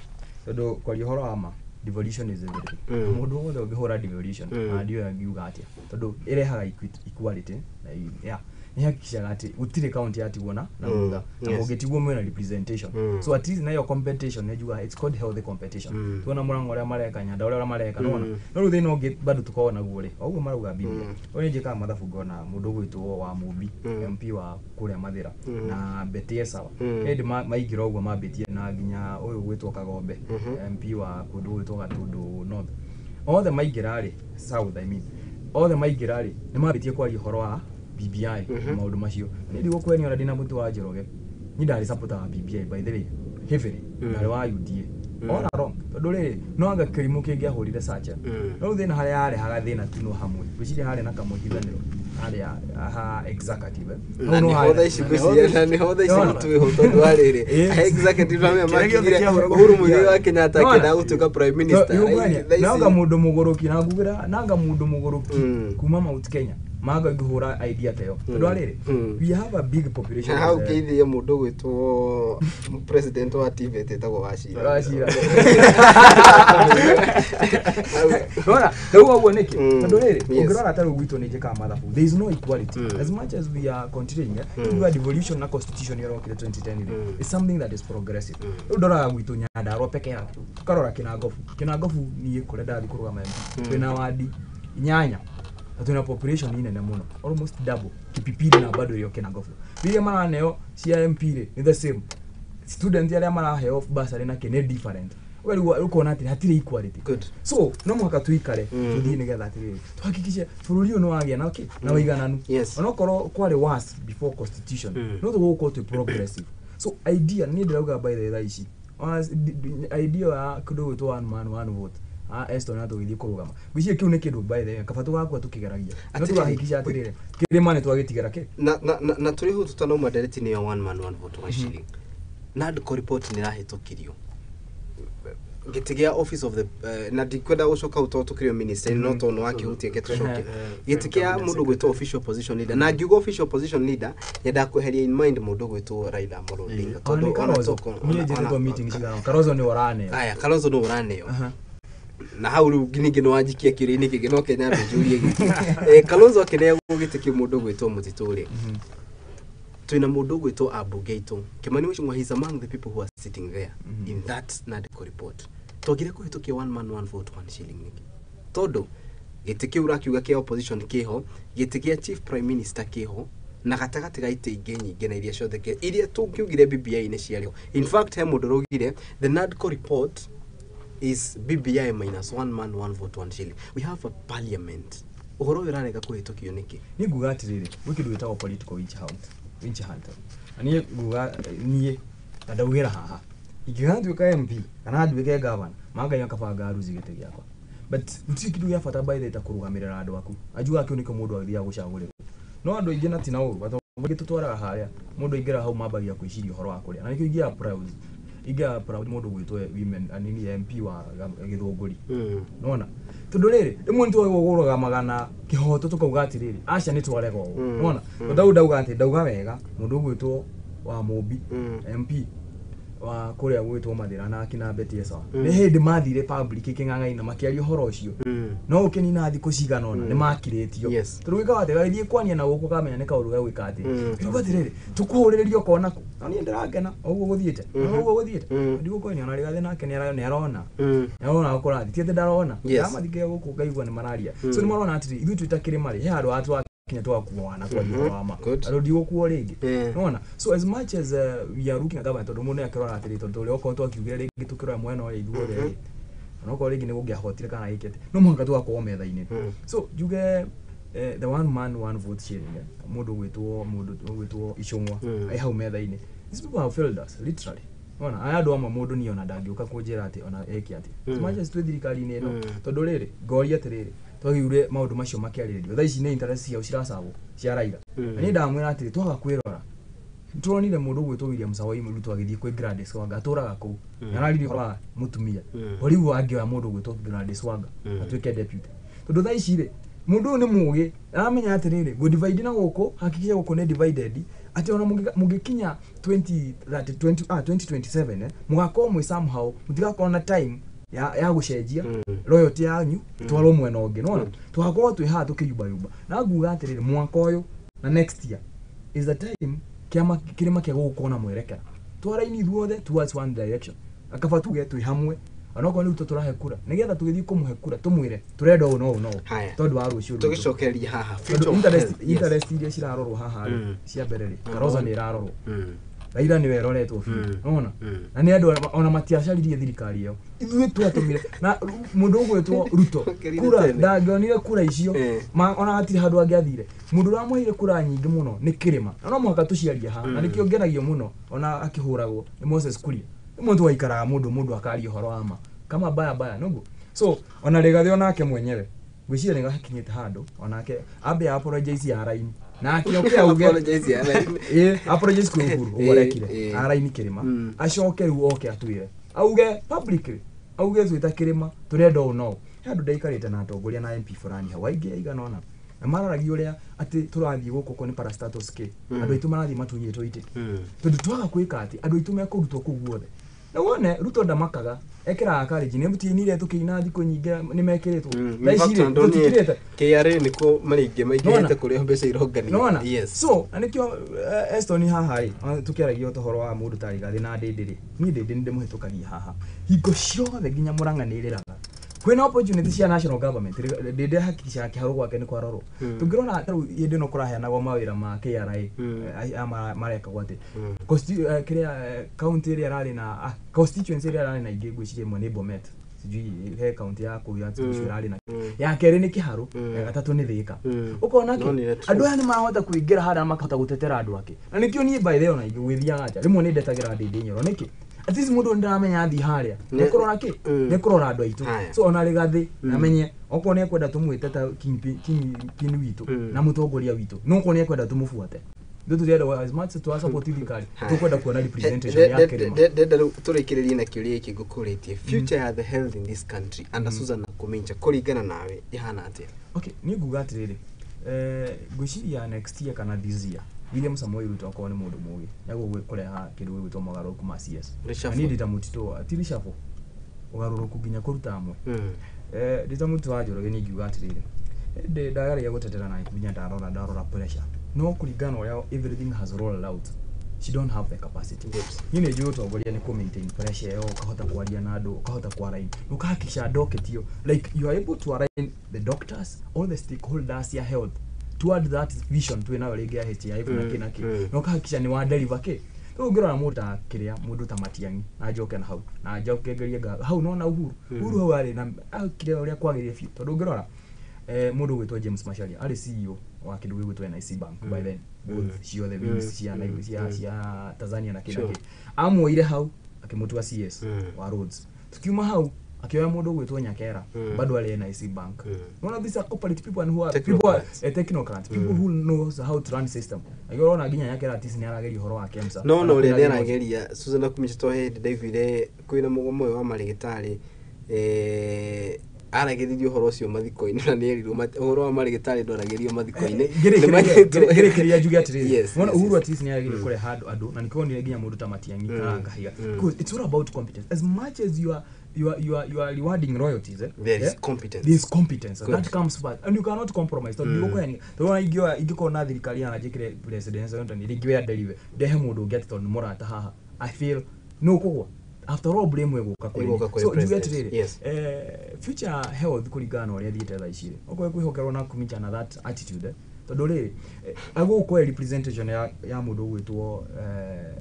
[SPEAKER 2] tondũ kwaria ũhoro wa ma, devolution is everything. Mũndũ wothe ũngĩhũra devolution, ona ndiũĩ angiuga atĩa, tondũ ĩrehaga equality na yeah, nĩ hakikishaga atĩ gũtirĩ county yatigwo na thutha, na mũngĩtigwo mwĩna representation. So at least nayo competition nĩ njugaga it's called healthy competition. Tuona Mũrang'a ũrĩa mareka, Nyandarua ũrĩa mareka, nĩwona. No rĩu thĩna ũngĩ bado tũkoragwo naguo rĩ, o ũguo marauga BBI, ũyũ nĩ njĩkaga mathabu ngona mũndũ ũgwĩtwo wa Mũmbi, MP wa kũrĩa Mathĩra, na Betty Esau, hĩndĩ maingĩra ũguo mambĩtie na nginya ũyũ ũgwĩtwo Kagombe, MP wa kũndũ gũgwĩtwo Gatũndũ North, othe maingĩra rĩ, South I mean, othe maingĩra rĩ, nĩ mambĩtie kwaria ũhoro wa BBI na maũndũ macio. Niĩ ndigũkwenio ona ndĩna mũtĩ wa Njoroge, niĩ ndarĩ supporter wa BBI by the way, heavily, ndarĩ wa UDA all along, tondũ rĩrĩ no anga kĩrimũ kĩngĩahũrire Sacha. No rĩu thĩna harĩa yarehaga thĩna tu no hamwe, ngwĩciria harĩa na kamũhithanĩro harĩa ha executive.
[SPEAKER 1] Na nĩho thaa ici ngwĩciria, na nĩho thaa ici twĩho, tondũ wa rĩrĩ executive amwe makigire Uhuru Muigai wa Kenyatta akĩenda gũtuĩka prime minister. Thaa ici-
[SPEAKER 2] Nanga mũndũ mũgũrũki na ngugĩra nanga mũndũ mũgũrũki kuma Mount Kenya manga ngĩhũra idea ta ĩyo, tondũ arĩrĩ we have a big population.
[SPEAKER 1] Hau ngĩithie mũndũ gwĩtwo president wa TVET etagwo Wachira.
[SPEAKER 2] Wachira. Nona, rĩu ũguo nĩkĩ? Tondũ rĩrĩ, ũngĩrora ta rĩu gwitũ nĩ njĩkaga mathabu, there is no equality. As much as we are continuing, tuga devolution na constitution ĩrokire 2010 rĩ, it's something that is progressive. Rĩu ndoraga gwitũ Nyandarua peke yake, tukarora Kinangofu. Kinangofu niĩ kũrĩa ndathi kũrũgama MP, twĩna wadi 8 na twĩna population nene mũno, almost double Kipipiri na bado ĩrĩ o Kinangofu. Iria maraneo cia MP rĩ, nĩ the same student arĩa maraheo bursary na kĩ nĩ different. Ũkarigwo ũkona atĩ hatirĩ equality.
[SPEAKER 1] Good.
[SPEAKER 2] So no mũhaka tũikare tũthiĩ nĩgetha atĩrĩrĩ tuhakikishe bũrũri ũyũ nĩ wagĩa na kĩ na ũigananu. Onokorwo kwarĩ worse before constitution, no tũgũkorwo twĩ progressive. So idea niĩ ndĩrauga by the way thaa ici, ona idea ya kĩndũ gwĩtwo one man one vote, Eston na tũgĩthiĩ kũrũgama, ngwĩciria kĩu nĩ kĩndũ by the way kaba tũgakua tũkĩgeragia, no
[SPEAKER 1] Atĩrĩrĩ,
[SPEAKER 2] tũgahakikisha atĩrĩrĩ kĩrĩma nĩ twagĩtigĩra kĩ
[SPEAKER 1] na tũrĩ hau tũtanauma ndereti-inĩ ya one man one vote one shilling, NADCO report nĩ ĩrahĩtũkirio gĩtĩ gĩa office of the na ndikwenda gũcoka hau tondũ tũkĩrĩ o minister no tondũ nĩ wakĩhutia ke tũcoke gĩtĩ kĩa mũndũ gwĩtwo official opposition leader, na ngiuga official opposition leader nyendaga kweheria in mind mũndũ gwĩtwo Raila Amolo Odinga,
[SPEAKER 2] Ona nĩ
[SPEAKER 1] tondũ ona
[SPEAKER 2] Kalonzo. Niĩ njĩtĩtwo meeting cigana, Kalonzo nĩ ũraneo.
[SPEAKER 1] Aya, Kalonzo nĩ ũraneo na hau rĩu ningĩ nĩ wanjikia kĩũria-inĩ kĩngĩ, no Kenya njũrie gĩkĩ. Kalonzo akĩneagwo gĩtĩ kĩu mũndũ gwĩtwo Mũtitũ rĩ, twĩna mũndũ ũgwĩtwo ambunge aitũ Kimani Ichung'wah, he's among the people who are sitting there in that NADCO report. Twagire kũhĩtũkia one man one vote one shilling nĩkĩ? Tondũ gĩtĩ kĩu ũrakiuga kĩa opposition kĩho, gĩtĩ kĩa chief prime minister kĩho, na gatagatĩ ga itĩ ingĩ nyingĩ na iria ciothe iria tũngiugire BBI nĩ ciarĩho. In fact, he mũndũ ũraugire the NADCO report is BBI minus one man one vote one shilling. We have a parliament, ũhoro ũyũ ũrarega kũhĩtũkio nĩkĩ?
[SPEAKER 2] Niĩ nguga atĩrĩrĩ, gwĩ kĩndũ gĩtagwo political witch hunt, witch hunt. Na niĩ nguga niĩ na ndaugĩra haha, ingĩgatuĩka MP kana nduĩke governor, mangai akabanga ruzi gĩtĩ gĩakwa, but gũtirĩ kĩndũ gĩa bata by the way ta kũrũgamĩrĩra andũ aku. Anjugaga kĩu nĩkĩo mũndũ athiaga gũcagũrĩrwo, no andũ aingĩ na ti na ũru atongoria tũtwaraga harĩa mũndũ aingĩra hau mambagia kwĩciria ũhoro wa kũrĩa, na nĩkĩo ingĩaga proud, ingĩaga proud mũndũ gwĩtwo women anini MP wa Gĩthũngũri. Nona tondũ rĩrĩ rĩmwe nĩ twagĩrĩirwo kũrũgamaga na kĩhoto tũkauga atĩrĩrĩ, aca nĩ twarega ũũ. Nona tondũ ndauga atĩ ndauga wega mũndũ ũgwĩtwo wa Mũmbi, MP wa kũrĩa gwĩtwo Mathĩra na akina Betty Esau, nĩ hĩndĩ mathire public kĩng'ang'ainĩ makĩaria ũhoro ũcio, no ũkĩnina thikũ cigana ũna nĩ makirĩtio. Tondũ gwĩkaga atĩ gagĩthiĩ kwania na gũkũ kamenya nĩ kaũndũ gegwĩka atĩ rĩu atĩrĩrĩ tũkũhũrĩrĩria ũkona kũ, no niĩ ndĩrakena o ũguo gũthiĩte, o ũguo gũthiĩte. Ndigũkwenia ona Rigathĩ nake nĩ arona, nĩ arona gũkũrathi ti atĩ ndarona. Ndamathikĩrĩria gũkũ ngaigua nĩ mararia, so nĩ marona atĩrĩ ithuĩ twĩ ta kĩrĩma rĩ, he handũ ha twakinya twakuoana kwaria ũhoro wa ma. Andũ ndigũkuo rĩngĩ. Nona so as much as we are looking at government, tondũ mũndũ nĩ akĩrora atĩrĩ, tondũ ũrĩa okorwo twakiugire rĩngĩ tũkĩrora mwena ũrĩa ithuothe rĩ, onokorwo rĩngĩ nĩ gũngĩahotire kana gĩkĩ atĩ no mũhaka tũgakorwo metha-inĩ. So njuge the one man one vote sharing, mũndũ ũgwĩtwo Ichung'wa hau metha-inĩ, these people have failed us literally. Ona aya andũ amwe mũndũ niĩ ona ndangĩũka kũnjĩra atĩ ona eke atĩ as much as twĩ thirikari-inĩ ĩno, tondũ rĩrĩ ngoria atĩrĩrĩ Twagĩure maũndũ macio makĩarĩrĩrio. Thaa ici nĩ interest ciao ciracagwo cia Raila. Na niĩ ndamwĩra atĩrĩ, twaga kwĩrora, tũronire mũndũ ũgwĩtwo William Samoei Ruto agĩthiĩ kwĩ Gladys Wanga, atũraga kũu, araririe ũhoro wa mũtumia. O rĩu angĩoya mũndũ ũgwĩtwo Gladys Wanga atuĩke deputy, tondũ thaa ici rĩ, mũndũ ũyũ nĩ mũgĩ, aramenya atĩrĩrĩ, ngũ divide na gũkũ, hakikisha gũkũ nĩ divided, atĩ ona mũngĩkinya 2030, 20, 2027, mũgakorwo mwĩ somehow, mũtigakorwo na time ya gũcenjia loyalty yanyu twarwo mwena ũngĩ. Nona tũgakorwo twĩ haha tũkĩyumbayumba. Na nguga atĩrĩrĩ, mwaka ũyũ na next year is the time kĩama kĩrĩma kĩa gũgũkorwo na mwerekera, twaraini ithuothe towards one direction. Akaba tuge twĩ hamwe, onokorwo nĩ Ruto tũrahe kura, nĩgetha tũgĩthiĩ kũmũhe kura tũmwĩre tũrenda ũũ na ũũ na ũũ,
[SPEAKER 1] Haya.
[SPEAKER 2] tondũ wa rũciũ rwitũ.
[SPEAKER 1] Tũgĩcokereria haha,
[SPEAKER 2] Tondũ
[SPEAKER 1] future of
[SPEAKER 2] interest,
[SPEAKER 1] health, yes.
[SPEAKER 2] interest iria cirarorwo haha rĩ, cia mbere rĩ, Kalonzo nĩ ĩrarorwo, Raila nĩwe ĩroretwo biũ. Nona na nĩ andũ ona matiacaririe thirikari ĩyo ithuĩ twatũmire na mũndũ ũgwĩtwo Ruto
[SPEAKER 1] Ũkĩrire
[SPEAKER 2] kura
[SPEAKER 1] tene.
[SPEAKER 2] ndangĩonire kura icio. Ona hatirĩ handũ angĩathire. Mũndũ ũrĩa wamũheire kura nyingĩ mũno nĩ Kĩrĩma, na no mũhaka tũciarie haha, na nĩkĩo ngenagio mũno ona akĩhũragwo nĩ Moses Kuria. Nĩ mũndũ waikaraga mũndũ akaria ũhoro wa ma kama baya baya noguo. So ona Rigathĩ onake mwenyewe ngwĩciria nĩ gakinyĩte handũ onake ambe apologize ya raini, nake oke auge
[SPEAKER 1] Apologize ya raini.
[SPEAKER 2] Ĩ, apologize kwĩ Uhuru ũguo arekire araini Kĩrĩma. Acoke rĩu oke atwĩre, auge publicly, auge twĩ ta Kĩrĩma tũrenda ũũ na ũũ. He handũ ndaikarĩte na atongoria na MP fulani hau aingĩ aigana ũna, na mararagia ũrĩa atĩ tũrathiĩ gũkũ kũ nĩ parastatus k, andũ aitũ marathiĩ matunyĩtwo itĩ, tondũ twaga kwĩka atĩ andũ aitũ mekũrutwo kũu guothe. Na wone Ruto ndamakaga, ekĩraga courage. Nĩ mũtiinire tũkĩina thikũ nyingĩ nĩ mekĩrĩtwo. Thaa
[SPEAKER 1] In fact,
[SPEAKER 2] ici rĩ,
[SPEAKER 1] ndonire
[SPEAKER 2] tũtikĩrĩte.
[SPEAKER 1] KRA nĩkuo marĩingĩ maingĩhĩte
[SPEAKER 2] Nona.
[SPEAKER 1] kũrĩa mbeca ironganio.
[SPEAKER 2] Nona.
[SPEAKER 1] Yes.
[SPEAKER 2] So na nĩkĩo Eston haha rĩ, ona tũkĩaragia ũhoro wa mũndũ ta Rigathĩ na Ndĩndĩ rĩ, niĩ Ndĩndĩ nĩ ndĩmũhĩtũkagia haha hingo ciothe, nginya Mũrang'a nĩ ĩrĩraga kwĩna opportunity cia national government. Ndĩndĩ hakikishaga kĩharo gwake nĩ kwarorwo. Tũngĩrora ta rĩu hĩndĩ ĩno kũraheanagwo mawĩra ma KRA, aya marekagwo atĩ kĩrĩa, county ĩrĩa ĩrarĩ na constituency ĩrĩa ĩrarĩ na ingĩ, ngwĩciria ĩmwe nĩ Bomet, sijui he county ya kũu ya ũcio ĩrarĩ na ya kerĩ nĩ Kĩharũ, ya gatatũ nĩ Thĩka. Ũkona kĩ
[SPEAKER 1] Nonire true.
[SPEAKER 2] andũ aya nĩ marahota kũingĩra harĩa na makahota gũtetera andũ ake. Na nĩkĩo niĩ by the way ona gwĩthiaga nja rĩmwe nĩ ndetagĩra Ndĩndĩ Nyoro. Nĩkĩ? At least mũndũ nĩ ndĩramenya athiĩ harĩa nĩ kũrora kĩ, nĩ kũrora andũ aitũ.
[SPEAKER 1] Haya.
[SPEAKER 2] So ona Rigathĩ amenye okorwo nĩ ekwenda tũmwĩte ta kingpin witũ na mũtongoria witũ, no okorwo nĩ ekwenda tũmũbuate, ithuĩ tũrenda as much as tũra support thirikari, tũkwenda kuona representation ya Kĩrĩma.
[SPEAKER 1] Ndenda rĩu tũrĩkĩrĩrie na kĩũria gĩkĩ ngũkũrĩtie: future ya the health in this country under Susan Nakhumicha, kũringana nawe, ĩhana atĩa?
[SPEAKER 2] Okay, niĩ nguga atĩrĩrĩ, ngwĩciria next year kana this year, William Samoei Ruto akorwo nĩ mũndũ mũgĩ, nĩegũgĩ kũreha kĩndũ gĩgwĩtwo mogarũrũku ma CS.
[SPEAKER 1] Reshuffle.
[SPEAKER 2] Na niĩ ndĩ ta mũtitũ, ti reshuffle, ũgarũrũku nginya kũruta amwe. Ndĩ ta mũtitũ wa Njoroge, niĩ ingiuga atĩrĩrĩ, ndĩ ndageragia gũtetera na nginya ndarora pressure, no kũringana na ũrĩa everything has rolled out, she don't have the capacity. Niĩ nĩ njũĩ ũtongoria nĩ kũ maintain pressure ĩyo, ũkahota kwaria na andũ, ũkahota kwalign, ũkahakikisha docket ĩyo, like you are able to align the doctors, all the stakeholders ya health toward that vision twĩ nayo rĩngĩ ya HIF na kĩ na kĩ, na ũkahakikisha nĩ wa deliver kĩ. Rĩu ũngĩrora mũndũ ta kĩrĩa, mũndũ ta Matiang'i, na njoke na hau na njoke ngerie hau nona Uhuru. Uhuru hau arĩ na akire ũrĩa kwagĩrĩire biũ, tondũ ũngĩrora mũndũ ũgwĩtwo James Macharia arĩ CEO wa kĩndũ gĩgwĩtwo NIC Bank by then, both ciothe wings cia cia Tanzania na kĩ na kĩ. Amuoire hau akĩmũtua CS wa roads. Tukiuma hau akĩoya mũndũ ũgwĩtwo Nyakera, bado arĩ NIC Bank. One of these are corporate people and who are people are,
[SPEAKER 1] Technocrats.
[SPEAKER 2] technocrats, people who knows how to run system. Agĩkorwo ona nginya Nyakera at least nĩ arageria ũhoro wa KEMSA.
[SPEAKER 1] No na ũrĩa
[SPEAKER 2] Ona kwĩna
[SPEAKER 1] nĩarageria Susan Nakhumicha, to hĩndĩ ndaiguire kwĩna mũgomo ũyũ wa marĩgĩtarĩ, aragĩririe ũhoro ũcio mathiko-inĩ, na nĩerirwo ũhoro wa marĩgĩtarĩ ndwaragĩrio mathiko-inĩ.
[SPEAKER 2] Ngĩrĩkĩrĩria njuge atĩrĩrĩ, wona Uhuru at least nĩagĩrĩire kũrehe andũ, na nĩkĩo onire nginya mũndũ ta Matiang'i kana Kahiga, because it's all about competence. As much as you are rewarding royalties,
[SPEAKER 1] There is competence.
[SPEAKER 2] There is competence.
[SPEAKER 1] Good.
[SPEAKER 2] That comes first and you cannot compromise, tondũ ndigũkũhenia, tondũ ona ingĩoya ingĩkorwo na thirikari yana njĩkĩre president rĩngĩ we deliver ndehe mũndũ ũngĩ atĩ tondũ nĩ mũrata haha, I feel no kũgwa. After all, blame ĩgũka kũrĩ
[SPEAKER 1] Ĩgũka
[SPEAKER 2] niĩ.
[SPEAKER 1] kũrĩ
[SPEAKER 2] So njuge
[SPEAKER 1] president.
[SPEAKER 2] atĩrĩrĩ, future health kũringana na ũrĩa thiĩte thaa ici rĩ, okorwo kwĩhokerwo na Nakhumicha na that attitude, Tondũ rĩrĩ agũkwo representation ya mũndũ ũgwĩtwo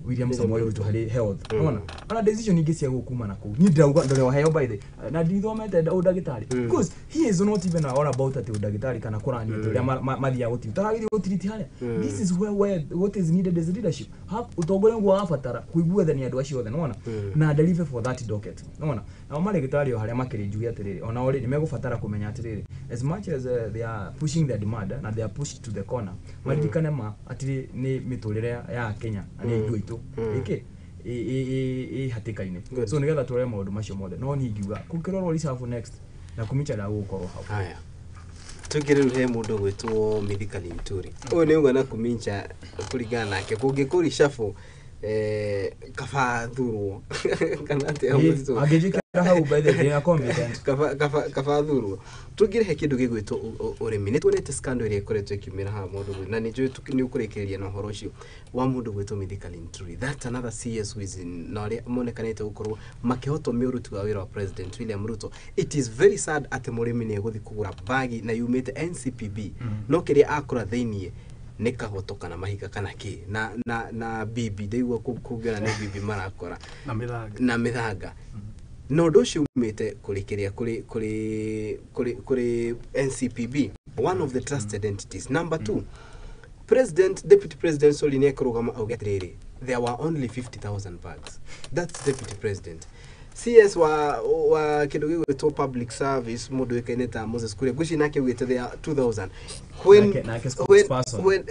[SPEAKER 2] William Samoei Ruto harĩ health. Ona ona decision ingĩ cia gũkuma na kũu. Niĩ ndĩrauga ndore waheo by the na ndithomete ũndagĩtarĩ. Because he is not even all about atĩ ũndagĩtarĩ kana kũrania atĩ ũrĩa mathiaga gũtiriti. Taragĩthiĩ gũtiriti harĩa. This is where what is needed is leadership. Ũtongoria nĩguo wabatara kũiguithania andũ acio othe, nĩwona? Na deliver for that docket, nĩwona? Nao marĩgĩtarĩ o harĩa makĩrĩ njuge atĩrĩrĩ, ona o rĩ nĩmegũbatara kũmenya atĩrĩrĩ, as much as they are pushing their demand na they are pushed to the corner, maririkane ma atĩ nĩ mĩtũrĩre ya Kenya na nĩ ithuĩ aitũ ĩkĩ ĩ hatĩka-inĩ. So nĩgetha tũrore maũndũ macio mothe, no niĩ ingiuga kũkĩrorwo reserve next na Kumicha ndagũkorwo hau.
[SPEAKER 1] Haya, tũingĩre rĩu he mũndũ ũgwĩtwo Mithika Linturi. Ũyũ nĩ uga na Kumincha kũringana nake kũngĩkũ reshuffle kaba thurwo kana atĩa mũtitũ
[SPEAKER 2] angĩnjĩkĩra hau by the way competent
[SPEAKER 1] kaba thurwo. Tũingĩre he kĩndũ gĩgwĩtwo ũrĩmi. Nĩ tuonete scandal ĩrĩa ĩkoretwo ĩkiumĩra haha mũndũ na nĩ njũĩ nĩ ũkũrĩkĩrĩria na ũhoro ũcio wa mũndũ gwĩtwo Mithika Linturi. That's another CS who is in na arĩa monekanĩte gũkorwo makĩhotomia ũruti wa wĩra wa President William Ruto. It is very sad atĩ mũrĩmi nĩ egũthiĩ kũgũra bagi na yumĩte NCPB no kĩrĩa akora thĩiniĩ nĩ kagoto kana mahiga kana kĩ na bibi ndaigua kũngĩona nĩ bibi marakora na mĩthanga. Na ũndũ ũcio umĩte kũrĩ kĩrĩa kũrĩ NCPB, one of the trusted entities. Number two, President, Deputy President Soli nĩ ekũrũgama auge atĩrĩrĩ, there were only 50,000 bags. That's Deputy President. CS wa kĩndũ gĩgwĩtwo public service mũndũ ũĩkaine ta Moses Kuria ngwĩciria nake augĩte there are 2,000. When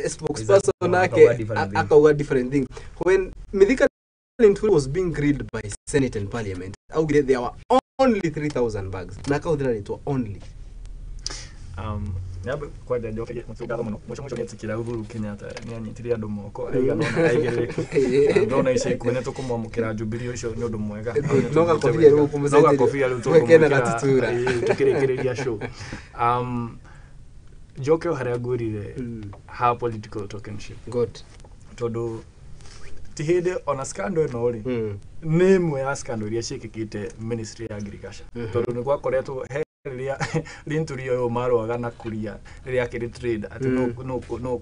[SPEAKER 1] spokesperson nake akauga different thing. When Mithika Linturi was being grilled by Senate and Parliament, augire there were only 3,000 bags. Na akauthira rĩtwa only.
[SPEAKER 3] Nyambe kwanja njoke ngatho mũno mũco mũco nĩetĩkĩra Uhuru Kenyatta nĩanyitire andũ moko aigana ũna aigĩrĩrĩku ndona ica ikuhĩ nĩ tũkũmwamũkĩra Jubilee ũcio nĩ ũndũ mwega
[SPEAKER 1] no gakobia rĩu
[SPEAKER 3] tũkũmũcenjeria tũkĩrĩkĩrĩria show. Njoke o harĩa ngwĩrire ha political tokenship.
[SPEAKER 1] Good.
[SPEAKER 3] Tondũ ti hĩndĩ ona scandal ĩno rĩ nĩ ĩmwe ya scandal iria ciĩkĩkĩte ministry ya agriculture tondũ nĩ gwakoretwo he rĩrĩa Linturi ũyũ marũaga na Kuria rĩrĩa akĩrĩ trade atĩ no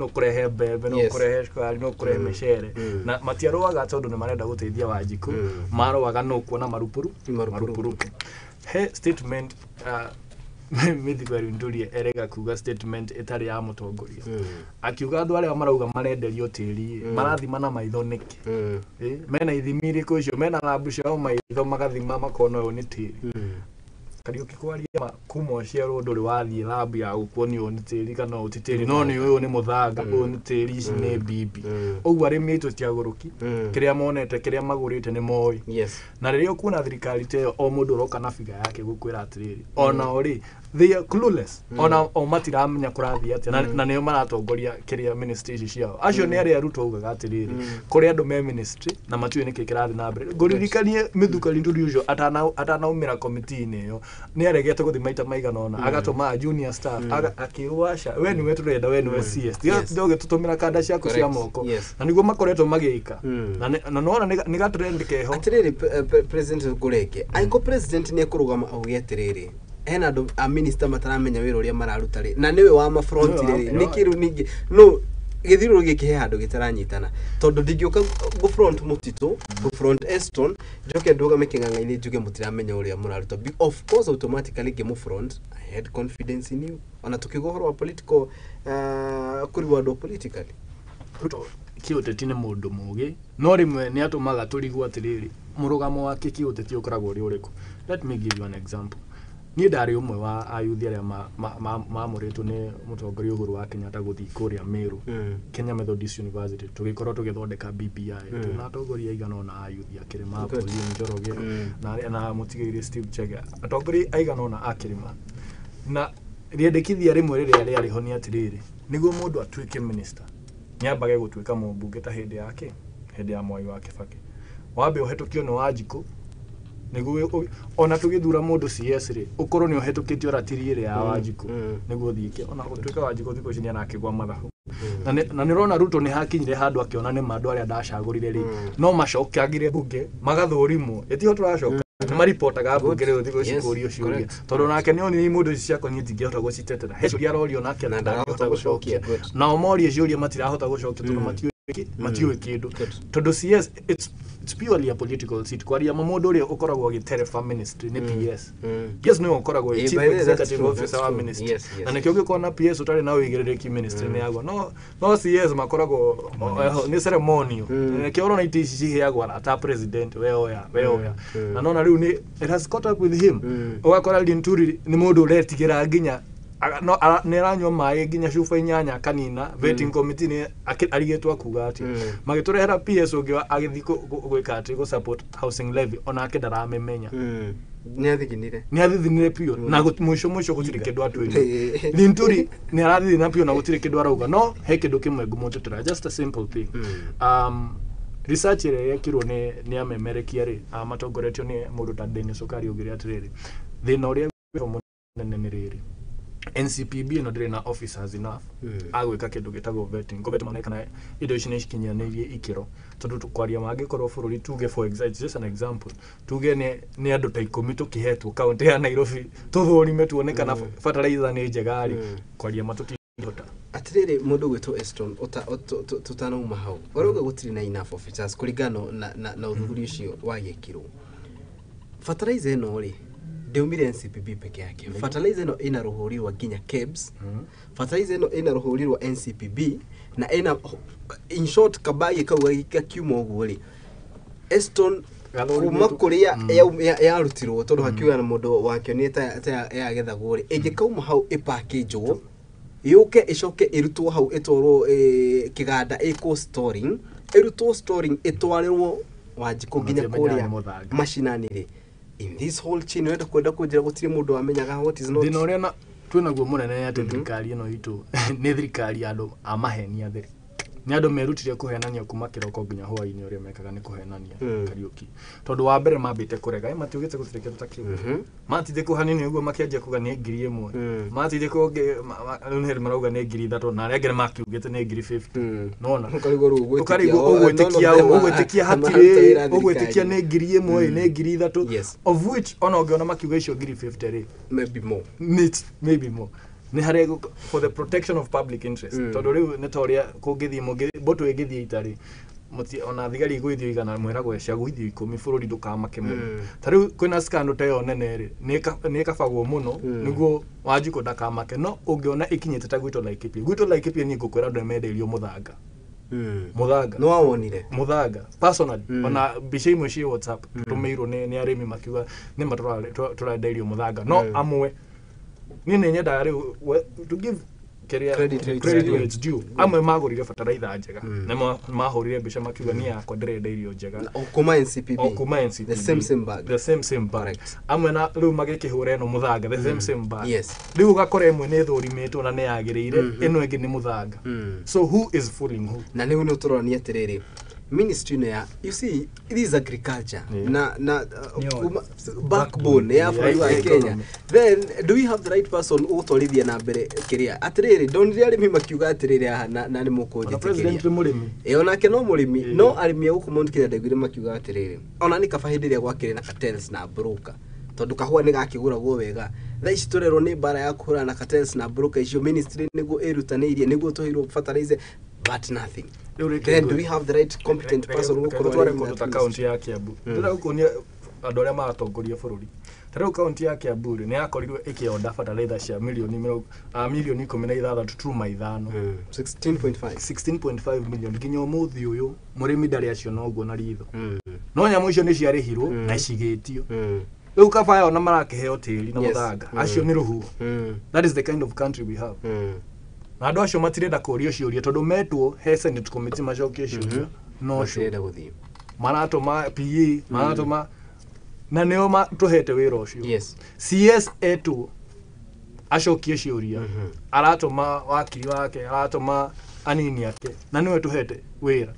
[SPEAKER 3] kũrehe mbembe, no kũrehe cukari, no kũrehe mĩcere na matiarũaga tondũ nĩ marenda gũteithia Wanjikũ, marũaga no kuona marupurupu. He statement Mithika Linturi erega kuga statement ĩtarĩ ya mũtongoria akiuga andũ arĩa marauga marenderio tĩri marathima na maitho nĩkĩ mena ithimi irĩkũ icio mena rambu ciao maitho magathima makona ũyũ nĩ tĩri. Kariũki kwaria kuma ũciarwo ndũrĩ wathiĩ lab ya gũkuonio ũyũ nĩ tĩri kana ũyũ ti tĩri no nĩ ũyũ nĩ mũthanga ũyũ nĩ tĩri ici nĩ mbimbi ũguo arĩmi aitũ ti agũrũki kĩrĩa monete kĩrĩa magũrĩte nĩ moĩ. Na rĩrĩa ũkuona thirikari ta ĩyo o mũndũ ũroka na biga yake gũkwĩra atĩrĩrĩ onao rĩ they are clueless ona o matiramenya kũrathiĩ atĩa na nĩo maratongoria kĩrĩa ministry ici ciao acio nĩ arĩa Ruto augaga atĩrĩrĩ kũrĩ andũ me ministry na matiũĩ nĩkĩ kĩrathiĩ na mbere. Ngũririkanie Mithika Linturi ũcio atanaumĩra komiti-inĩ ĩyo nĩ aregete gũthiĩ maita maigana ũna agatũma junior staff akĩrwo aca we nĩwe tũrenda we nĩwe CS tiga ũgĩtũtũmĩra kanda ciaku cia moko na nĩguo makoretwo magĩka na nĩwona nĩ gatrend keho.
[SPEAKER 1] Atĩrĩrĩ President Ngũrenge angĩkorwo President nĩ ekũrũgama auge atĩrĩrĩ hena andũ a minister mataramenya wĩra ũrĩa mararuta rĩ na nĩwe wa mafront rĩ nĩkĩ rĩu ningĩ no gĩthirũrũ gĩkĩ he handũ gĩtaranyitana tondũ ndingĩũka gũ front mũtitũ gũ front Eston njoke ndũgame kĩng'ang'a-inĩ njuge mũtiramenya ũrĩa mũraruta. Of course automatically ngĩmũ front I had confidence in you ona tũkiuga ũhoro wa political kũrewardwo politically.
[SPEAKER 3] Ruto kĩũteti nĩ mũndũ mũgĩ no rĩmwe nĩ atũmaga tũrigwo atĩrĩrĩ mũrũgamo wake kĩũteti ũkoragwo ũrĩ ũrĩkũ. Let me give you an example. Niĩ ndarĩ ũmwe wa ayuthi arĩa maamũrĩtwo nĩ mũtongoria Uhuru wa Kenyatta gũthiĩ kũrĩa Meru Kenya Methodist University tũgĩkorwo tũgĩthondeka BBI twĩna atongoria aigana ũna ayuthi a kĩrĩma Pauline Njoroge na mũtigairĩ Steve Chege atongoria aigana ũna a kĩrĩma na rĩendekithia rĩmwe rĩrĩa rĩarĩ ho nĩ atĩrĩrĩ nĩguo mũndũ atuĩke minister nĩambage gũtuĩka mũmbunge ta hĩndĩ yake hĩndĩ ya Mwai wa Kibaki wambe ũhetũkio nĩ Wanjikũ nĩguo ona tũgĩthura mũndũ CS rĩ ũkorwo nĩ ũhetũkĩtio ratiri ĩrĩa ya Wanjikũ nĩguo ũthiĩke ona gũtuĩka Wanjikũ thikũ ici nĩarakĩgwa mathabu na nĩ ũrona Ruto nĩ hakinyire handũ akĩona nĩ ma andũ arĩa ndacagũrire rĩ no macokagire bunge magathũrimwo ĩtiho tũracoka Nĩ maripotaga mbunge rĩu thikũ ici kũrio ciũria. Tondũ nake nĩ onire mũndũ ici ciakwa niĩ ndingĩhota gũcitetera. He ciũria arorio nake
[SPEAKER 1] Na ndarahota gũcokia.
[SPEAKER 3] Nao morie ciũria matirahota gũcokia tondũ matiũĩ kĩndũ. Tondũ CS it's purely a political seat. Kwaria ma mũndũ ũrĩa ũkoragwo agĩtereba ministry nĩ PS. PS nĩwe ũkoragwo chief executive officer wa ministry. Na nĩkĩo ũngĩkorwo na PS ũtarĩ na ũigĩrĩrĩki ministry nĩ yagwa. No CS makoragwo nĩ ceremonial. Nĩkĩo ũrona itĩ ici ciheagwo arata president we oya we oya. Na nona rĩu nĩ it has caught up with him. Ũgakora Linturi nĩ mũndũ ũretigĩra nginya no nĩ aranyua maĩ nginya cuba inyanya kanina vetting committee nĩ arigĩtwo akuga atĩ magĩtũrehera PS ũngĩ agĩthiĩ gwĩka atĩ gũ support housing levy onake ndaramĩmenya.
[SPEAKER 1] Nĩ
[SPEAKER 3] athithinire biũ na mũico gũtirĩ kĩndũ atwĩrire. Linturi nĩ arathithina biũ na gũtirĩ kĩndũ arauga no he kĩndũ kĩmwe ngũmũtetera, just a simple thing. Research ĩrĩa yekirwo nĩ amemerekia rĩ matongoretio nĩ mũndũ ta Dennis Okari augire atĩrĩrĩ thĩna ũrĩa wĩho mũnene nĩ rĩrĩ NCPB ĩno ndĩrĩ na officers enough agwĩka kĩndũ gĩtagwo vetting kũvet mone kana indo ici nĩ cikinyanĩirie ikĩro tondũ kwaria mangĩkorwo bũrũri tuge for example, just an example tuge nĩ andũ ta 10 tũkĩhetwo kaunti ya Nairobi tũthũrime tuone kana fertilizer nĩ njega rĩ kwaria matũtingĩhota.
[SPEAKER 1] Atĩrĩrĩ mũndũ gwĩtwo Eston tũtanauma hau ũrauga gũtirĩ na enough officers kũringana na ũthuthuria ũcio wagĩkirwo. Fertilizer ĩno rĩ ndĩumire NCPB peke yake. Fertilizer ĩno ĩna rũhũri rwa nginya KEBS. Fertilizer ĩno ĩna rũhũri rwa NCPB na ĩna in short kabagi kau gakiuma ũguo rĩ Eston kuma kũrĩa yarutirwo tondũ hakiuga na mũndũ wakĩonire ta yagethagwo rĩ ĩngĩkauma hau ĩpakĩnjwo yũke ĩcoke ĩrutwo hau ĩtwarwo kĩganda ĩkwo storing ĩrutwo storing ĩtwarĩrwo Wanjikũ nginya kũrĩa macinani rĩ. In this whole chain wenda kwenda kũnjĩra gũtirĩ mũndũ wamenyaga what is not.
[SPEAKER 3] Thĩna ũrĩa na twĩnaguo mũnene nĩ atĩ thirikari ĩno itũ nĩ thirikari ya andũ a mahenia theri. Nĩ andũ merutire kũhenania kuma kĩroko nginya hwaĩ-inĩ ũrĩa mekaga nĩ kũhenania Kariũki. Tondũ wa mbere mambĩte kũrega matiugĩte gũtirĩ kĩndũ ta kĩu. Matinde kũ hanini ũguo makĩanjia kuga nĩ 1000. Matinde kũ rĩu nĩ marauga nĩ 3000 na arĩa angĩ makiugĩte nĩ 50. Nona ũkarigwo ũgwĩtĩkia hatirĩ ũgwĩtĩkia nĩ 1000 nĩ 3000 of which ona ũngĩona makiuga icio 50 rĩ
[SPEAKER 1] maybe more.
[SPEAKER 3] Maybe more. Nĩ harĩa for the protection of public interest tondũ rĩu nĩ ta ũrĩa kũngĩthiĩ mbũtũ ĩngĩthiĩ itarĩ ona thigari igũithio igana mwĩragwo ciagũithio 10 bũrũri ndũkamake mũno. Ta rĩu kwĩna scandal ta ĩyo nene rĩ nĩ ĩkabagwo mũno nĩguo Wanjikũ ndakamake no ũngĩona ĩkinyĩte ta gwitũ Laikipia niĩ ngũkwĩra andũ nĩmendeirio mũthanga. Mũthanga
[SPEAKER 1] no wawonire
[SPEAKER 3] mũthanga personally ona mbica imwe ciĩ WhatsApp tũtũmĩirwo nĩ arĩmi makiuga nĩma tũrendeirio mũthanga no amwe niĩ nĩ nyendaga rĩu to give credit where it's due. Amwe magũrire fertilizer njega na mahũrire mbica makiuga niĩ yakwa ndĩrenda irio njega
[SPEAKER 1] kuma NCPB
[SPEAKER 3] o kuma NCPB
[SPEAKER 1] the same bag
[SPEAKER 3] the same bag. Amwe na rĩu magĩkĩhũra ĩno mũthanga the same bag.
[SPEAKER 1] Yes.
[SPEAKER 3] Rĩu ũgakora ĩmwe nĩ ĩthũrimĩtwo na nĩ yagĩrĩire ĩno ĩngĩ nĩ mũthanga. So who is fooling who?
[SPEAKER 1] Na rĩu nĩ tũrorania atĩrĩrĩ ministry ya you see it is agriculture na backbone ya bũrũri wa Kenya. Then do we have the right person ũgũtwarithia na mbere kĩrĩa atĩrĩrĩ ndonire arĩmi makiuga atĩrĩrĩ haha na nĩ mũkũnjĩtĩkĩria
[SPEAKER 3] president nĩ mũrĩmi
[SPEAKER 1] onake no mũrĩmi no arĩmi a gũkũ Mount Kenya ndaiguire makiuga atĩrĩrĩ ona nĩ kaba hĩndĩ ĩrĩa gwakĩrĩ na cartels na broker tondũ kahũa nĩ gakĩgũragwo wega thaa ici tũrerwo nĩ mbara ya kũhũrana na cartels na broker icio ministry nĩguo ĩrutanĩirie nĩguo tũheirwo fertilizer but nothing. Then do we have the right competent person
[SPEAKER 3] gũkorwo tware kũndũ ta kaunti ya Kiambu? Ndĩrenda gũkuonia andũ arĩa maratongoria bũrũri. Ta rĩu kaunti ya Kiambu rĩ nĩ yakorirwo ĩkĩonda fertilizer cia milioni 16 16.5 million nginya ũmũthĩ ũyũ mũrĩmi ndarĩ aciona ũguo na ritho. No nyamũ icio nĩ ciarĩhirwo na cigĩtio. Rĩu kabaya ona marakĩheo tĩri na mũthanga acio nĩ rũhuho. That is the kind of country we have. Na andũ acio matirenda kũrio ciũria tondũ metwo he Senate committee macokie ciũria no
[SPEAKER 1] matirenda gũthiĩ
[SPEAKER 3] maratũma PE maratũma na nĩo tũhete wĩra ũcio.
[SPEAKER 1] Yes.
[SPEAKER 3] CS etwo acokie ciũria aratũma wakiri wake aratũma anini ake na nĩwe tũhete wĩra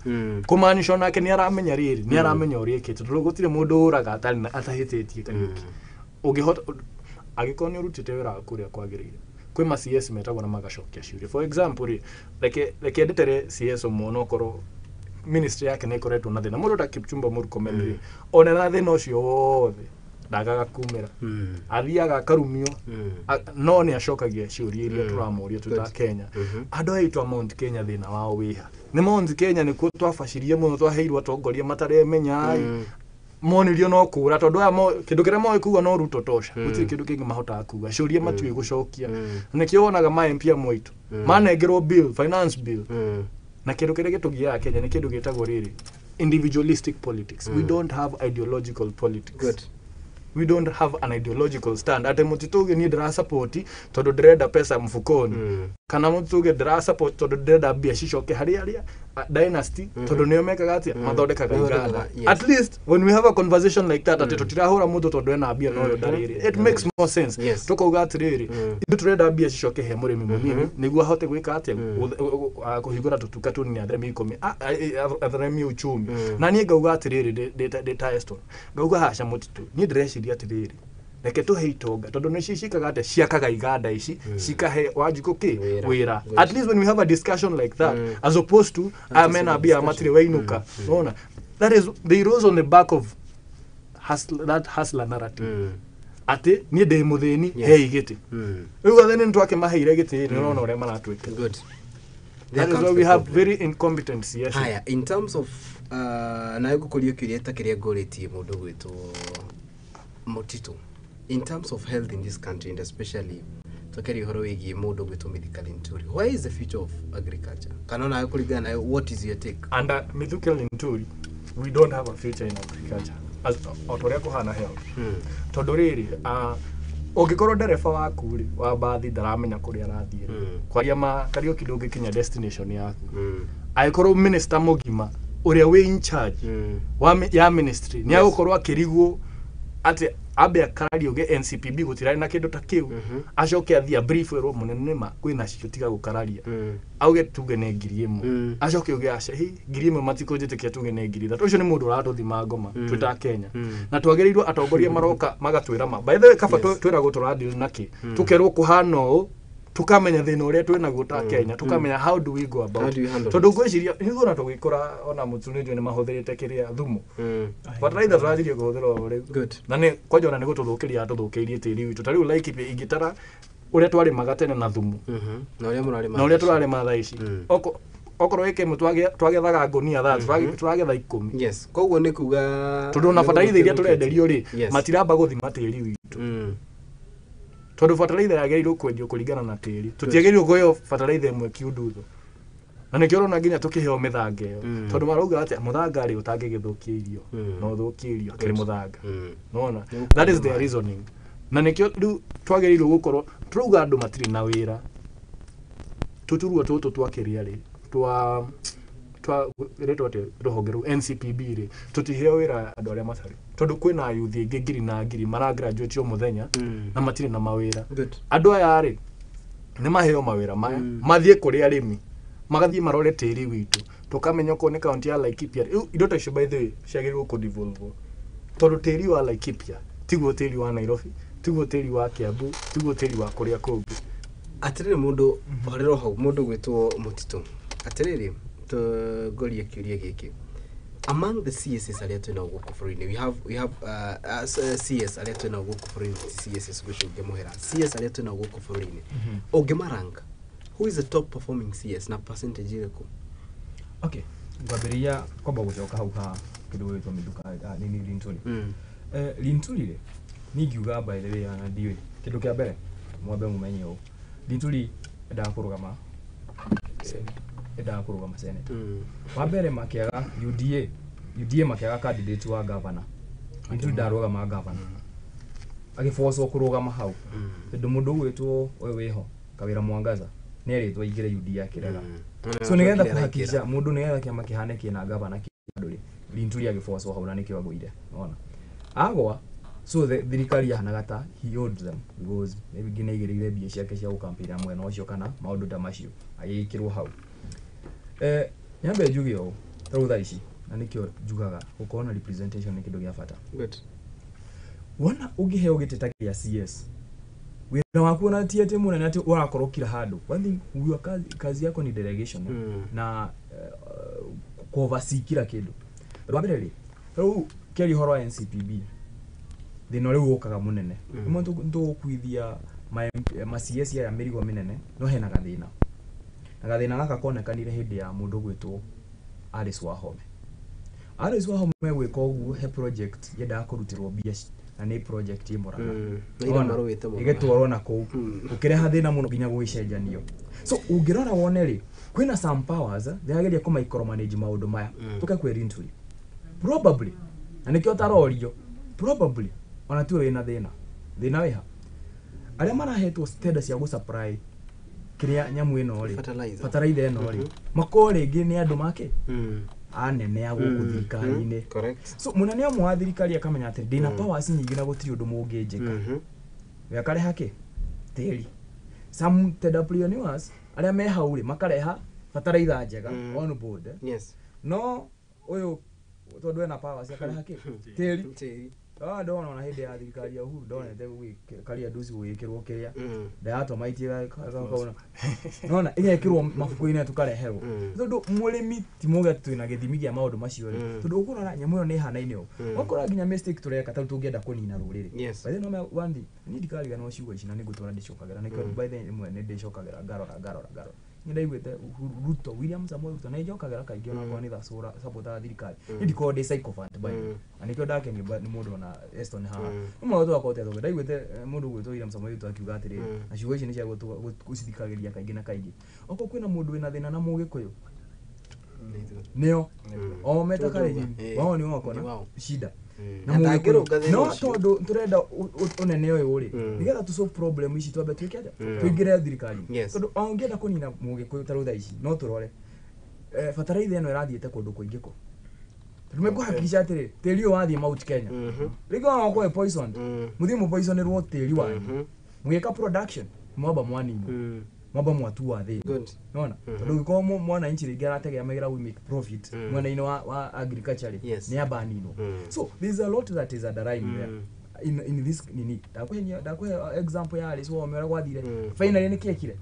[SPEAKER 3] kũmaanisha onake nĩ aramenya rĩrĩ nĩ aramenya ũrĩa ĩkĩte tondũ gũtirĩ mũndũ ũraga atahĩtĩtie Kariũki. Ũngĩhota angĩkorwo nĩ ũrutĩte wĩra waku ũrĩa kwagĩrĩire kwĩ ma CS metagwo na magacokia ciũria. For example rĩ reke ndetere CS ũmwe onokorwo ministry yake nĩ ĩkoretwo na thĩna mũndũ ta Kipchumba Murkomen rĩ ona na thĩna ũcio wothe Ndagaga kumĩra. Athiaga akarumio. No nĩ acokagia ciũria iria tũramũria twĩ ta Kenya. Andũ aya aitũ a Mount Kenya thĩna wao wĩha? Nĩ Mount Kenya nĩkuo twabacirie mũno, twaheirwo atongoria mataremenya. Monirio no kũra tondũ aya kĩndũ kĩrĩa moĩ kuga no Ruto tosha. Gũtirĩ kĩndũ kĩngĩ mahotaga kuga. Ciũria matiũĩ gũcokia. Nĩkĩo wonaga ma MP amwe aitũ manengerwo bill, finance bill, na kĩndũ kĩrĩa gĩtũgiaga Kenya nĩ kĩndũ gĩtagwo rĩrĩ, individualistic politics. We don't have ideological politics.
[SPEAKER 1] Good.
[SPEAKER 3] We don't have an ideological stand atĩ mũtitũge niĩ ndĩrasupport tondũ ndĩrenda pesa mfukoni, kana mũtitũge ndĩrasupport tondũ ndĩrenda mbia cicoke harĩ arĩa dynasty, tondũ nĩo mekaga atĩa, mathondekaga iganda. At least when we have a conversation like that, atĩ tũtirahũra mũndũ tondũ ena mbia no yo ndarĩrĩ, it makes more sense. Tũkauga atĩrĩrĩ, ithuĩ tũrenda mbia cicoke he mũrĩmi mũnini nĩguo ahote gwĩka atĩa, kũhingũra tũtuka tũnini, atheremie ikũmi, atheremie uchumi. Na niĩ ngauga atĩrĩrĩ, ndĩ ta Eston, ngauga haca mũtitũ, niĩ ndĩreciria atĩrĩrĩ, reke tũhe itonga tondũ nĩcio ciĩkaga atĩa, ciakaga iganda ici, cikahe Wanjikũ kĩ wĩra. At least when we have a discussion like that, as opposed to aya mena mbia matirĩ wainuka. Unaona, that is, they rose on the back of hustler, that hustler narrative, atĩ niĩ ndĩ mũthĩni, hei gĩtĩ. Rĩu athĩni nĩ twakĩmaheire gĩtĩ, nĩ ũrona ũrĩa maratwĩka.
[SPEAKER 1] Good.
[SPEAKER 3] That is why we have very incompetent CS.
[SPEAKER 1] Haya, in terms of nawe ngũkũria kĩũria ta kĩrĩa ngũrĩtie mũndũ gwĩtwo Mũtitũ, in terms of health in this country, and especially tũkĩaria ũhoro wĩgiĩ mũndũ gwĩtwo Mithika Linturi, where is the future of agriculture? Kana onawe kũringana nawe, what is your take?
[SPEAKER 3] Under Mithika Linturi, we don't have a future in agriculture as o ta ũrĩa kũhana health. Tondũ rĩrĩ, ũngĩkorwo ndereba waku rĩ wa mbathi ndaramenya kũrĩa arathiĩ rĩ, kwaria ma Kariũki ndũngĩkinya destination yaku. Angĩkorwo minister mũgima ũrĩa wĩ in charge wa ya ministry nĩ agũkorwo akĩrigwo atĩ ambe akararie uge NCPB gũtirarĩ na kĩndũ ta kĩu, acoke athiĩ a brief ĩrwo mũnene nĩma kwĩna cio tiga gũkararia, auge tuge nĩ 1000, acoke uge aca hi 1000 matikũnjĩtĩkia, tuge nĩ 3000. Ũcio nĩ mũndũ ũratũthima ngoma twĩ ta Kenya. Na twagĩrĩirwo atongoria maroka magatwĩra ma, by the way, kaba twĩragwo tũradeal nakĩ, tũkerwo kũhana ũũ, tukamenya thĩna ũrĩa twĩnaguo ta Kenya, tukamenya how do we go about.
[SPEAKER 1] How do you handle
[SPEAKER 3] Tondũ
[SPEAKER 1] it?
[SPEAKER 3] ngwĩciria ithuĩ ona tũgĩkũra, ona mũtu nĩ njũĩ nĩ mahũthĩrĩte kĩrĩa thumu, bataraitha tũranjirie kũhũthĩra o rĩu. Na nĩ kwanja ona nĩ gũtũthũkĩria atũthũkĩirie tĩri witũ. Ta rĩu Laikipia ingĩtara ũrĩa twarĩmaga tene na thumu
[SPEAKER 1] Na ũrĩa mũrarĩma
[SPEAKER 3] na ũrĩa tũrarĩma thaa ici, okorwo ĩka ĩmwe twagethaga ngũnia thaa tũragetha 10.
[SPEAKER 1] Yes, koguo nĩ kuga
[SPEAKER 3] Tondũ ona bataraitha iria tũrenderio rĩ, matiramba gũthima tĩri witũ, tondũ bataraitha yagĩrĩirwo kwendio kũringana na tĩri. Tũtiagĩrĩirwo kũheo bataraitha ĩmwe kiundutho, na nĩkĩo ũrona nginya tũkĩheo mĩthanga ĩyo, tondũ marauga atĩ mũthanga rĩ ũtangĩgĩthũkia irio, no ũthũkie irio akĩrĩ mũthanga. Nona that is their reasoning, na nĩkĩo rĩu twagĩrĩirwo gũkorwo tũrauga andũ matirĩ na wĩra. Tũturwa tũtũ twakĩrĩa rĩ, twa twa rĩtwa atĩa, rũhonge rũu NCPB rĩ, tũtiheo wĩra andũ arĩa matarĩ, tondũ kwĩna ayuthi aingĩ ngiri na ngiri maragraduate o mũthenya na matirĩ na mawĩra. Andũ aya rĩ, nĩ maheo mawĩra maya, mathiĩ kũrĩ arĩmi, magathiĩ marore tĩri witũ, tũkamenya okorwo nĩ kaunti ya Laikipia. Rĩu indo ta icio, by the way, ciagĩrĩirwo kũdevolve, tondũ tĩri wa Laikipia tiguo tĩri wa Nairobi, tiguo tĩri wa Kiambu, tiguo tĩri wa kũrĩa kũngĩ.
[SPEAKER 1] Atĩrĩrĩ, mũndũ horero hau, mũndũ gwĩtwo Mũtitũ, atĩrĩrĩ, tũngũrie kĩũria gĩkĩ. Among the CSS arĩa twĩnao gũkũ bũrũri-inĩ, we have CS arĩa twĩnao gũkũ bũrũri-inĩ, CSS gũcũnge mũhera, CS arĩa twĩnao gũkũ bũrũri-inĩ, ũngĩmarank, who is the top performing CS na percentage ĩrĩkũ?
[SPEAKER 2] Okay, ngwambĩrĩria kwamba gũcoka hau ha kĩndũ gĩgwĩtwo Mĩthuka nini Linturi. Linturi rĩ, niĩ ingiuga, by the way, ona ndiũĩ kĩndũ kĩa mbere mwambe mũmenye ũũ, Linturi endaga kũrũgama senator. Wa mbere makĩaga UDA makĩaga candidate wa governor, Linturi ndarũgama governor, agĩbocwo kũrũgama hau, tondũ mũndũ ũgwĩtwo ũyũ wĩho Kawĩra Mwangaza nĩerĩtwo aingĩre UDA akĩrega. So nĩgetha kũhakikisha mũndũ, nĩgetha kĩama kĩhane kĩna gavana kĩndũ rĩ, Linturi agĩbocwo hau na nĩkĩo agũire. Ona agwa, so the thirikari yahanaga ta he owed them, because maybe nginya aigĩrĩire mbia ciake cia gũkampĩinĩra mwena ũcio kana maũndũ ta macio, agĩkĩrwo hau. Nyambe njuge ũũ, ta rĩu thaa ici, na nĩkĩo njugaga gũkorwo na representation nĩ kĩndũ gĩa bata. Wona ũngĩheo gĩtĩ ta gĩa CS, wĩra waku ona ti atĩ mũnene atĩ ũrakorwo kila handũ. One thing, your kazi yako ni delegation, na kuoversee kila kĩndũ. Ũndũ wa mbere rĩ, rĩu kĩaria ũhoro wa NCPB, Thĩna ũrĩa ũkaga mũnene. Rĩmwe tũgũkuithia ma CS aya mĩrigo mĩnene no hena gathĩna. Na gathĩna gaka konekanire hĩndĩ ya mũndũ gwĩtwo Alice Wahome. Alice Wahome gwĩka ũguo he project yendaga kũrutĩrwo mbia na nĩ project ĩ Murang'a. Ĩgĩtwarwo na kũu. Ũkĩreha thĩna mũno nginya gũgĩcenjanio. So ũngĩrora wone rĩ, kwĩna some powers ndĩrageria kũ micromanage maũndũ maya. Tũke kwĩ Linturi. Probably, na nĩkĩo tarorio, probably ona tiwe wĩna thĩna. Thĩna wĩha? Arĩa marahetwo tender cia gũ-supply kĩrĩa nyamũ ĩno rĩ, fertilizer ĩno rĩ, makorwo rĩngĩ nĩ andũ make anene a gũkũ thirikari-inĩ. So mũnene ũmwe wa thirikari akamenya atĩ ndĩna powers nyingĩ na gũtirĩ ũndũ mũngĩnjĩka. We akareha kĩ? Tĩri. Some entrepreneurs arĩa me hau rĩ makareha fertilizer njega on board. No ũyũ tondũ ena powers akareha kĩ? Tĩri. Ndona ona hĩndĩ ya thirikari ya Uhuru ndonete karia nduci gũgĩkĩrwo kĩrĩa ndayatũmaitie kauna nona ĩgekĩrwo mabuku-inĩ tũkareherwo tondũ mũrĩmi ti muge twĩna gĩthimi kĩa maũndũ macio rĩ tondũ ũkũrora nyamũ ĩyo nĩ ĩhanaine ũũ ũkora nginya mistake tũreka tondũ tũngĩenda kũnina rũrĩrĩ. By the way, no one thing niĩ ndikariganĩrwo ciugo ici na nĩngũtũra ndĩcokagĩra nĩkĩo by the way rĩmwe nĩ ndĩcokagĩra ngarora nĩ ndaiguĩte Ruto William Samoei Ruto na njokagĩra kaingĩ ona okorwo nĩ thacũra supportaga thirikari niĩ ndikoragwo ndĩ sycophant by the way na nĩkĩo ndakenio nĩ mũndũ ona Eston haha nĩ mũndũ twakorwo tethoge ndaiguĩte mũndũ ũgwĩtwo William Samoei Ruto akiuga atĩrĩrĩ na ciugo ici nĩ cia gũcithikagĩrĩria kaingĩ na kaingĩ okorwo kwĩna mũndũ wĩna thĩna na mũgĩkũyũ nĩo o meta Kalenjin wao nĩo wakona shida na mũgĩkũyũ no tondũ tũrenda ũnene ũyũ rĩ nĩgetha tũ solve problem ici twambe twĩke atĩa tũingĩre thirikari tondũ o ũngĩenda kũnina mũgĩkũyũ ta rĩu thaa ici no tũrore bataraitha ĩno ĩrathiĩte kũndũ kũingĩ kũ tondũ mekũhakikisha atĩrĩ tĩri ũyũ wathiĩ Mount Kenya rĩngĩ ona ũkorwo poisoned mũthiĩ mũpoisonĩrwo tĩri wanyu mũgĩka production mwamba mwaninwo mwamba mwatua thĩ nona tondũ ũngĩkorwo mwananchi rĩngĩ arategemagĩra we make profit mwena-inĩ wa agriculture nĩ amba aninwo. So there is a lot that is underlying there in this nini ndakũhe example ya Alice Wahome ũrĩa gwathire finally nĩ kĩekire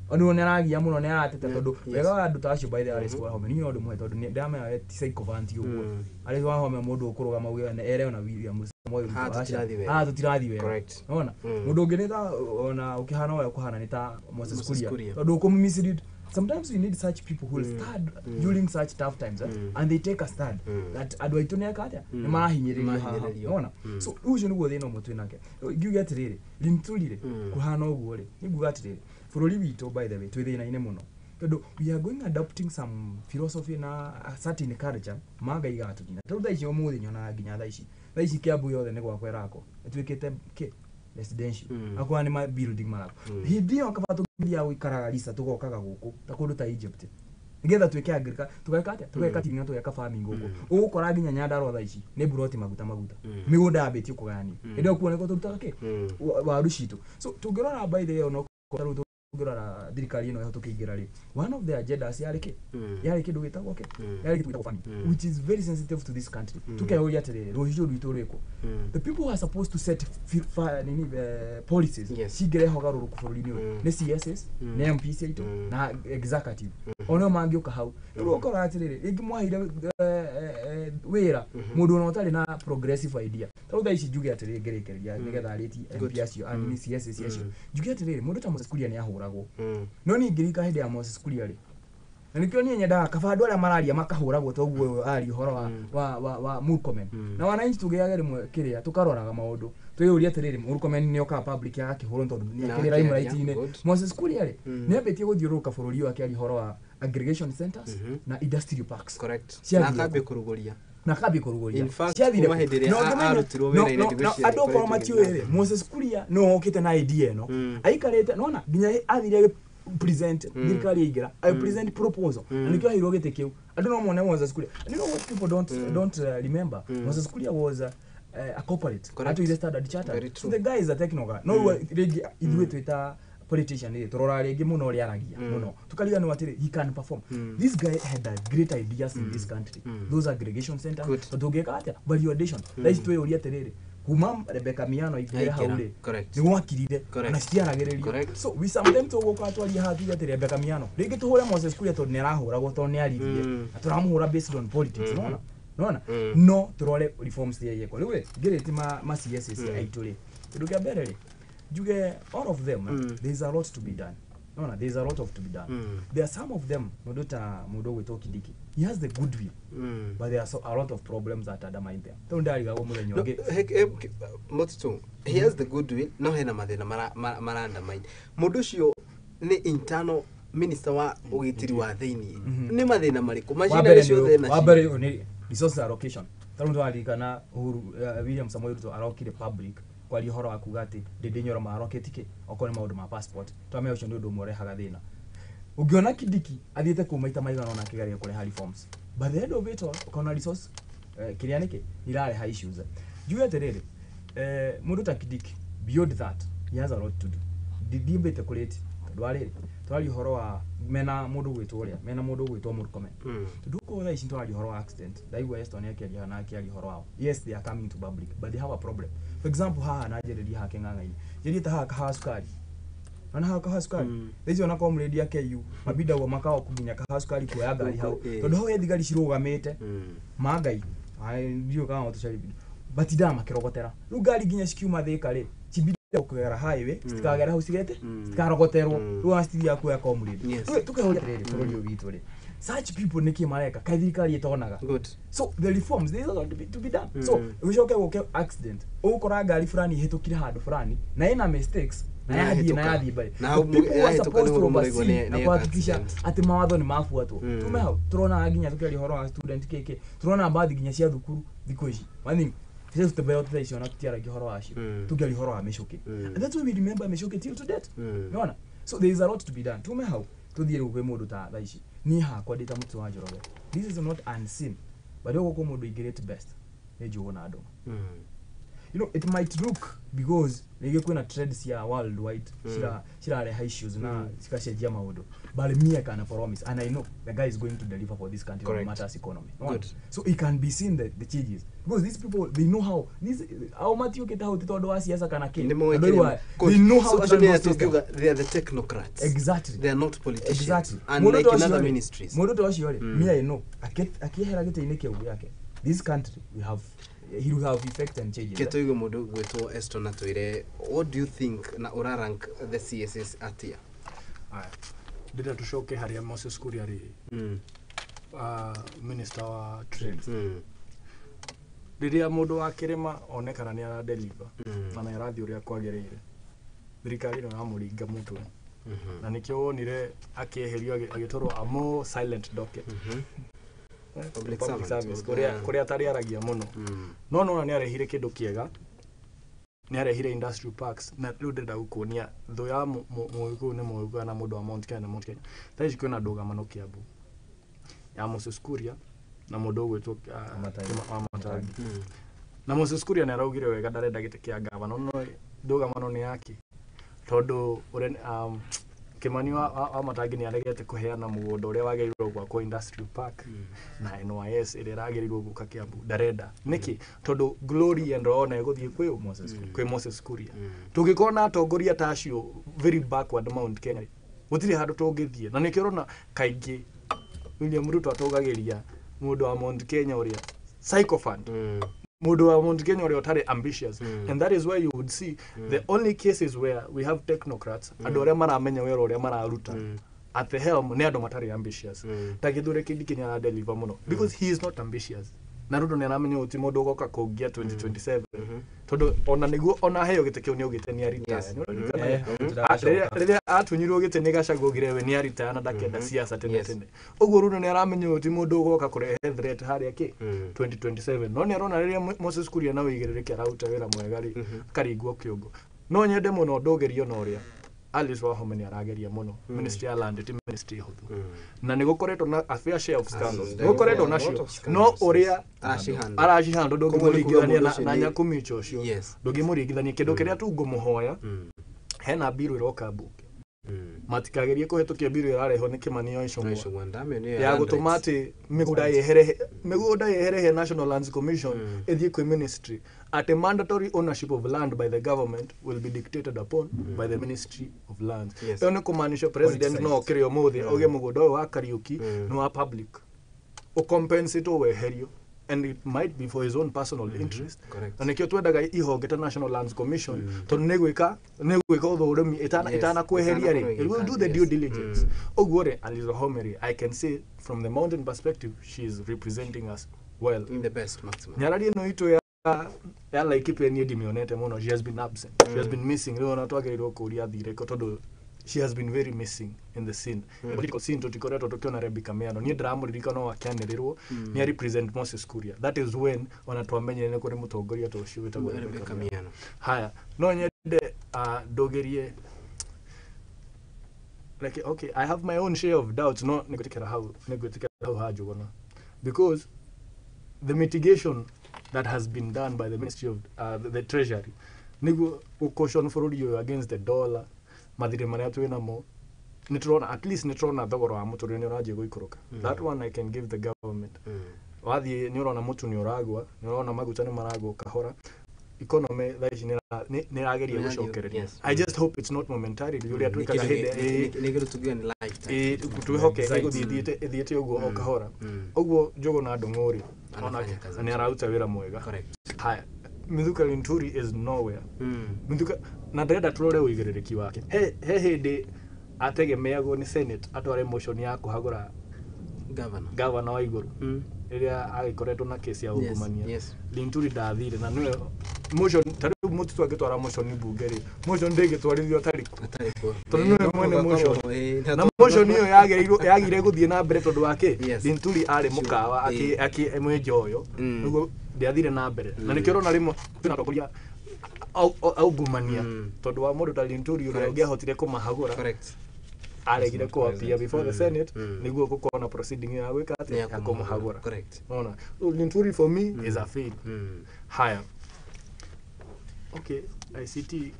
[SPEAKER 2] ona nĩ aragia mũno nĩ arateta tondũ wega wa andũ ta acio by the Alice Wahome niĩ no ndĩmũhe tondũ ndĩramenya we ti sycophant ũguo. Alice Wahome mũndũ ũkũrũgama uge ere ona William Samoei Ruto haha tũtirathiĩ wega. Nona mũndũ ũngĩ nĩ ta ona ũkĩhana ũrĩa ũkũhana nĩ ta Moses Kuria tondũ ũkũmũ-mislead. Sometimes we need such people who will stand during such tough times and they take a stand that andũ aitũ nĩ eka atĩa nĩ marahinyĩrĩrio haha. Nona so ũcio nĩguo thĩna ũmwe twĩnake. Ngiuge atĩrĩrĩ Linturi rĩ kũhana ũguo rĩ nĩ nguga atĩrĩrĩ bũrũri witũ by the way twĩ thĩna-inĩ mũno tondũ we are going adopting some philosophy na a certain culture mangai igatũnina tondũ thaa ici ũmũthĩ nyonaga nginya thaa ici Kiambu yothe nĩ gwakwa ĩrakwo ĩtuĩkĩte kĩ residential akorwo nĩ ma building marakwo hĩndĩ ĩyo kaba tũgĩthiaga gũikaraga Lisa tũgokaga gũkũ ta kũndũ ta Egypt nĩgetha twĩke agriculture tũgeka atĩa tũgeka tini na tũgeka farming gũkũ ũgũkora nginya Nyandarua thaa ici nĩ buroti maguta mĩgũnda yambĩtie kũgayanio hĩndĩ ĩyo kuo nĩkuo tũrutaga kĩ waru citũ. So tũngĩrora by the way ona rĩu tũngĩrora thirikari ĩno tũkĩingĩra rĩ one of the agendas yarĩ kĩ yarĩ kĩndũ gĩtagwo kĩ yarĩ kĩndũ gĩtagwo farming which is very sensitive to this country. Tukeyũria atĩrĩrĩ rũhiũ rwitũ rwĩkũ the people who are supposed to set nini policies cingĩrehe ũgarũrũku bũrũri-inĩ ũyũ nĩ CSs nĩ MPs aitũ na executive onao mangĩũka hau rĩu ũkora atĩrĩrĩ rĩngĩ mwaheire wĩra mũndũ ona ũtarĩ na progressive idea tarĩu thaa ici njuge atĩrĩrĩ ngĩrĩkĩrĩria nĩgetha arĩti MP acio nini CSs acio njuge atĩrĩrĩ mũndũ ta Moses Kuria nĩ ahũragwo no niĩ ngĩririkana hĩndĩ ya Moses Kuria rĩ na nĩkĩo niĩ nyendaga kaba andũ arĩa mararia makahũragwo toguo ũyũ aria ũhoro wa Murkomen na wananchi tũgĩage rĩmwe kĩrĩa tũkaroraga maũndũ twĩyũrie atĩrĩrĩ Murkomen nĩ okaga public agakĩhũrwo tondũ nĩ akĩrĩ limelight-inĩ. Moses Kuria rĩ nĩ ambĩtie gũthiũrũrũka bũrũri ũyũ akĩaria ũhoro wa aggregation centers na industrial parks.
[SPEAKER 1] Na akambia kũrugũria
[SPEAKER 2] andũ okorwo matiũĩ rĩ Moses Kuria nĩwe ũkĩte na idea ĩno aikarĩte nona nginya athire present thirikari yaingĩra I present proposal na nĩkĩo aheirwo gĩtĩ kĩu andũ no mone Moses Kuria. You know what people don't remember Moses Kuria was a corporate atũire Standard Chartered. So the guy is a technocrat no rĩngĩ ithuĩ twĩta politician rĩ tũroraga rĩngĩ mũno ũrĩa aragia mũno tukariganĩrwo atĩrĩ he can perform. This guy had a great ideas in this country those aggregation centers tondũ ũngĩka atĩa value addition thaa ici twĩyũria atĩrĩrĩ kuma Rebecca Miano aingĩre hau rĩ nĩ gwakirire na citiaragĩrĩrio. So we sometimes tũgũka twarie haha tuge atĩ Rebecca Miano rĩngĩ tũhũre Moses Kuria tondũ nĩ arahũragwo tondũ nĩ aririe na tũramũhũra based on politics nona Nona no turore reforms iria yekwo rĩu rĩ ngĩrĩti ma CSS aitũ rĩ kĩndũ kĩa mbere rĩ njuge all of them there is a lot to be done. Nona there is a lot of to be done. There are some of them mũndũ ta mũndũ ũgwĩtwo Kindiki, he has the goodwill, but there are a lot of problems that undermine them. Tondũ ndarigagwo mũthenya ũngĩ
[SPEAKER 1] Mũtitũ, he has the goodwill no hena mathĩna marandamaine mũndũ ũcio nĩ internal minister wa ũgitĩri wa thĩinĩ. Nĩ mathĩna marĩkũ macinarĩ ciothe
[SPEAKER 2] nacio? Wa mbere nĩ resource allocation. Tondũ twaririkana Uhuru William Samoei Ruto arokire public kwaria ũhoro wa kuga atĩ Ndindi Nyoro marokĩtie kĩ okorwo nĩ maũndũ ma passport. Twamenya ũcio nĩ ũndũ ũmwe ũrehaga thĩna. Ũngĩona Kindiki athiĩte kũu maita maigana ũna akĩgeria kũreha reforms, but the end of it all ũkona resource kĩrĩa nĩkĩ irareha issues. Njuge atĩrĩrĩ, mũndũ ta Kindiki beyond that he has a lot to do. Ndimbĩte kũrĩti tondũ wa rĩrĩ tũraria ũhoro wa mena mũndũ ũgwĩtwo ũrĩa mena mũndũ ũgwĩtwo Murkomen. Tondũ ũkorwo thaa ici tũraria ũhoro wa accident, ndaigua Eston akĩaria na akĩaria ũhoro wao. Yes, they are coming to public, but they have a problem. For example, haha na njĩrĩria haha Kĩng'ang'a-inĩ, njĩrĩrie ta haha Kahawa Sukari. Ona haha Kahawa Sukari thaa ici ona comrade a KU mabindagwo makao nginya Kahawa Sukari kuoya ngari hau, tondũ hau he thigari cirũgamĩte ma Ngai ndiũĩ kana no tũcarie batindaga makĩrogotera. Rĩu ngari nginya cikiuma Thĩka rĩ cibindaga kũgera highway, citikagera hau cigete citikarogoterwo. Rĩu ona citithiaga kuoya comrade. Tũkehoria atĩrĩrĩ bũrũri ũyũ witũ rĩ, such people nĩkĩ mareka kaĩ thirikari ĩtonaga? So the reforms, there is a lot to be done. So gũcoke gũke accident, ũgũkora ngari fulani ĩhĩtũkire handũ fulani na ĩna mistakes na yathiĩ na yathiĩ mbere. The people who are supposed to oversee na kuhakikisha atĩ mawatho nĩ mabuatwo. Tume hau tũrona nginya tũkĩaria ũhoro wa student KK, tũrona mbathi nginya cia thukuru thikũ ici one thing tũtembea thaa ici ona tũtiaragia ũhoro wacio, tũngĩaria ũhoro wa mĩcũkĩ. And that's why we remember mĩcũkĩ till to date. Nĩwona? So there is a lot to be done. Tume hau tũthiĩ rĩu kwĩ mũndũ ta thaa ici niĩ hakwa ndĩ ta mũtĩ wa Njoroge, this is not unseen, but rĩu gũkũ mũndũ ingĩrĩte best nĩ Njũgũna Ndung'u. You know, it might look because rĩngĩ kwĩna trends cia worldwide cirareha issues na cikacenjia maũndũ, but me I can promise and I know the guy is going to deliver for this country no matters economy.
[SPEAKER 1] Good.
[SPEAKER 2] So it can be seen the changes because these people, they know how these au matiũkĩte hau ti tondũ wa siasa kana kĩ. They know how to run those systems.
[SPEAKER 1] They are the technocrats.
[SPEAKER 2] Exactly.
[SPEAKER 1] They are not politicians.
[SPEAKER 2] Exactly.
[SPEAKER 1] Unlike in other ministries.
[SPEAKER 2] Mũndũ ta ũcio rĩ, me I know akĩehera gĩtĩ-inĩ kĩu gĩake, this country we have, he will have effect and changes.
[SPEAKER 1] Keto mũndũ gwĩtwo Eston atwĩre, what do you think na ũra rank the CSS atia?
[SPEAKER 3] Aya, ndĩrenda tũcoke harĩa Moses Kuria arĩ minister wa trade. Rĩrĩa mũndũ wa kĩrĩma onekana nĩ ara deliver na nĩ arathiĩ ũrĩa kwagĩrĩire, thirikari ĩno ĩramũringa mũtwe. Na nĩkĩo wonire akĩeherio agĩtwarwo a more silent docket.
[SPEAKER 1] Public servant
[SPEAKER 3] kũrĩa atarĩ aragia mũno. No nona nĩ arehire kĩndũ kĩega, nĩ arehire industrial parks, na rĩu ndĩrenda gũkuonia thũ ya Mũgĩkũyũ nĩ Mũgĩkũyũ na mũndũ wa Mount Kenya Mount Kenya. Thaa ici kwĩna ndũgamano Kiambu ya Moses Kuria na mũndũ ũgwĩtwo Wamatangi. Na Moses Kuria nĩ araugire wega ndarenda gĩtĩ kĩa gavana, no ndũgamano nĩ yake tondũ Kimani wa Matangi nĩ aregete kũheana mũgũnda ũrĩa wagĩrĩirwo gwakwo industrial park na NYS ĩrĩa ĩragĩrĩirwo gũka Kiambu ndarenda. Nĩkĩ? Tondũ glory and honor ĩgũthiĩ kwĩ Moses Kuria. Tũngĩkorwo na atongoria ta acio very backward Mount Kenya, gũtirĩ handũ tũngĩthiĩ. Na nĩkĩo ũrona kaingĩ William Ruto atũgagĩria mũndũ wa Mount Kenya ũrĩa sycophant, mũndũ wa Mount Kenya ũrĩa ũtarĩ ambitious. And that is why you would see the only cases where we have technocrats, andũ arĩa maramenya wĩra ũrĩa mararuta at the helm nĩ andũ matarĩ ambitious. Ta Kithure Kindiki nĩ aradeliver mũno because he is not ambitious. Na Ruto nĩ aramenya ũyũ ti mũndũ ũgoka kũngia 2027, tondũ ona nĩguo ona aheo gĩtĩ kĩu nĩ augĩte nĩ aritaya. Rĩrĩa atunyirwo gĩtĩ nĩ Gachagua augire we nĩ aritaya na ndakenda siasa tene tene. Ũguo Ruto nĩ aramenya ũyũ ti mũndũ ũgoka kũrehe threat harĩa kĩ 2027. No nĩ arona rĩrĩa Moses Kuria na ũigĩrĩrĩki araruta wĩra mwega rĩ, akaringwo kĩongo. No nyende mũno ndũgerio na ũrĩa Alice Wahome nĩ arageria mũno. Ministry ya land ti ministry hũthũ, na nĩ gũkoretwo na a fair share of scandals, nĩ gũkoretwo nacio, no ũrĩa aracihandle ndũngĩmũringithania na Nyakumicho ũcio, ndũngĩmũringithania. Kĩndũ kĩrĩa tu ngũmũhoya, hena bill ĩroka mbunge, matikagerie kũhetũkia bill ĩrarehwo nĩ Kimani wa Ichung'wa ya gũtũma atĩ mĩgũnda yehere he National Lands Commission ĩthiĩ kwĩ ministry, at a mandatory ownership of land by the government will be dictated upon by the Ministry of Lands. Ĩyo nĩ kũmaanisha president no okĩre ũmũthĩ auge mũgũnda ũyũ wa Kariuki nĩ wa public, ũcompensate weherio. And it might be for his own personal interest.
[SPEAKER 1] Correct.
[SPEAKER 3] Na nĩkĩo twendaga ihonge ta National Lands Commission, tondũ nĩ gwĩka ũthũrũmi ĩtana kweheria rĩ, it will do the due diligence. Ũguo rĩ, Alice Wahome rĩ, I can say from the mountain perspective, she is representing us well.
[SPEAKER 1] In the best maximum.
[SPEAKER 3] Nyarari ĩno itũ ya Laikipia niĩ ndimĩonete mũno. She has been absent. She has been missing. Rĩu ona twagĩrĩirwo kũũria athire kũ, tondũ she has been very missing in the scene. Political scene tũtikoretwo tũkĩona Rebecca Miano. Niĩ ndĩramũririkana o akĩanĩrĩrwo nĩ represent Moses Kuria. That is when ona twamenyire nĩ kũrĩ mũtongoria ta ũcio wĩtagwo
[SPEAKER 1] Rebecca Miano.
[SPEAKER 3] Haya, no nyende ndũgĩrie like, okay, I have my own share of doubts. No nĩngwĩtĩkĩra hau, nĩngwĩtĩkĩra hau ha Njũgũna, because the mitigation that has been done by the Ministry of the Treasury nĩguo gũcaution bũrũri ũyũ against the dollar, mathirĩ marĩa twĩ namo, nĩtũrona at least nĩtũrona thogora wa mũtũrĩre nĩ ũranjia gũikũrũka. That one I can give the government. Wathiĩ nĩ ũrona mũtu nĩ ũragwa, nĩ ũrona maguta nĩ maragwa kahora. Economy thaa ici nĩ ĩrageria gũcokereria. I just hope it's not momentarily ũrĩa twĩkaga hĩndĩ
[SPEAKER 1] nĩ kĩndũ tugiuga nĩ lifetime.
[SPEAKER 3] Twĩhoke ĩgũthiĩ ĩthiĩte ũguo o kahora. Ũguo Njũgũna Ndung'u rĩ, onake nĩ araruta wĩra mwega. Haya, Mithika Linturi is nowhere. Mithika na ndĩrenda tũrore ũigĩrĩrĩki wake. He hĩndĩ ategemeagwo nĩ Senate atware motion ya kũhagũra governor wa igũrũ rĩrĩa agĩkoretwo na kesi ya ungumania. Linturi ndathire na nĩwe motion ta rĩu mũtitũ angĩtwara motion mbunge rĩ, motion ndĩngĩtwarithio atarĩ kuo, tondũ nĩwe mwene motion. Na motion ĩyo yagire gũthiĩ na mbere tondũ wa kĩ? Linturi arĩ mũkawa akĩmwenjoyo, nĩguo ndĩathire na mbere. Na nĩkĩo ũrona rĩmwe kwĩna atongoria aungumania tondũ wa mũndũ ta Linturi ũrĩa ũngĩahotire kũmahagũra aregire kũappear before the Senate nĩguo gũkorwo na proceeding ya gwĩka atĩa, ya kũmũhagũra. Unaona, Linturi for me is a fail. Haya, okay, ICT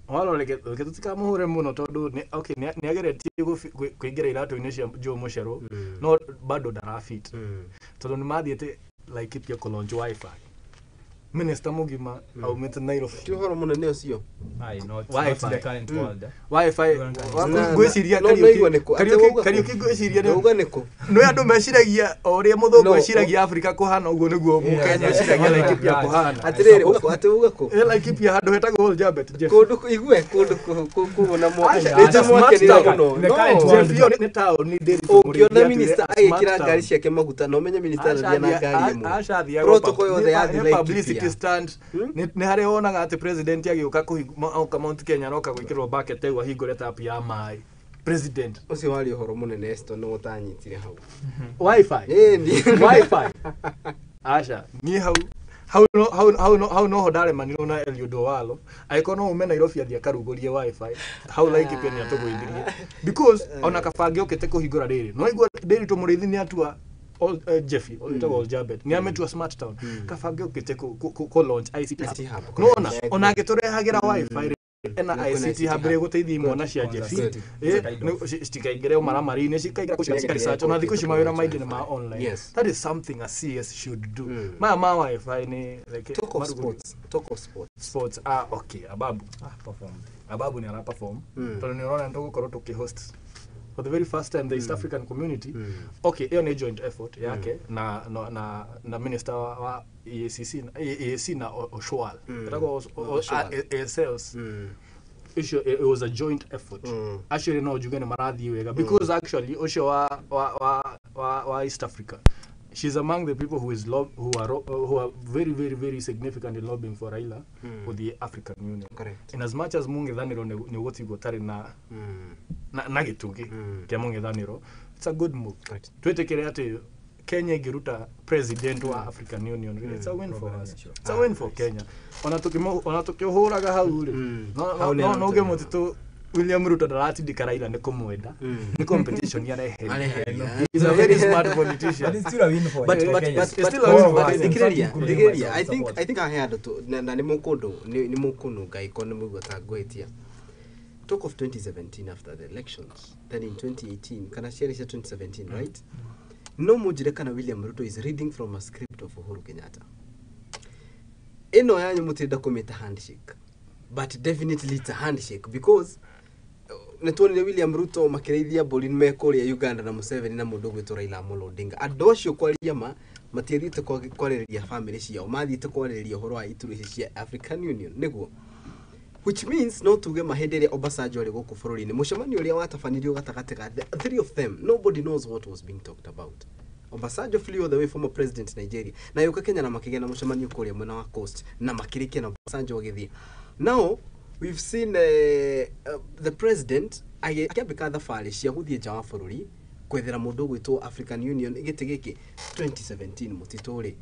[SPEAKER 3] Owalo reke tũtikamũhũre mũno tondũ okay, nĩ ageretie kũingĩra iratũ-inĩ cia Joe Mucheru, no bado ndarafit tondũ nĩ mathiĩte Laikipia kũlaunch wifi. Minister mũgima aumĩte Nairobi.
[SPEAKER 1] Ti ũhoro mũnene ũcio.
[SPEAKER 2] Not in the current world.
[SPEAKER 3] Wifi ngwĩciria Kariũki ngwĩciria nĩ andũ meciragia o ũrĩa mũthũngũ eciragia Afrika kũhana ũguo nĩguo mũkenya eciragia Laikipia kũhana.
[SPEAKER 1] Atĩrĩrĩ, atĩ uga kũ?
[SPEAKER 3] Laikipia handũ hetagwo Oljabet.
[SPEAKER 1] Kũndũ igue kũndũ kũu na mwakenire mũno.
[SPEAKER 3] Nĩ taũni ndĩrĩ.
[SPEAKER 1] Ũngĩona minister agĩkĩra ngari ciake maguta na ũmenye minister arathiĩ na ngari ĩmwe. Protocol yothe yathiĩ Laikipia.
[SPEAKER 3] Stand nĩ harĩa wonaga atĩ president agĩũka kũhinga Mount Kenya aroka gwĩkĩrwo bucket ĩyo ahingũre tap ya maĩ. President
[SPEAKER 1] ũcio warĩ ũhoro mũnene Eston no ũtanyitire hau.
[SPEAKER 3] Wifi. Wifi. Aca, niĩ hau noho ndaremanirwo na Eliud Owalo. Angĩkorwo no ume Nairobi athiĩ akarugũrie wifi, hau Laikipia nĩ atũgũithirie. Because ona kabange okĩte kũhingũra rĩrĩ. No igua Ndiritu Mũrĩithi nĩ atua Jeffy, wĩtagwo Oljabet, nĩ ametua smart town. Kabange okĩte kũ launch ICT hub. Nona ona angĩtũrehagĩra wifi ena ICT hub rĩ gũteithia imwana cia Jeffy citikaingĩre ũmaramari-inĩ, cikaingĩra kũciga research. Ona thikũ ici mawĩra maingĩ nĩ ma online. That is something a CS should do. Maya ma wifi nĩ like
[SPEAKER 1] talk of sports. Talk of sports.
[SPEAKER 3] Sports, okay, Ababu. Ababu nĩ ara perform. Tondũ nĩ ũrona nĩ tũgũkorwo tũkĩhost for the very first time the East African community. Okay, ĩyo nĩ joint effort yake na minister wa EACC EAC na Oshwal. Etagwo ASLs. Icio it was a joint effort. Actually no njuge nĩ marathiĩ wega because actually ũcio wa East Africa, she's among the people who are very very very significant in lobbying for Raila with the African Union.
[SPEAKER 1] Correct.
[SPEAKER 3] In as much as mũng'ethanĩro nĩ ũgũtigwo ũtarĩ na na gĩtugĩ kĩa mũng'ethanĩro, it's a good move. Twĩtĩkĩre atĩ Kenya ĩngĩruta president wa African Union, it's a win for us. It's a win for Kenya. Ona tũkĩhũraga hau rĩ, no ũge mũtitũ William Ruto ndaratindĩka Raila nĩ kũmwenda, nĩ competition areheria. He's a very smart politician.
[SPEAKER 2] But it's still a win for Kenya.
[SPEAKER 1] But thikĩrĩria, I think I had to na nĩ mũkũndũ nĩ mũkũnũnga iko nĩ mũigua ta ngũhĩtia. Talk of 2017 after the elections, then in 2018, kana ciarĩ cia 2017, right? No mũnjĩre kana William Ruto is reading from a script of Uhuru Kenyatta. Ĩno yanyu mũtirenda kũmĩta handshake, but definitely it's a handshake because Nĩ tuonire William Ruto makĩrĩithia mbũri me kũrĩa Uganda na Museveni na mũndũ ũgwĩtwo Raila Amolo Odinga. Andũ acio kwaria ma matiathiĩte kwarĩrĩria famĩlĩ ciao, mathiĩte kwarĩrĩria ũhoro wa iturwa ici cia African Union, nĩguo? Which means no tuge ma hĩndĩ ĩrĩa Obasanjo arĩ gũkũ bũrũri-inĩ, mũcemanio ũrĩa watabanirio gatagatĩ ga the three of them, nobody knows what was being talked about. Obasanjo flew all the way, former president Nigeria, na yũka Kenya na makĩgĩa na mũcemanio kũrĩa mwena wa coast na makĩrĩkia na Obasanjo agĩthiĩ. Now we've seen the president akĩambĩka thabarĩ cia gũthiĩ nja wa bũrũri kwethera mũndũ ũgwĩtwo African Union gĩtĩ gĩkĩ 2017 mũtitũ rĩ,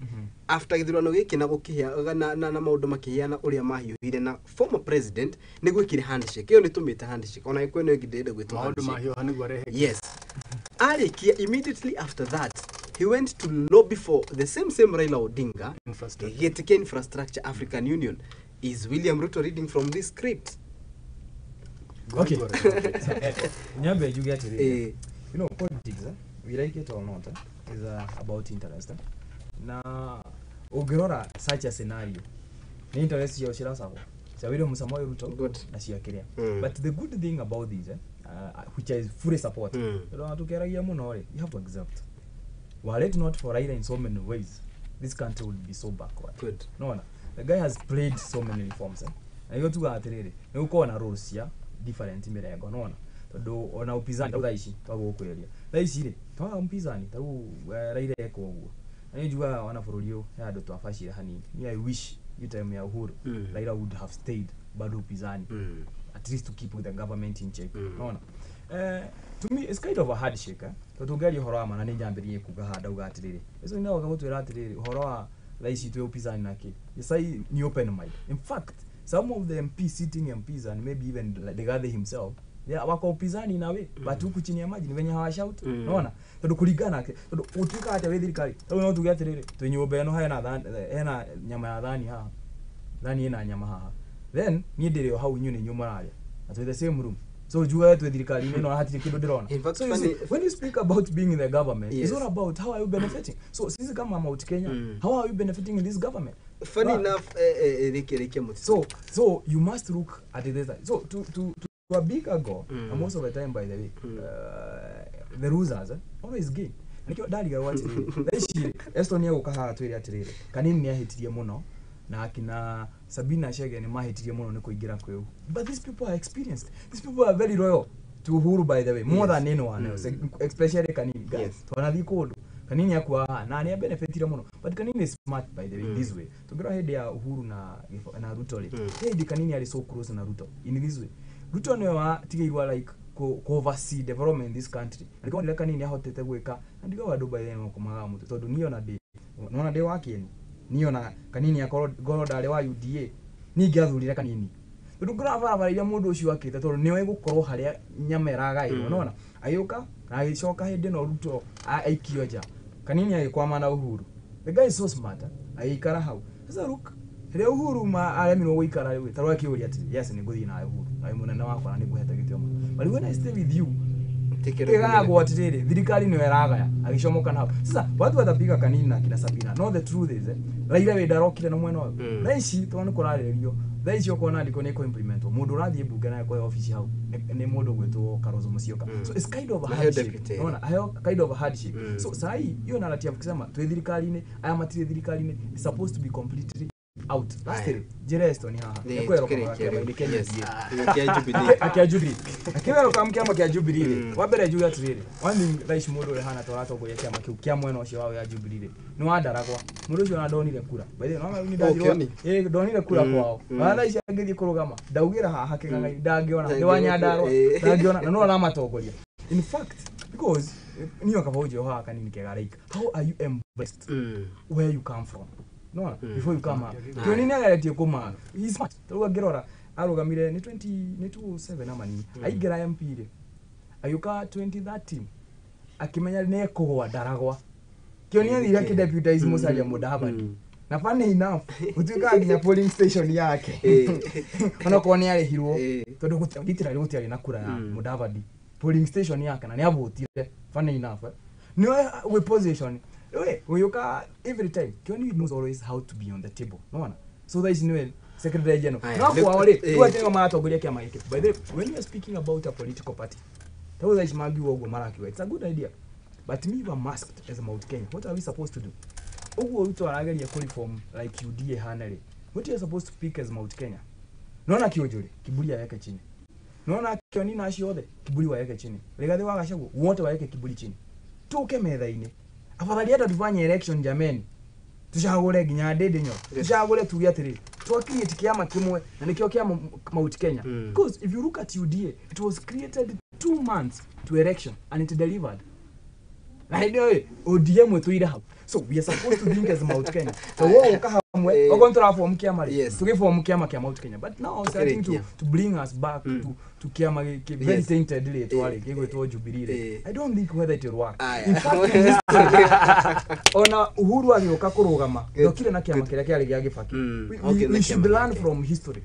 [SPEAKER 1] after gĩthurano gĩkĩ na gũkĩhĩa na maũndũ makĩhiana ũrĩa mahiũhire na former president nĩ gwĩkire handshake ĩyo, nĩ tũmĩte handshake ona gĩkũyũ ĩno ĩngĩ ndĩrenda gwĩtwo
[SPEAKER 3] maũndũ
[SPEAKER 1] handshake.
[SPEAKER 3] Mahiũha nĩguo arehe.
[SPEAKER 1] Yes, arĩkia, immediately after that he went to lobby for the same Raila Odinga
[SPEAKER 3] infrastructure.
[SPEAKER 1] gĩtĩ kĩa infrastructure African Union. Is William Ruto reading from this script?
[SPEAKER 2] Okay. Nyambe njuge atĩrĩrĩ, you know politics, we like it or not, is about interest, na ũngĩrora such a scenario nĩ interest ciao ciracagwo cia William Samoei Ruto na cia kĩrĩa. But the good thing about this, which I fully support, tondũ tũkĩaragia mũno rĩ, you have to accept, were it not for Raila, in so many ways this country would be so backward. Nona the guy has played so many reforms, na nĩguo tugaga atĩrĩrĩ, nĩ gũkorwo na roles cia different mĩrengo, nona tondũ ona upinzani thaa ici twagũkwĩria thaa ici rĩ twaga mpinzani tarĩu Raila eka ũguo, na niĩ njugaga ona bũrũri ũyũ he handũ twabacire hanini. Me, I wish hiyo time ya Uhuru Raila would have stayed bado upinzani, at least to keep the government in check. Nona to me it's kind of a handshake, tondũ tũngĩaria ũhoro wa ma na nĩ nyambĩrĩrie kuga haha ndauga atĩrĩrĩ ũcio nĩ oka gũtwĩra atĩrĩrĩ ũhoro wa thaa ici twĩ upinzani na kĩ sai ni open mind. In fact, some of the MP sitting MPs and maybe even Rigathi himself, they are wako upinzani nawe, but huku chini ya maji ni venye hawashout. Unaona, tondũ kũringana nake, tondũ ũtuĩkaga atĩa wĩ thirikari? Rĩu no tuge atĩrĩrĩ, twĩ nyũmba ĩno, hena nyama ya thani haha, thani ĩna nyama haha, then niĩ ndĩrĩ o hau, inyuĩ nĩ inyuĩ mũrarĩa na twĩ the same room, so njugaga twĩ thirikari-inĩ ĩno na hatirĩ kĩndũ ndĩrona.
[SPEAKER 1] In fact,
[SPEAKER 2] So you see, when you speak about being in the government, it's all about how are you benefiting. So sisi kama Mount Kenya, how are you benefiting in this government?
[SPEAKER 1] Funny enough, rĩkĩ mũtitũ.
[SPEAKER 2] So you must look at this. So to a bigger goal, and most of the time, by the way, the losers always gain. Nikio ndarigarwo atĩrĩrĩ, thaa ici Eston egũka haha twĩre atĩrĩrĩ, Kanini nĩ ahĩtirie mũno na akina Sabina Chege nĩ mahĩtirie mũno nĩ kũingĩra kwĩ but these people are experienced, these people are very loyal to Uhuru, by the way, more than anyone else, especially Kanini. Guys, twanathiĩ kũndũ Kanini akua haha na nĩ abenefitire mũno, but Kanini is smart, by the way, in this way. Tũngĩrora hĩndĩ ya Uhuru na Ruto rĩ, hĩndĩ Kanini arĩ so close na Ruto in this way, Ruto nĩwe watigĩirwo like ku oversee development in this country, na nĩkĩo Kanini ahotete gwĩka na ndiga andũ by the way makomaga mũtwe, tondũ niĩ ona ndĩ nona ndĩ wa kĩeni, niĩ ona Kanini akorwo ngorwo ndarĩ wa UDA, niĩ ingĩathurire Kanini, tondũ ngorora barabara iria mũndũ ũcio akĩte, tondũ nĩwe gũkorwo harĩa nyama ĩragaĩrwo. Nona agĩũka na agĩcoka hĩndĩ ĩno Ruto aikio nja, Kanini agĩkwama na Uhuru. The guy is so smart, agĩikara hau. Sasa look rĩrĩa Uhuru ma aremirwo gũikara rĩu, tarĩu akĩũria atĩrĩ, yes, nĩ ngũthiĩ nawe Uhuru, nawe mũnene wakwa na nĩngũhete gĩtĩo mũno, but when I stay with you, ĩgagwo atĩrĩrĩ, thirikari nĩyo ĩragaya, agĩcomoka na hau. Sasa watu watapiga Kanini na kina Sabina. No the truth is, Raila wĩ ndarokire na mwena ũyũ. Thaa ici tondũ nĩ kũrarĩrĩrio, thaa ici ũkona ndiko nĩ kũ-implementwo, mũndũ ũrathiĩ mbunge na kũheo obici hau nĩ mũndũ ũgwĩtwo Kalonzo Musyoka. So it's kind of a
[SPEAKER 1] Aheo
[SPEAKER 2] handshake.
[SPEAKER 1] deputy.
[SPEAKER 2] Unaona, aheo kind of a handshake. So sahi hiyo narrative kusema twĩ thirikari-inĩ, aya matirĩ thirikari-inĩ, is supposed to be completely out. Lastly, njĩra Eston haha
[SPEAKER 1] Nĩ
[SPEAKER 2] nĩkwerwo
[SPEAKER 1] tũkĩrĩkia
[SPEAKER 2] kĩama-inĩ
[SPEAKER 1] rĩu.
[SPEAKER 2] kĩa
[SPEAKER 1] Yes.
[SPEAKER 2] UDA.
[SPEAKER 1] Kĩa Jubilee.
[SPEAKER 2] Akĩa Jubilee, akĩwerwo kam kĩama kĩa Jubilee rĩ, wa mbere njuge atĩrĩrĩ, one thing, thaa ici mũndũ ũrĩa hana ta ũratongoria kĩama kĩu kĩa mwena ũcio wao ya Jubilee rĩ, nĩ wandaragwa. Mũndũ ũcio ona ndonire kura, by the way, no nĩ ndathirwo.
[SPEAKER 1] Kĩoni.
[SPEAKER 2] Ĩ, ndonire kura kwao. Ona thaa ici angĩthiĩ kũrũgama, ndaugĩra haha kĩng'ang'a, ndangĩona, nĩ wa Nyandarua, ndangĩona, na no aramatongoria in fact, because niyo kaba ũnjĩre haha kanini kega, like how are you embraced where you come from, nona before you come up. Kĩoni nĩ ageretie kũma, he smart. Tarĩu angĩrora arũgamire nĩ 20 nĩ 2007 ama nini, aingĩra MP rĩ, agĩũka 2013 akĩmenya nĩ ekũgwa ndaragwa. Kĩoni athire akĩdeputize Musalia Mudavadi, na funny enough gũtuĩkaga nginya polling station yake onakorwo nĩ arĩhirwo, tondũ literally gũtiarĩ na kura ya Mudavadi polling station yake, na nĩ avotire, funny enough, nĩwe wĩ position we ũgĩũka every time. Kĩoni knows always how to be on the table, nona. So thaa ici nĩwe Secretary general. No kwao rĩ, rĩu atĩ nĩo maratongoria kĩama gĩkĩ. By the way, when you are speaking about a political party, ta thaa ici mangiuga ũguo marakiuga, it's a good idea. But me, if I'm asked as a Mount Kenya, what are we supposed to do? Ũguo Ruto arageria kũ reform like UDA hana rĩ, what are you supposed to pick as Mount Kenya? Naona Kionjuri, kiburi aweke chini. Naona Kioni na acio othe, kiburi waweke chini. Rigathi wa Gachagua, wote waweke kiburi chini. Tuke metha-inĩ. Afadhali hata tufanye election jameni. Tucagũre nginya Ndindi Nyoro. Tucagũre tuge atĩrĩ, twa create kĩama kĩmwe na nĩkĩo kĩa Mount Kenya. Because if you look at UDA, it was created 2 months to election and it delivered. Na hĩndĩ ĩyo ODM ĩtũire hau. So we are supposed to think as Mount Kenya. So wowe ũka hamwe, okorwo tũraform kĩama rĩ, tũgĩform kĩama kĩa Mount Kenya. But now starting to bring us back to kĩama gĩkĩ very tainted rĩtwa rĩ, gĩgwĩtwo Jubilee rĩ. I don't think whether it will work. In fact, ona Uhuru agĩũka kũrũgama, ndokire na kĩama kĩrĩa kĩarĩ gĩa Kibaki. We should learn from history.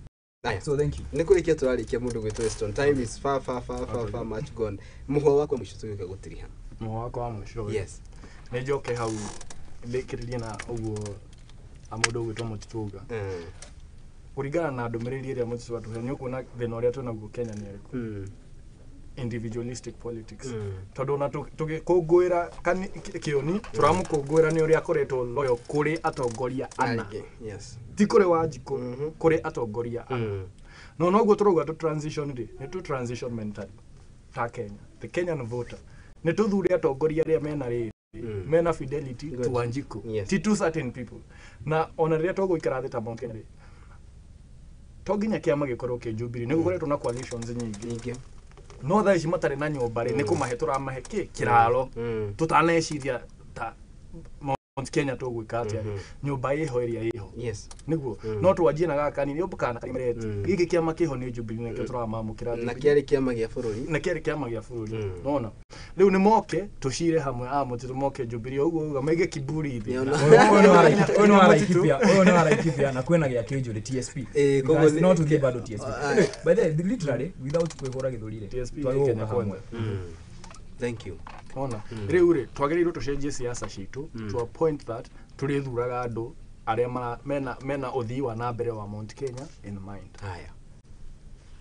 [SPEAKER 2] So thank you.
[SPEAKER 1] Nĩ kũrĩkia tũrarĩkia mũndũ gwĩtwo Eston. Time is far far far far far much gone. Mũhwa wakwa mũico tũgĩũka gũtiriha.
[SPEAKER 3] Mũhwa wakwa wa mũico.
[SPEAKER 1] Yes.
[SPEAKER 3] Nĩ njoke hau ndĩkĩrĩrie na ũguo mũndũ ũgwĩtwo Mũtitũ auga. Kũringana na ndũmĩrĩri ĩrĩa Mũtitũ atũhe, nĩ ũkuona thĩna ũrĩa twĩnaguo Kenya nĩ ũrĩkũ. Individualistic politics. Tondũ ona tũgĩkũngũĩra Kĩoni, tũramũkũngũĩra nĩ ũrĩa akoretwo loyal kũrĩ atongoria ana.
[SPEAKER 1] Yes.
[SPEAKER 3] Ti kũrĩ Wanjikũ, kũrĩ atongoria ana. No noguo tũrauga tũ transition rĩ, nĩ tũ transition mentally ta Kenya, the Kenyan voter. Nĩ tũthure atongoria arĩa mena rĩrĩ, mena fidelity to Wanjikũ, ti to certain people. Na ona rĩrĩa tũgũikara thĩ ta Mount Kenya rĩ, to nginya kĩama gĩkorwo kĩ Jubilee, nĩ gũkoretwo na coalitions nyingĩ. No thaa ici matarĩ na nyũmba rĩ, nĩ kũmahe tũramahe kĩ kĩraro, tũtaneciria ta Mount Kenya tũgwĩka atĩa rĩ, nyũmba ĩho ĩrĩa ĩho.
[SPEAKER 1] Yes.
[SPEAKER 3] Nĩguo, no twanjie na gaka kanini, ũmbũkana karimerete. Gĩkĩ kĩama kĩho nĩ Jubilee, nĩkĩo tũramamũkĩra.
[SPEAKER 1] Na kĩarĩ kĩama gĩa bũrũri.
[SPEAKER 3] Na kĩarĩ kĩama gĩa bũrũri. Nona. Rĩu nĩ moke tũcire hamwe a Mũtitũ moke Jubilee ũguo uga maige kiburi thĩ.
[SPEAKER 2] Ũyũ nĩ wa Laikipia, ũyũ nĩ wa Laikipia na kwĩna gĩa Kĩnjũrĩ TSP. Koguo not to give bado TSP. By the way, literally without kwĩhũra gĩthũri rĩ,
[SPEAKER 3] TSP
[SPEAKER 2] twagĩrĩirwo hamwe.
[SPEAKER 1] Thank you.
[SPEAKER 3] Ona rĩu rĩ, twagĩrĩirwo tũcenjie siasa citũ to a point that tũrĩthuraga andũ arĩa mena ũthii wa na mbere wa Mount Kenya in mind.
[SPEAKER 1] Haya.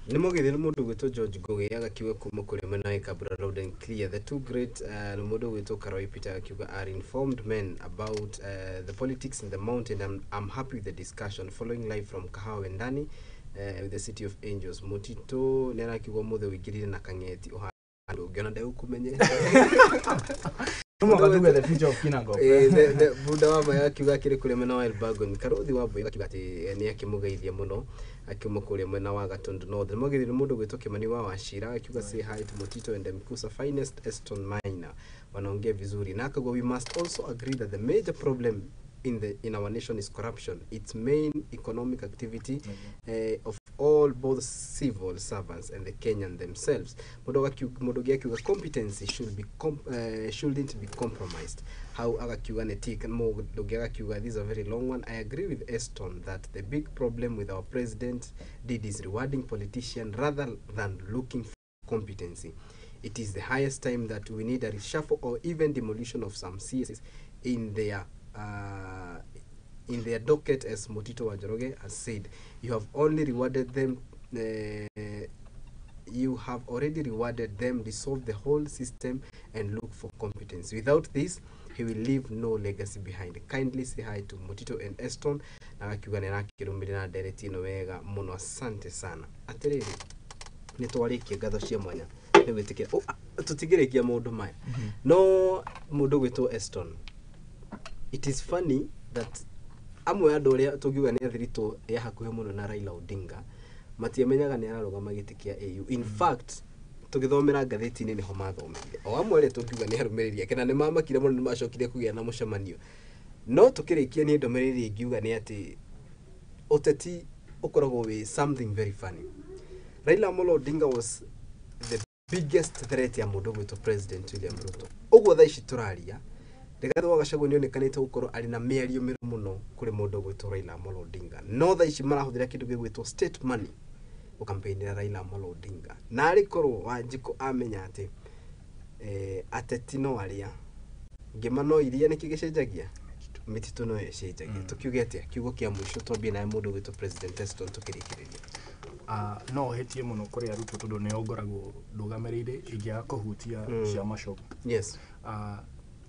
[SPEAKER 1] Nĩ mũgĩthĩ nĩ mũndũ gwĩtwo George Ngugi agakiuga kuma kũrĩ mwena wa Kabura loud and clear. The two great nĩ mũndũ gwĩtwo Karoi Peter akiuga are informed men about the politics in the mountain. I'm happy with the discussion following live from Kahawa Wendani with the City of Angels. Mũtitũ nĩ arakiuga mũthĩ ũingĩrire na kang'eti ũhandũ ũngĩona ndegũkũmenyete.
[SPEAKER 2] Tuge the future of Kinangop.
[SPEAKER 1] Buda wa Maya akiuga akĩrĩ kũrĩa mwena wa Elbagon. Karũthi wa Mbui akiuga atĩ nĩ akĩmũgeithia mũno akiuma kũrĩa mwena wa Gatundu North. Nĩ mũgĩthĩ mũndũ gwĩtwo Kimani wa Wachira akiuga say hi to Mutito and Mkusa finest Eston Maina, wanaongea vizuri. Na akauga we must also agree that the major problem in our nation is corruption. Its main economic activity of all both civil servants and the Kenyan themselves. Mũndũ akiuga competency should be shouldn't be compromised. How agakiuga nĩ tick. Mũndũ agakiuga this is a very long one. I agree with Eston that the big problem with our president did is rewarding politician rather than looking for competency. It is the highest time that we need a reshuffle or even demolition of some CSs in their docket, as Mutito wa Njoroge has said. You have only rewarded them, you have already rewarded them. Dissolve the whole system and look for competence. Without this, he will leave no legacy behind. Kindly say hi to Mutito and Eston. Na akiuga nĩ arakĩrũmĩrĩra na ndereti ĩno wega mũno, asante sana. Atĩrĩrĩ, nĩ twarĩkia ngatho cia mwanya nĩ gwĩtĩkĩra tũtingĩrĩkia maũndũ maya. No mũndũ gwĩtwo Eston, it is funny that amwe andũ arĩa tũngiuga nĩ athiritũ ya hakuhĩ mũno na Raila Odinga matiamenyaga nĩ ararũgama gĩtĩ kĩa AU. In fact, tũgĩthomera ngathĩti-inĩ nĩho mathomeire. O amwe arĩa tũngiuga nĩ arũmĩrĩri ake na nĩ mamakire mũno nĩ macokire kũgĩa na mũcemanio. No tũkĩrĩkia niĩ ndũmĩrĩri ingiuga nĩ atĩ ũteti ũkoragwo wĩ something very funny. Raila Amolo Odinga was the biggest threat ya mũndũ gwĩtwo President William Ruto. Ũguo thaa ici tũraria, Rigathi wa Gachagua nĩonekanĩte gũkorwo arĩ na mĩario mĩru mũno kũrĩ mũndũ gwĩtwo Raila Amolo Odinga. No thaa ici marahũthĩra kĩndũ gĩgwĩtwo state money gũkampenera Raila Amolo Odinga. Na arĩ korwo Wanjikũ amenya atĩ ateti no arĩa ngĩma no iria nĩkĩ gĩcenjagia Mĩtitũ no ĩcenjagia. Tũkiuge atĩa? Kiugo kĩa mũico twambie nawe mũndũ ũgwĩtwo President Eston tũkĩrĩkĩrĩria.
[SPEAKER 3] No hĩtie mũno kũrĩ arutwo tondũ nĩo ngoragwo ndũgamĩrĩire ingĩaga kũhutia cia macogo.
[SPEAKER 1] Yes.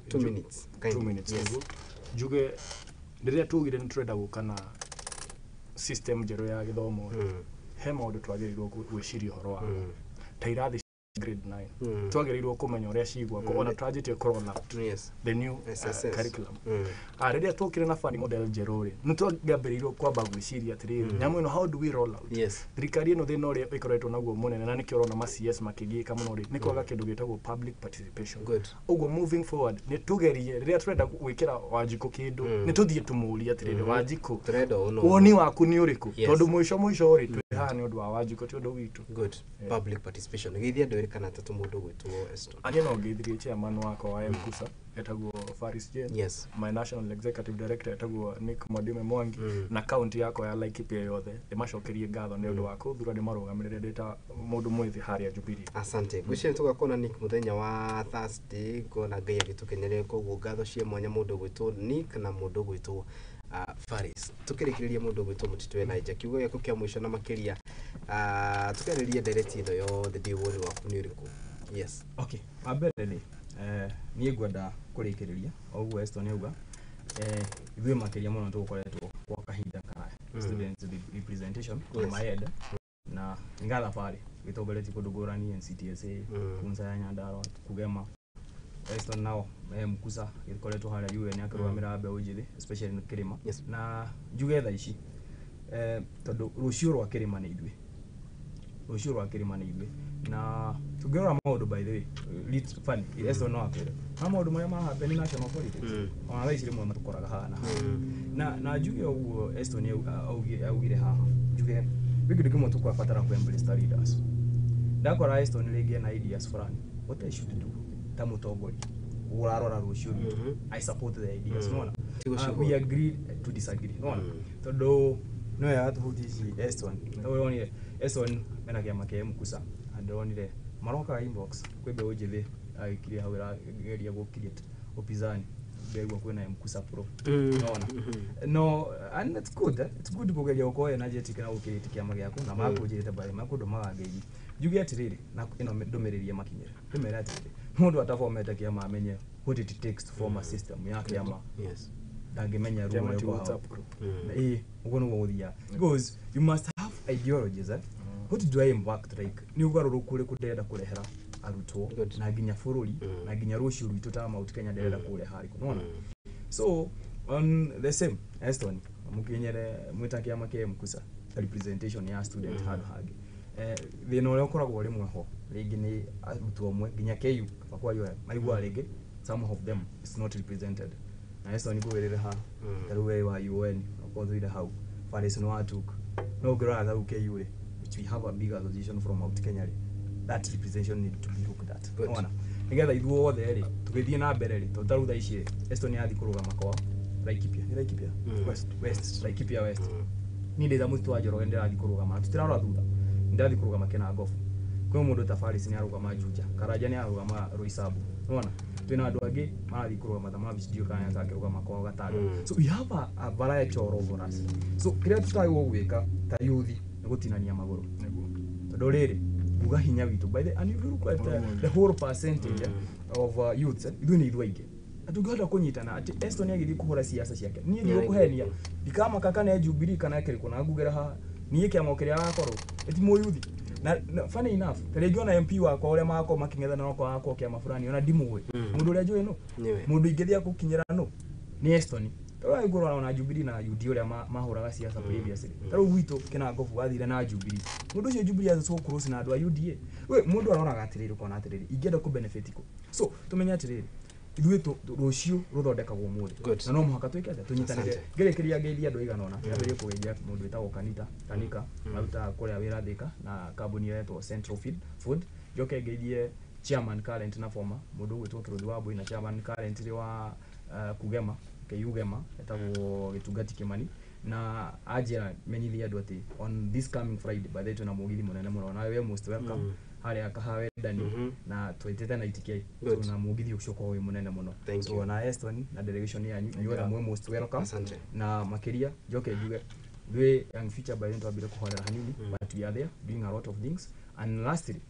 [SPEAKER 1] 2 minutes.
[SPEAKER 3] 2 minutes. Yes. Njuge rĩrĩa tugire nĩ tũrenda gũka na system njerũ ya gĩthomo, he maũndũ twagĩrĩirwo gwĩciria ũhoro wamo. Ta irathi grade 9 twagĩrĩirwo kũmenya ũrĩa cigwakwo, ona twanjĩtie kũ roll out the new curriculum. Rĩrĩa twokire na funding model njerũ rĩ, nĩ twambĩrĩirwo kwamba gwĩciria atĩrĩrĩ, nyamũ ĩno how do we roll out? Thirikari ĩno thĩna ũrĩa ĩkoretwo naguo mũnene na nĩkĩo ũrona ma CS makĩgiĩka mũno rĩ, nĩ kwaga kĩndũ gĩtagwo public participation. Ũguo moving forward nĩ tũgerie rĩrĩa tũrenda gwĩkĩra Wanjikũ kĩndũ, nĩ tũthiĩ tũmũrie atĩrĩrĩ, Wanjikũ, woni waku nĩ ũrĩkũ? Tondũ mũico mũico rĩ, twĩ haha nĩ ũndũ wa Wanjikũ, ti ũndũ witũ.
[SPEAKER 1] Good. Public participation. Geithia andũ erĩ kana atatũ mũndũ ũgwĩtwo Eston.
[SPEAKER 3] Niĩ no ngeithirie chairman wakwa wa MKUSA etagwo Faris Jane.
[SPEAKER 1] Yes.
[SPEAKER 3] My national executive director etagwo Nick Mwadime Mwangi, na county yakwa ya Laikipia yothe ndĩmacokerie ngatho nĩ ũndũ wa kũthura ndĩmarũgamĩrĩre ndĩ ta mũndũ mwĩthĩ harĩa Jubilee.
[SPEAKER 1] Asante. Ngwĩciria tũgakorwo na Nick mũthenya wa Thursday, ngona Ngai agĩtũkeneria, koguo ngatho cia mwanya mũndũ ũgwĩtwo Nick na mũndũ ũgwĩtwo Faris. Tukĩrĩkĩrĩria mũndũ ũgwĩtwo Mũtitũ Elijah, kiugo gĩaku kĩa mũico na makĩria tũkĩarĩrĩria ndereti ĩno yothe, ndiũĩ woni waku nĩ ũrĩkũ? Yes.
[SPEAKER 2] Okay, wa mbere rĩ, niĩ ngwenda kũrĩkĩrĩria o ũguo Eston auga, ithuĩ makĩria mũno tũgũkoretwo kwa kahinda karaya students representation on my head, na nga thabarĩ gĩtongoretie kũndũ ngũrani, NCTSA, Kunza ya Nyandarua, Kugema, Eston nao MKUSA gĩkoretwo harĩa UN akĩrũgamĩrĩra mbeũ njĩthĩ especially kĩrĩma. Na njuge thaa ici, tondũ rũciũ rwa kĩrĩma nĩ ithuĩ, rũciũ rwa kĩrĩma nĩ ithuĩ, na tũngĩrora maũndũ, by the way, funny, Eston no akwĩre na maũndũ marĩa ma happen national politics, ona thaa ici rĩmwe matũkoraga haha na haha. Na njuge ũguo Eston augire haha, njuge gwĩ kĩndũ kĩmwe tũkwabatara kũ embrace ta leaders. Ndakora Eston rĩngĩ ena ideas fulani, what I should do ta mũtongoria ũrarora rũciũ rwitũ, I support the ideas. Nona we agree to disagree, nona tondũ no ya tũhuti ici Eston, tondũ Eston mena kĩama kĩa MKUSA, ndĩronire marokaga inbox kwĩ mbeũ njĩthĩ agĩkirie hau ĩrageria gũ create upinzani, ndĩraigua kwĩna MKUSA pro, nona no, and it's good, it's good kũgeria gũkorwo energetic na gũkĩrĩte kĩama gĩaku na makũnjĩrĩte bari makũndũ magangeithi. Njuge atĩrĩrĩ, na ĩno ndũmĩrĩri ĩmakinyĩre, ndĩmere atĩrĩrĩ, mũndũ ataformete kĩama amenye what it takes to form a system ya kĩama.
[SPEAKER 1] Yes.
[SPEAKER 2] Ndangĩmenya ruo
[SPEAKER 3] Kĩama
[SPEAKER 2] rũrĩa
[SPEAKER 3] ti
[SPEAKER 2] rũkoragwo.
[SPEAKER 3] WhatsApp group.
[SPEAKER 2] Ĩĩ, ũguo nĩguo gũthiaga, because you must have ideologies, eh? What do I impact, like nĩ ũgarũrũku ũrĩkũ ndĩrenda kũrehera arutwo na nginya bũrũri na nginya rũciũ rwitũ ta Mount Kenya ndĩrenda kũreha harĩkũ, nĩwona? So on the same Eston mũkinyere mwĩta kĩama kĩa MKUSA representation ya student handũ hangĩ, thĩna ũrĩa ũkoragwo rĩmwe ho rĩngĩ nĩ arutwo amwe nginya KU kaba kwaria maiguaga rĩngĩ some of them is not represented, na Eston ngũgĩrĩre ha ta rĩu we wa UN okorwo thũire hau Faris nĩ wa TUK, no ũngĩrora ta rĩu KU rĩ, which we have a big association from Mount Kenya rĩ, that representation need to be looked at. Nĩwona? Nĩgetha ithuothe rĩ tũgĩthiĩ na mbere rĩ, tondũ ta rĩu thaa ici rĩ, Eston nĩathiĩ kũrũgama kwa Laikipia, nĩ Laikipia?
[SPEAKER 3] West.
[SPEAKER 2] West, Laikipia West. Niĩ ndĩ ta Mũtitũ wa Njoroge ndĩrathiĩ kũrũgama, tũtirarora thutha, ndĩrathiĩ kũrũgama Kinangofu. Kwĩ mũndũ ta Faris nĩarũgama Juja, Karanja nĩarũgama Roysambu, nĩwona? Twĩna andũ angĩ marathiĩ kũrũgama ta Mavis ndiũĩ kana nĩakakĩrũgama kwao Gatanga. So we have a variety all over us. So kĩrĩa tũtagĩrĩirwo gwĩka ta youth nĩ gũtinania magũrũ, tondũ rĩrĩ nguga hinya witũ, by the, and if you look at the whole percentage of youths, ithuĩ nĩ ithuĩ aingĩ, na tũngĩhota kũnyitana atĩ Eston agĩthiĩ kũhũra siasa ciake, niĩ ndigũkũhenia ndikamaka kana Jubilee kana kĩrĩkũ, na ngugĩra haha niĩ kĩama kĩrĩa agakorwo ĩti mũyuthi. Na funny enough, ta rĩngĩ ona MP wakwa ũrĩa magakorwo makĩng'ethanĩra okorwo agakorwo kĩama fulani, ona ndimũĩ mũndũ ũrĩa njũĩ no mũndũ ingĩthiĩ gũkinyĩra no nĩ Eston. Tarora ngũrora ona Jubilee na UD ũrĩa mahũraga siasa previously, ta rĩu gwitũ Kinangofu wathire na Jubilee, mũndũ ũcio Jubilee azi so close na andũ a UDA, we mũndũ aroraga atĩrĩrĩ, ũkona atĩrĩrĩ ingĩenda kũ benefit kũ. So tũmenye atĩrĩrĩ, ithuĩ rũciũ rũthondekagwo ũmũthĩ, na no mũhaka twĩke atĩa, tũnyitanĩre. Ngĩrĩkĩria ngeithia andũ aigana ũna, nyambĩrĩrie kũgeithia mũndũ wĩtagwo Kanita Kanika, marutaga kũrĩa wĩra Thika na kambuni ĩretwo Central Food. Njoke ngeithie chairman current na former mũndũ ũgwĩtwo Kĩrũthi wa Mbui, na chairman current wa Kugema KU Gema etagwo Gĩtungati Kĩmani, Na anjĩra menyithie andũ atĩ on this coming Friday, by the way, twĩna mũgithi mũnene mũno, nawe we most welcome harĩa Kahawendani, na twĩtĩte na ITK. So na mũgithi ũcio ũkorwo wĩ mũnene mũno.
[SPEAKER 1] Thank
[SPEAKER 2] So
[SPEAKER 1] you.
[SPEAKER 2] na Eston na delegation yanyu, inyuothe mwĩ most welcome.
[SPEAKER 1] Asante.
[SPEAKER 2] Na makĩria njoke njuge ithuĩ Young Future by then twambire kũhorera hanini, but we are there doing a lot of things. And lastly,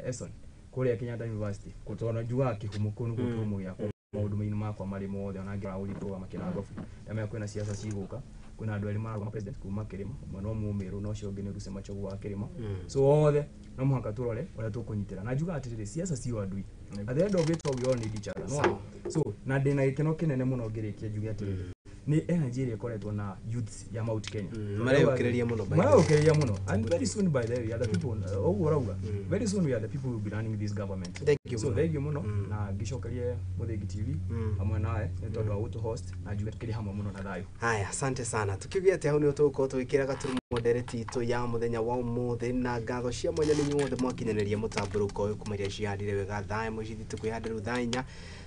[SPEAKER 2] Eston, kũrĩa Kenyatta University, tondũ njugaga kĩhumo kũu nĩkuo kĩhumo gĩakwa, maũndũ mainĩ makwa marĩ mothe, ona ngĩrora gũthiĩ kũrũgama kĩrangobu, ndamenya kwĩna ciaca cigũka, kwĩna andũ erĩ mararũgama president kuma kĩrĩma, ũmwe no Mũmĩrũ na ũcio ũngĩ nĩ Lucy Machogu wa kĩrĩma. So othe no mũhaka tũrore ũrĩa tũkũnyitĩra, na njugaga atĩrĩrĩ, ciaca cio andui, at the end of it all, we all need each other, no? So na ndĩna gĩkeno kĩnene mũno ngĩrĩkia njuge atĩrĩrĩ, nĩ energy ĩrĩa ĩkoretwo na youths ya Mount Kenya.
[SPEAKER 1] Mareyũkĩrĩria mũno, by the way.
[SPEAKER 2] Mareyũkĩrĩria mũno, and very soon, by the way, we are the people, ũguo ũrauga, very soon we are the people who will be running this government.
[SPEAKER 1] Thank you
[SPEAKER 2] So
[SPEAKER 1] mũno.
[SPEAKER 2] thank you mũno, na ngĩcokerie Mũthingi TV hamwe nawe nĩ tondũ wa gũtũ host, na njuge tũkĩrĩ hamwe mũno na thayũ.
[SPEAKER 1] Haya, asante sana. Tukiuge atĩ hau nĩho tũgũkorwo tũgĩkĩra gaturumo ndereti itũ ya mũthenya wa ũmũthĩ, na ngatho cia mwanya nĩ inyuothe mwakinyanĩria mũtambũrũko ũyũ kuma iria cihandire wega thaa ĩmwe cithitũ kwĩhanda rĩu thaa inya,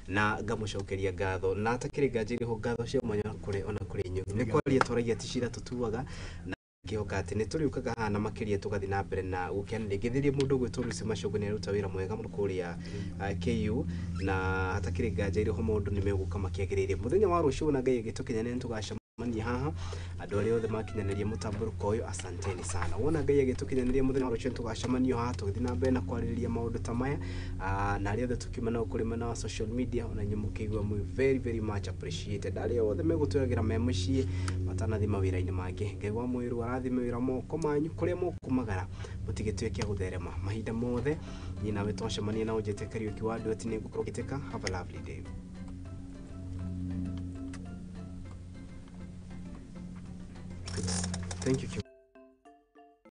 [SPEAKER 1] na ngamũcokeria ngatho na atakĩrĩ nganja irĩho, ngatho cia mwanya kũrĩ ona kũrĩ inyuĩ. Nĩ kwaria twaragia ti cira tũtuaga, na ngĩhoka atĩ nĩ tũrĩũkaga haha na makĩria tũgathiĩ na mbere na gũkĩanĩria. Ngĩthĩrie mũndũ ũgwĩtwo Lucy Machogu, nĩ aruta wĩra mwega mũno kũrĩa KU, na hatakĩrĩ nganja irĩho maũndũ nĩ megũka makĩagĩrĩire. Mũthenya wa rũciũ na Ngai agĩtũkinya nĩ tũgacemania haha. Andũ arĩa othe makinyanĩria mũtambũrũko ũyũ, asanteni sana. Wona Ngai agĩtũkinyanĩria mũthenya wa rũciũ tũgacemania haha tũgĩthiĩ na mbere na kwarĩrĩria maũndũ ta maya. Na arĩa othe tũkiuma nao kũrĩ mwena wa social media, ona inyuĩ mũkĩigua mwĩ very very much appreciated. Arĩa othe megũtwĩragĩra me mũciĩ matanathiĩ mawĩra-inĩ mangĩ, Ngai wa mwĩrũ arathime wĩra moko manyu kũrĩa mũkumagara, mũtigĩtuĩke a gũtherema mahinda mothe. Niĩ nawe twacemania na ũnjĩte Kariũki wa andũ ati nĩngũkorwo ngĩtĩka. Have a lovely day. Thank you.